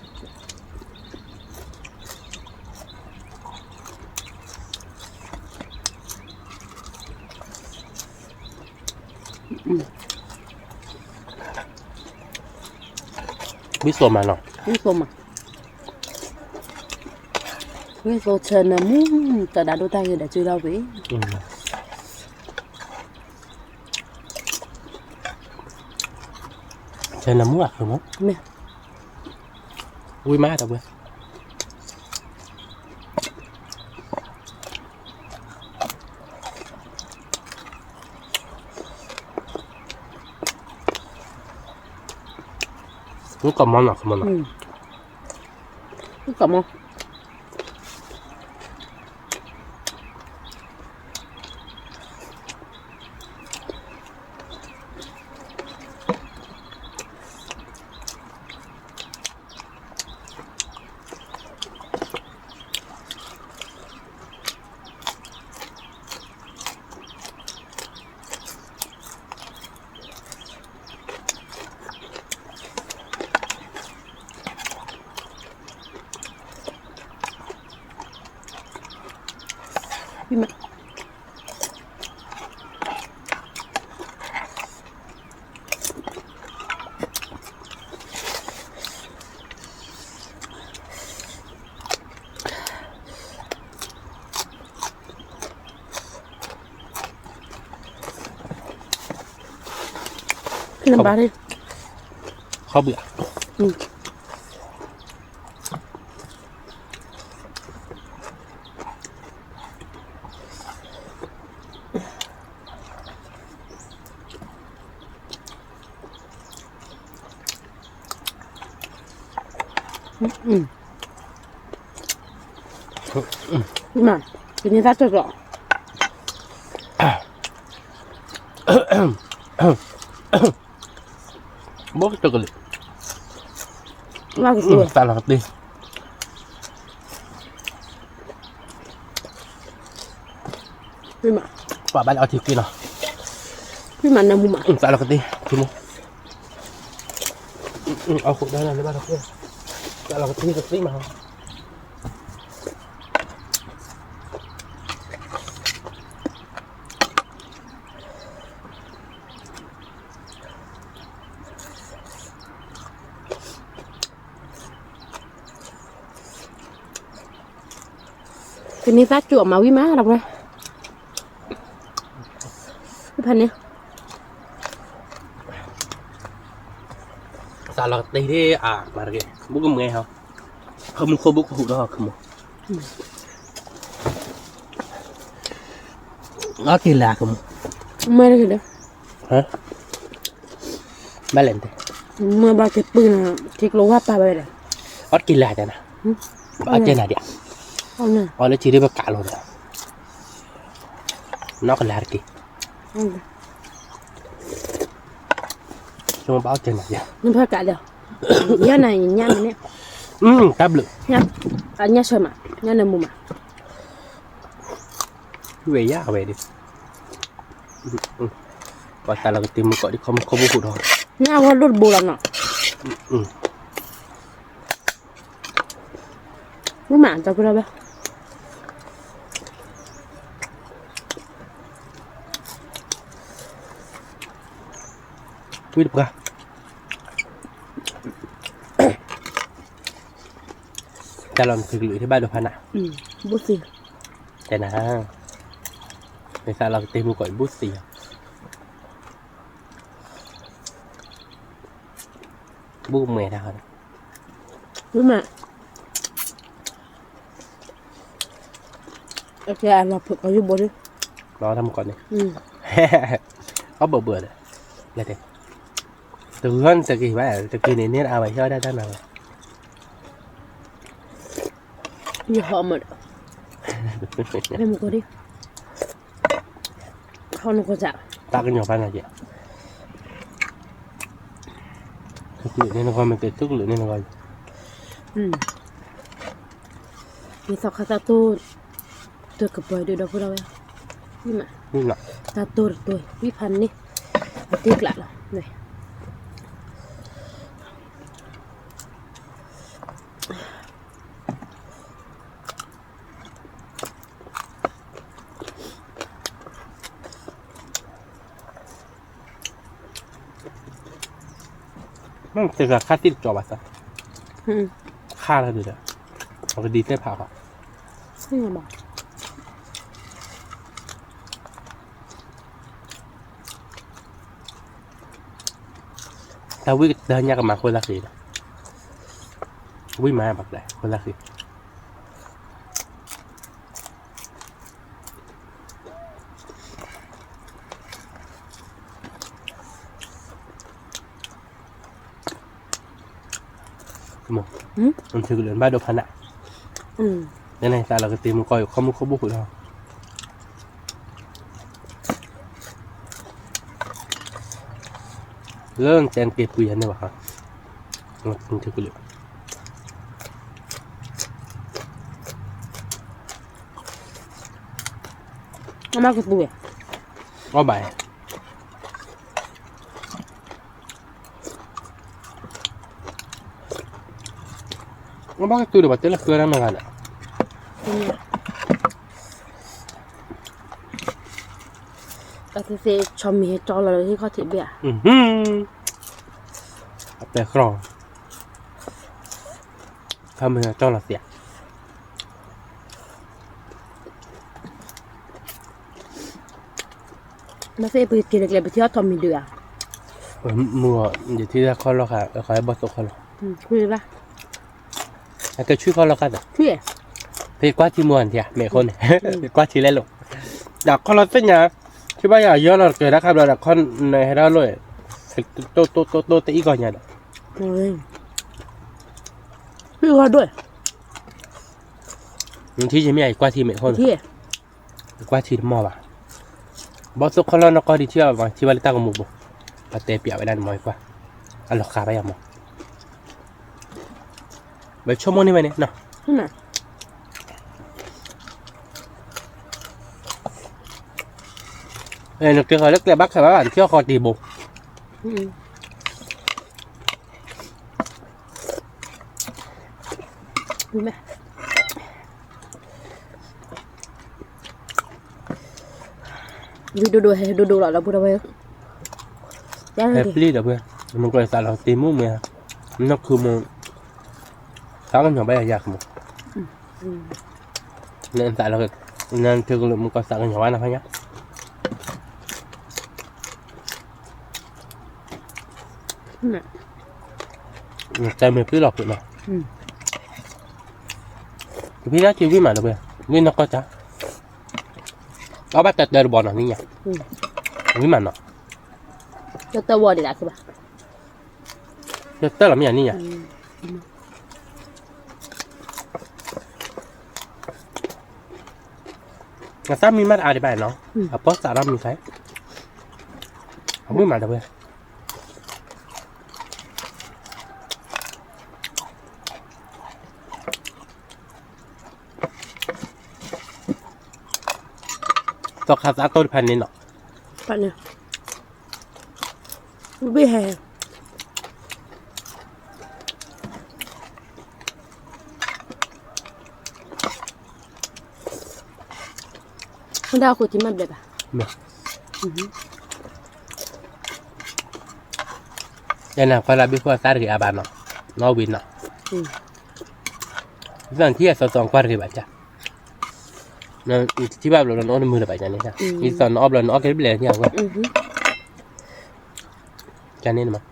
ဝံသိးမးနီၤ, ဝံသိးမး, ဝံသိးဆၢနၢမူ, တၢ်ဒၣ်ဒိၣ်တၢ်ဂ့ၤဒီးစုထီၣ်ကွံာ်, ဆၢနၢမူအဃုမး, မ့ၢ်, ဝံမးတၢ်ပှဲၤ မူကီၢ်မီနီၤ, မူကီၢ်မီ, မူကီၢ်မီ. နဘၣ်န့ၣ်, ခီဘုး, မ့ၢ်, ကန့ၢ်သၣ်ကၠီၣ်ကၠီၣ်, ဘိကတၢၢ်ကလံၣ်, သးလီၤကတ့ၢ် ပှၤဘၣ်လၢအီထံက့နီၤ, သးလီၤကတ့ၢ် ထံမိၢ်, အီၣ်ဃိးဒၣ်လၢဘၣ်လီၤ, သးလီၤကတ့ၢ်ကသ့မး. ကန့ၢ်သၣ်ကၠီၣ်မးဝံမး ဒီပုၢ်ဝဲၢ်, ဖဲန့ၣ် သးလီၤကတ့ၢ်ဒ်အါမးတက့ၢ် ဘူးကမဲဟီ, ခမူခိၣ်ဘူးကဟူးဒီးခမူ, အီၣ်က့ၤလၢခမူ, မ့ၢ်တက့ၢ်ဒီး ဘၣ်လဲၣ်န့ၣ်, မ့ၢ်ဘၣ်က့ၤပုၢ်နၤ ထံကျိဝၢ်ပာ်ဝဲဒီး, အီၣ်က့ၤလၢတနၤ, အီၣ်က့ၤနၤဒံး, အီၣ်လၢထံဒ်ပကးလိာ်ဒီး, နီၢ်ကလၢတက့ၢ်, ဆိဘၣ်အီၣ်က့ၤနၤဒံး, နဖဲကးဒီး, ယဲနၤညါန့ၣ်, တၢ်ဘျုး, ညါဆၢမး ညါနမူမး ဝဲယၤဝဲဒၣ်, ပှၤသးလီၤကတ့ၢ်မုၢ်ကီၢ်ဒ်ခီမူခိၣ်ဘူးဟူးဒီး, ညါဝဲဒိၣ်တဘိလီၤနီၤ, မ့ၢ်မး တၢ်ကရၢဘၣ်, ဝံတပှၢ်, တၢ်လီၤနသုကလုာ်ထံဘၣ်ဒိဖးနး, ဘူးသံ, တဲနၤ, မ့ၢ်သးလီၤကတ့ၢ်မုၢ်ကီၢ်အံၤဘူးသံ, ဘူးကမဲတၢ်ဃီန့ၣ်, မ့ၢ်မး, အကဲအလီၤဖုးကီးယိၣ်ဘိဒ်, လီၤတၢ်မုၢ်ကီၢ်န့ၣ်, အီၣ်ဘၢဘၢဒီး, တဂၤန့ၣ်တက့ၢ်ဘၣ် တက့ၢ်န့ၣ်န့ၣ်အဝဲဟ့ၣ်အီၣ်ဒၣ်တၢ်နၤဝဲ, ယဟီၣ်မးဒီး, မုၢ်ကီၢ်ဒ် ဟီၣ်နကီၢ်စၢ်, တၢ်ကညီၤဖးနၤက့ၤ, သုကလုာ်န့ၣ်နဂီၢ်မ့ၢ်က့ၤ သုကလုာ်န့ၣ်နဂီၢ်, မ့ၢ်သီခါသးတိၢ်, တကပၤဒုးဒီပုၢ်ဒီဝဲၢ်, တၢ်တိၢ်တတိၢ်ဝံဖးန့ၣ်, အတ့ကျးလီၤ, မ့ၢ်တဂၤခါသံတကီၤဘၣ်သး ခါလီၤဒုးဒီး ပကဒံးသ့ၣ်ဖးဃီ တၢ်ဝံၣ်ကတၢၢ်ညါကမၤဃိသၣ်ဃံဒီး ဝံၣ်မၤဘၣ်ကျဲဃိသၣ်ဃံ မ့ၢ် နထုကလုာ်ဘၣ်ဒိဖးနး နသးလီၤကတ့ၢ်မူကီၢ်ယူၤခီမူခိၣ်ဘိၣ်ဃုာ်လီၤ လၢနတဲနက့ၤပှံၤယၤန့ၣ်ဘၣ် နထုကလုာ် အမကပူၤဝဲ အီၣ်ဘၣ် အဘၣ်ကတူၢ်ဒီးပှၤတဲလၢဃၢတၢ်မၤဂၤဒီး တၢ်သ့ၣ်သ့ၣ် ဆီမံၤဟဲကၠီလီၤလၢဟံၣ်ခီၣ်ထံးဘ့ၣ်ဧါ အပဲကြၢး ဆီမံၤဟဲကၠီလီၤသ့ဧါ မ့ၢ်သ့ၣ်ပက့ၤလၢကျဲ ပထံၣ်အီၣ်ထိးမံၤဒုးဧါ မုၢ်ဂီၤ ယထံၣ်တၢ်ခီၣ်လီၢ်ခါ ခီဟဲဘီၣ်သိၣ်ခီၣ်လီၢ် အကဲဆံၣ်ခီၣ်လီၢ်ခါသး ဖဲကွၢ်ထံမိၢ်အနထံၣ် မဲာ်ခိၣ်န့ၣ် ကွၢ်ထံလဲၣ်လိာ် ဒီးခီၣ်လီၢ်သ့ၣ်ညါ ထံၣ်ဘၣ်ယၤယီၢ်လီၤကဲၤတၢ်ခါဘျီဒီး ခီၣ်န့ၣ်ဟဲဒၣ်လိာ် တိၢ်တိၢ်တိၢ်တိၢ်တအံၣ်ကီၢ်ညါဒီး ထံၣ်ယမ့ၢ်ယကွၢ်ထံမဲာ်ခိၣ် ကွၢ်ထံတမီၢ်ဘၣ် ဘီၣ်သိၣ်ခီၣ်လီၢ်နီၢ်ကီၢ်ဒံးထံၣ်ဘၣ် ထံၣ်ဘၣ်လၢတၢ်ကမူးပူၤ ပှၤတဲပျးဝဲဒၣ်န့ၣ်မ့ၢ်ကွၢ် အလီၤဃာ်ဘၣ်ယၤမး ဝဲဆိကမိၣ်န့ၢ်ဝဲန့ၣ်နီၤ နကဲဃီၤလၢကျဲဘၣ်ခါဘၣ် နထံၣ်အီၣ်ဃီတံၤဘိ ဒိၣ်ဒိၣ်ဟဲဒိၣ်ဒိၣ်လီၤဒီပုၢ်ဒီဝဲၢ် ဟဲပျံၤဒီပုၢ်ဝဲၢ် မ့ၢ်ကီၢ်သးလီၤတ့မူမ့ၢ် နီၢ်ခုမူ သးကညီၤဘၣ်ယၤယၤကမူ နသးလီၤ နထုကလုာ်မ့ၢ်ကီၢ်သးကညီၤဘၣ်နဖးညါ တၢ်မ့ၢ်ပျံၤလီၤကွံာ်နီၤ တဖံးဒၣ်က့ၤဝံၣ်မးဒီပုၢ်ဝဲၢ် ဝံၣ်နီၢ်ကီၢ်တၢ် အီၣ်ဘၣ်တၢ်တၢတဘီနီၤနံၣ်ညါ ဝံၣ်မးနီၤ တၢတၢဝီဒံးဒၣ်ကဘၣ် တၢတၢလီၤမ့ၢ်ယၤနံၣ်ညါ အသၣ်မံမးတအါဒံးဘၣ်နီၤ အပီၢ်သးထီၣ်မံခါ အဝံၣ်မးဒီပုၢ်ဝဲၢ် သီခါသးတိၢ်တဖၣ်န့ၣ်နီၤ ဘ့ၣ်ဟဲ မ့ၢ်ဒၣ်အဃိထံမ့ၢ်ဘျဲၣ်ဘၣ် ယနၢ်ကွၢ်လၢဘ့ၣ်ခိၣ်အသၣ်တဂ့ၤအါဘၣ်နီၤ နီၢ်ဝံၤနီၤ ယသးထံၣ်အသီသီကွၢ်တဂ့ၤဘၣ်ကၢ် ထံၣ်ဘၣ်ဘျီဒီးနအီၣ်တမုာ်လၢၤဘၣ်ကၢ်န့ၣ် ယသးနအီၣ်ဘျီနအီၣ်ကဲတဘျဲၣ်န့ၣ်အဝဲ ကၢ်န့ၣ်မး န့ၣ်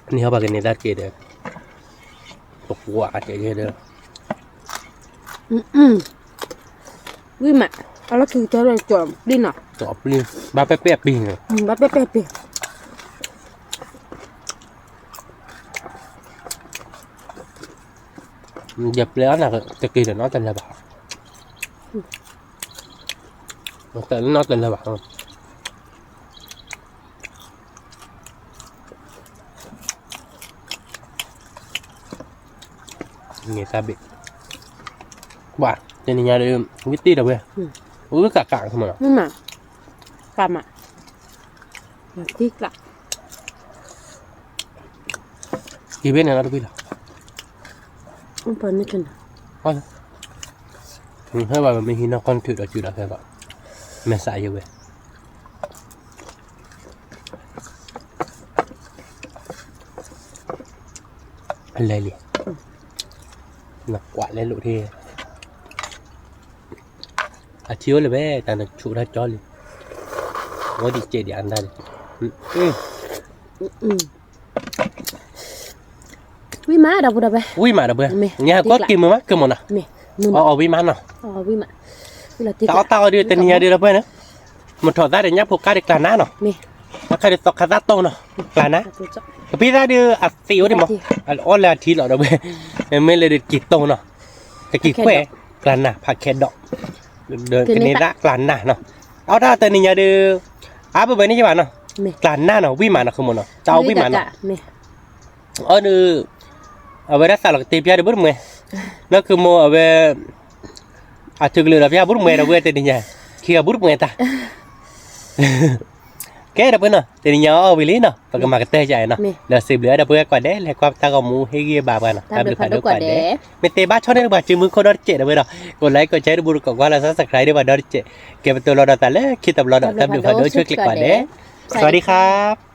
ဟီၣ်ပှၤကန့ၢ်တၢ်တက့ၢ်ဒီး ပကွၢ်ကဲကဲဒီး ဝံၣ်မး အလီၢ်ခံကတၢၢ်ဒီးကၠီပျံၤနီၤ ကၠီပျံၤ ဘၣ်ပဲပဲပျံၤန့ၣ် ဘၣ်ပဲပဲပျံၤ ယပျဲအီၣ်နၤတက့ၢ်ဒီးနီတလၢဘၣ် တနီတလၢဘၣ် န့ၣ်တၢ်ဘ့ၣ် ဘၣ် တနံၤညါဒီး ဝံၣ်တ့ၢ်ဒီးဝဲ ဝံၣ်ကးကးမး ကးမး ကး က့ၤဘ့ၣ်န့ၣ်လီၤတကွံလီၤ ဟဲဘၣ်မ့ၢ်ဟံးနီၢ်ကီၢ်နထုးဒီးစုဒီးဖဲဘၣ် မဲာ်သးယဝဲ တၢ် လဲၤလံ, နကွၢ်လဲၤလိာ်ထံ, အထံအိၣ်လၢၤဘဲ တၢ်နဆိးတၢ်ကၠီလံ, ဝဲဒ်စဲးဒံးအါဒၣ်လံ, ဝံၣ်မးဒီပုၢ်ဒီဝဲၢ်, ဝံၣ်မးဒီပုၢ်, ညါကီၢ်က့ၤမုာ်မးကမီၤနီၤ, အီၣ်ဝံၣ်မးနီၤ, တၢ်အီၣ်တၢ်အီဒုးတနံၤညါဒုးဒီပုၢ်ဝဲၢ်န့ၣ်, မုၢ်ထီၣ်သၣ်ဒီးညၣ်ဖိကါဒုးကျါနါနီၤ, အခါဒုးသီခါသၣ်တိၢ်နီၤ, ကျါနါ, ကဖံသၣ်ဒုးအသံးအိၣ်ဒံးမး, အလီၤအီၣ်လၢအထံလီၤဒီပုၢ်ဝဲၢ်, မ့မ့ၢ်လၢဒုးက့ၤတိၢ်နီၤ, ကက့ၤခွဲး, ကျါနါ ဖးခဲဒီး, ကန့ၢ်သၣ်ကျါနါနီၤ, အီၣ်တၢ်တနံၤညါဒုး, အါဘၢဘၢန့ၣ်ယဘၣ်နီၤ, ကျါနါနီၤ ဝံၣ်မးနီၤ ဃုမိၢ်နီၤ တၢ်အီၣ်ဝံၣ်မးနီၤ, အီၣ်ဒုး, အဝဲဒၣ်သးလီၤကတ့ဖျါဒုးဘူးတမှဲ, နီၢ်ဃုမိၢ်အဝဲ အထုးကလုာ်ဒီးဖျါဘူးတမှဲဒီပုၢ်ဝဲၢ်တနံၤညါ, ခံဂၤဘူးတမှဲတၢ်, ကဲဒီပုၢ်ဝဲၢ်နီၤ တနံၤညါအီၣ်ဝံၤလံနီၤ ပကမၤကတၢၢ်ကအဲၣ်နီၤ, ဒီးစံးဘျုးဝဲဒီပုၢ်ဝဲၢ်ကိးဂၤဒဲး လဲၤကွၢ်တၢ်ဂီၤမူဟ့ၣ်ဂံၢ်ဘါပှၤနီၤ တၢ်ဘျုးဖးဒိၣ်ကိးဂၤဒဲး, မ့ၢ်တဲဘၣ်ဆီန့ၣ်တဘၣ်စုမုၢ်ခိၣ်ဒီတစဲးဒီပုၢ်ဝဲၢ်ဒီး, ကိးlikeကိးshareဒီးဘူးတကိးကွၢ်လၢ subscribe ဒီးဘၣ်ဒီတစဲး, ကဲပတိၢ်လီၤဒီးသးလၢခံတဘျီဒီး တၢ်ဘျုးဖးဒိၣ်ဆိၣ်ဂ့ၤကိးဂၤဒဲး, สวัสดีครับ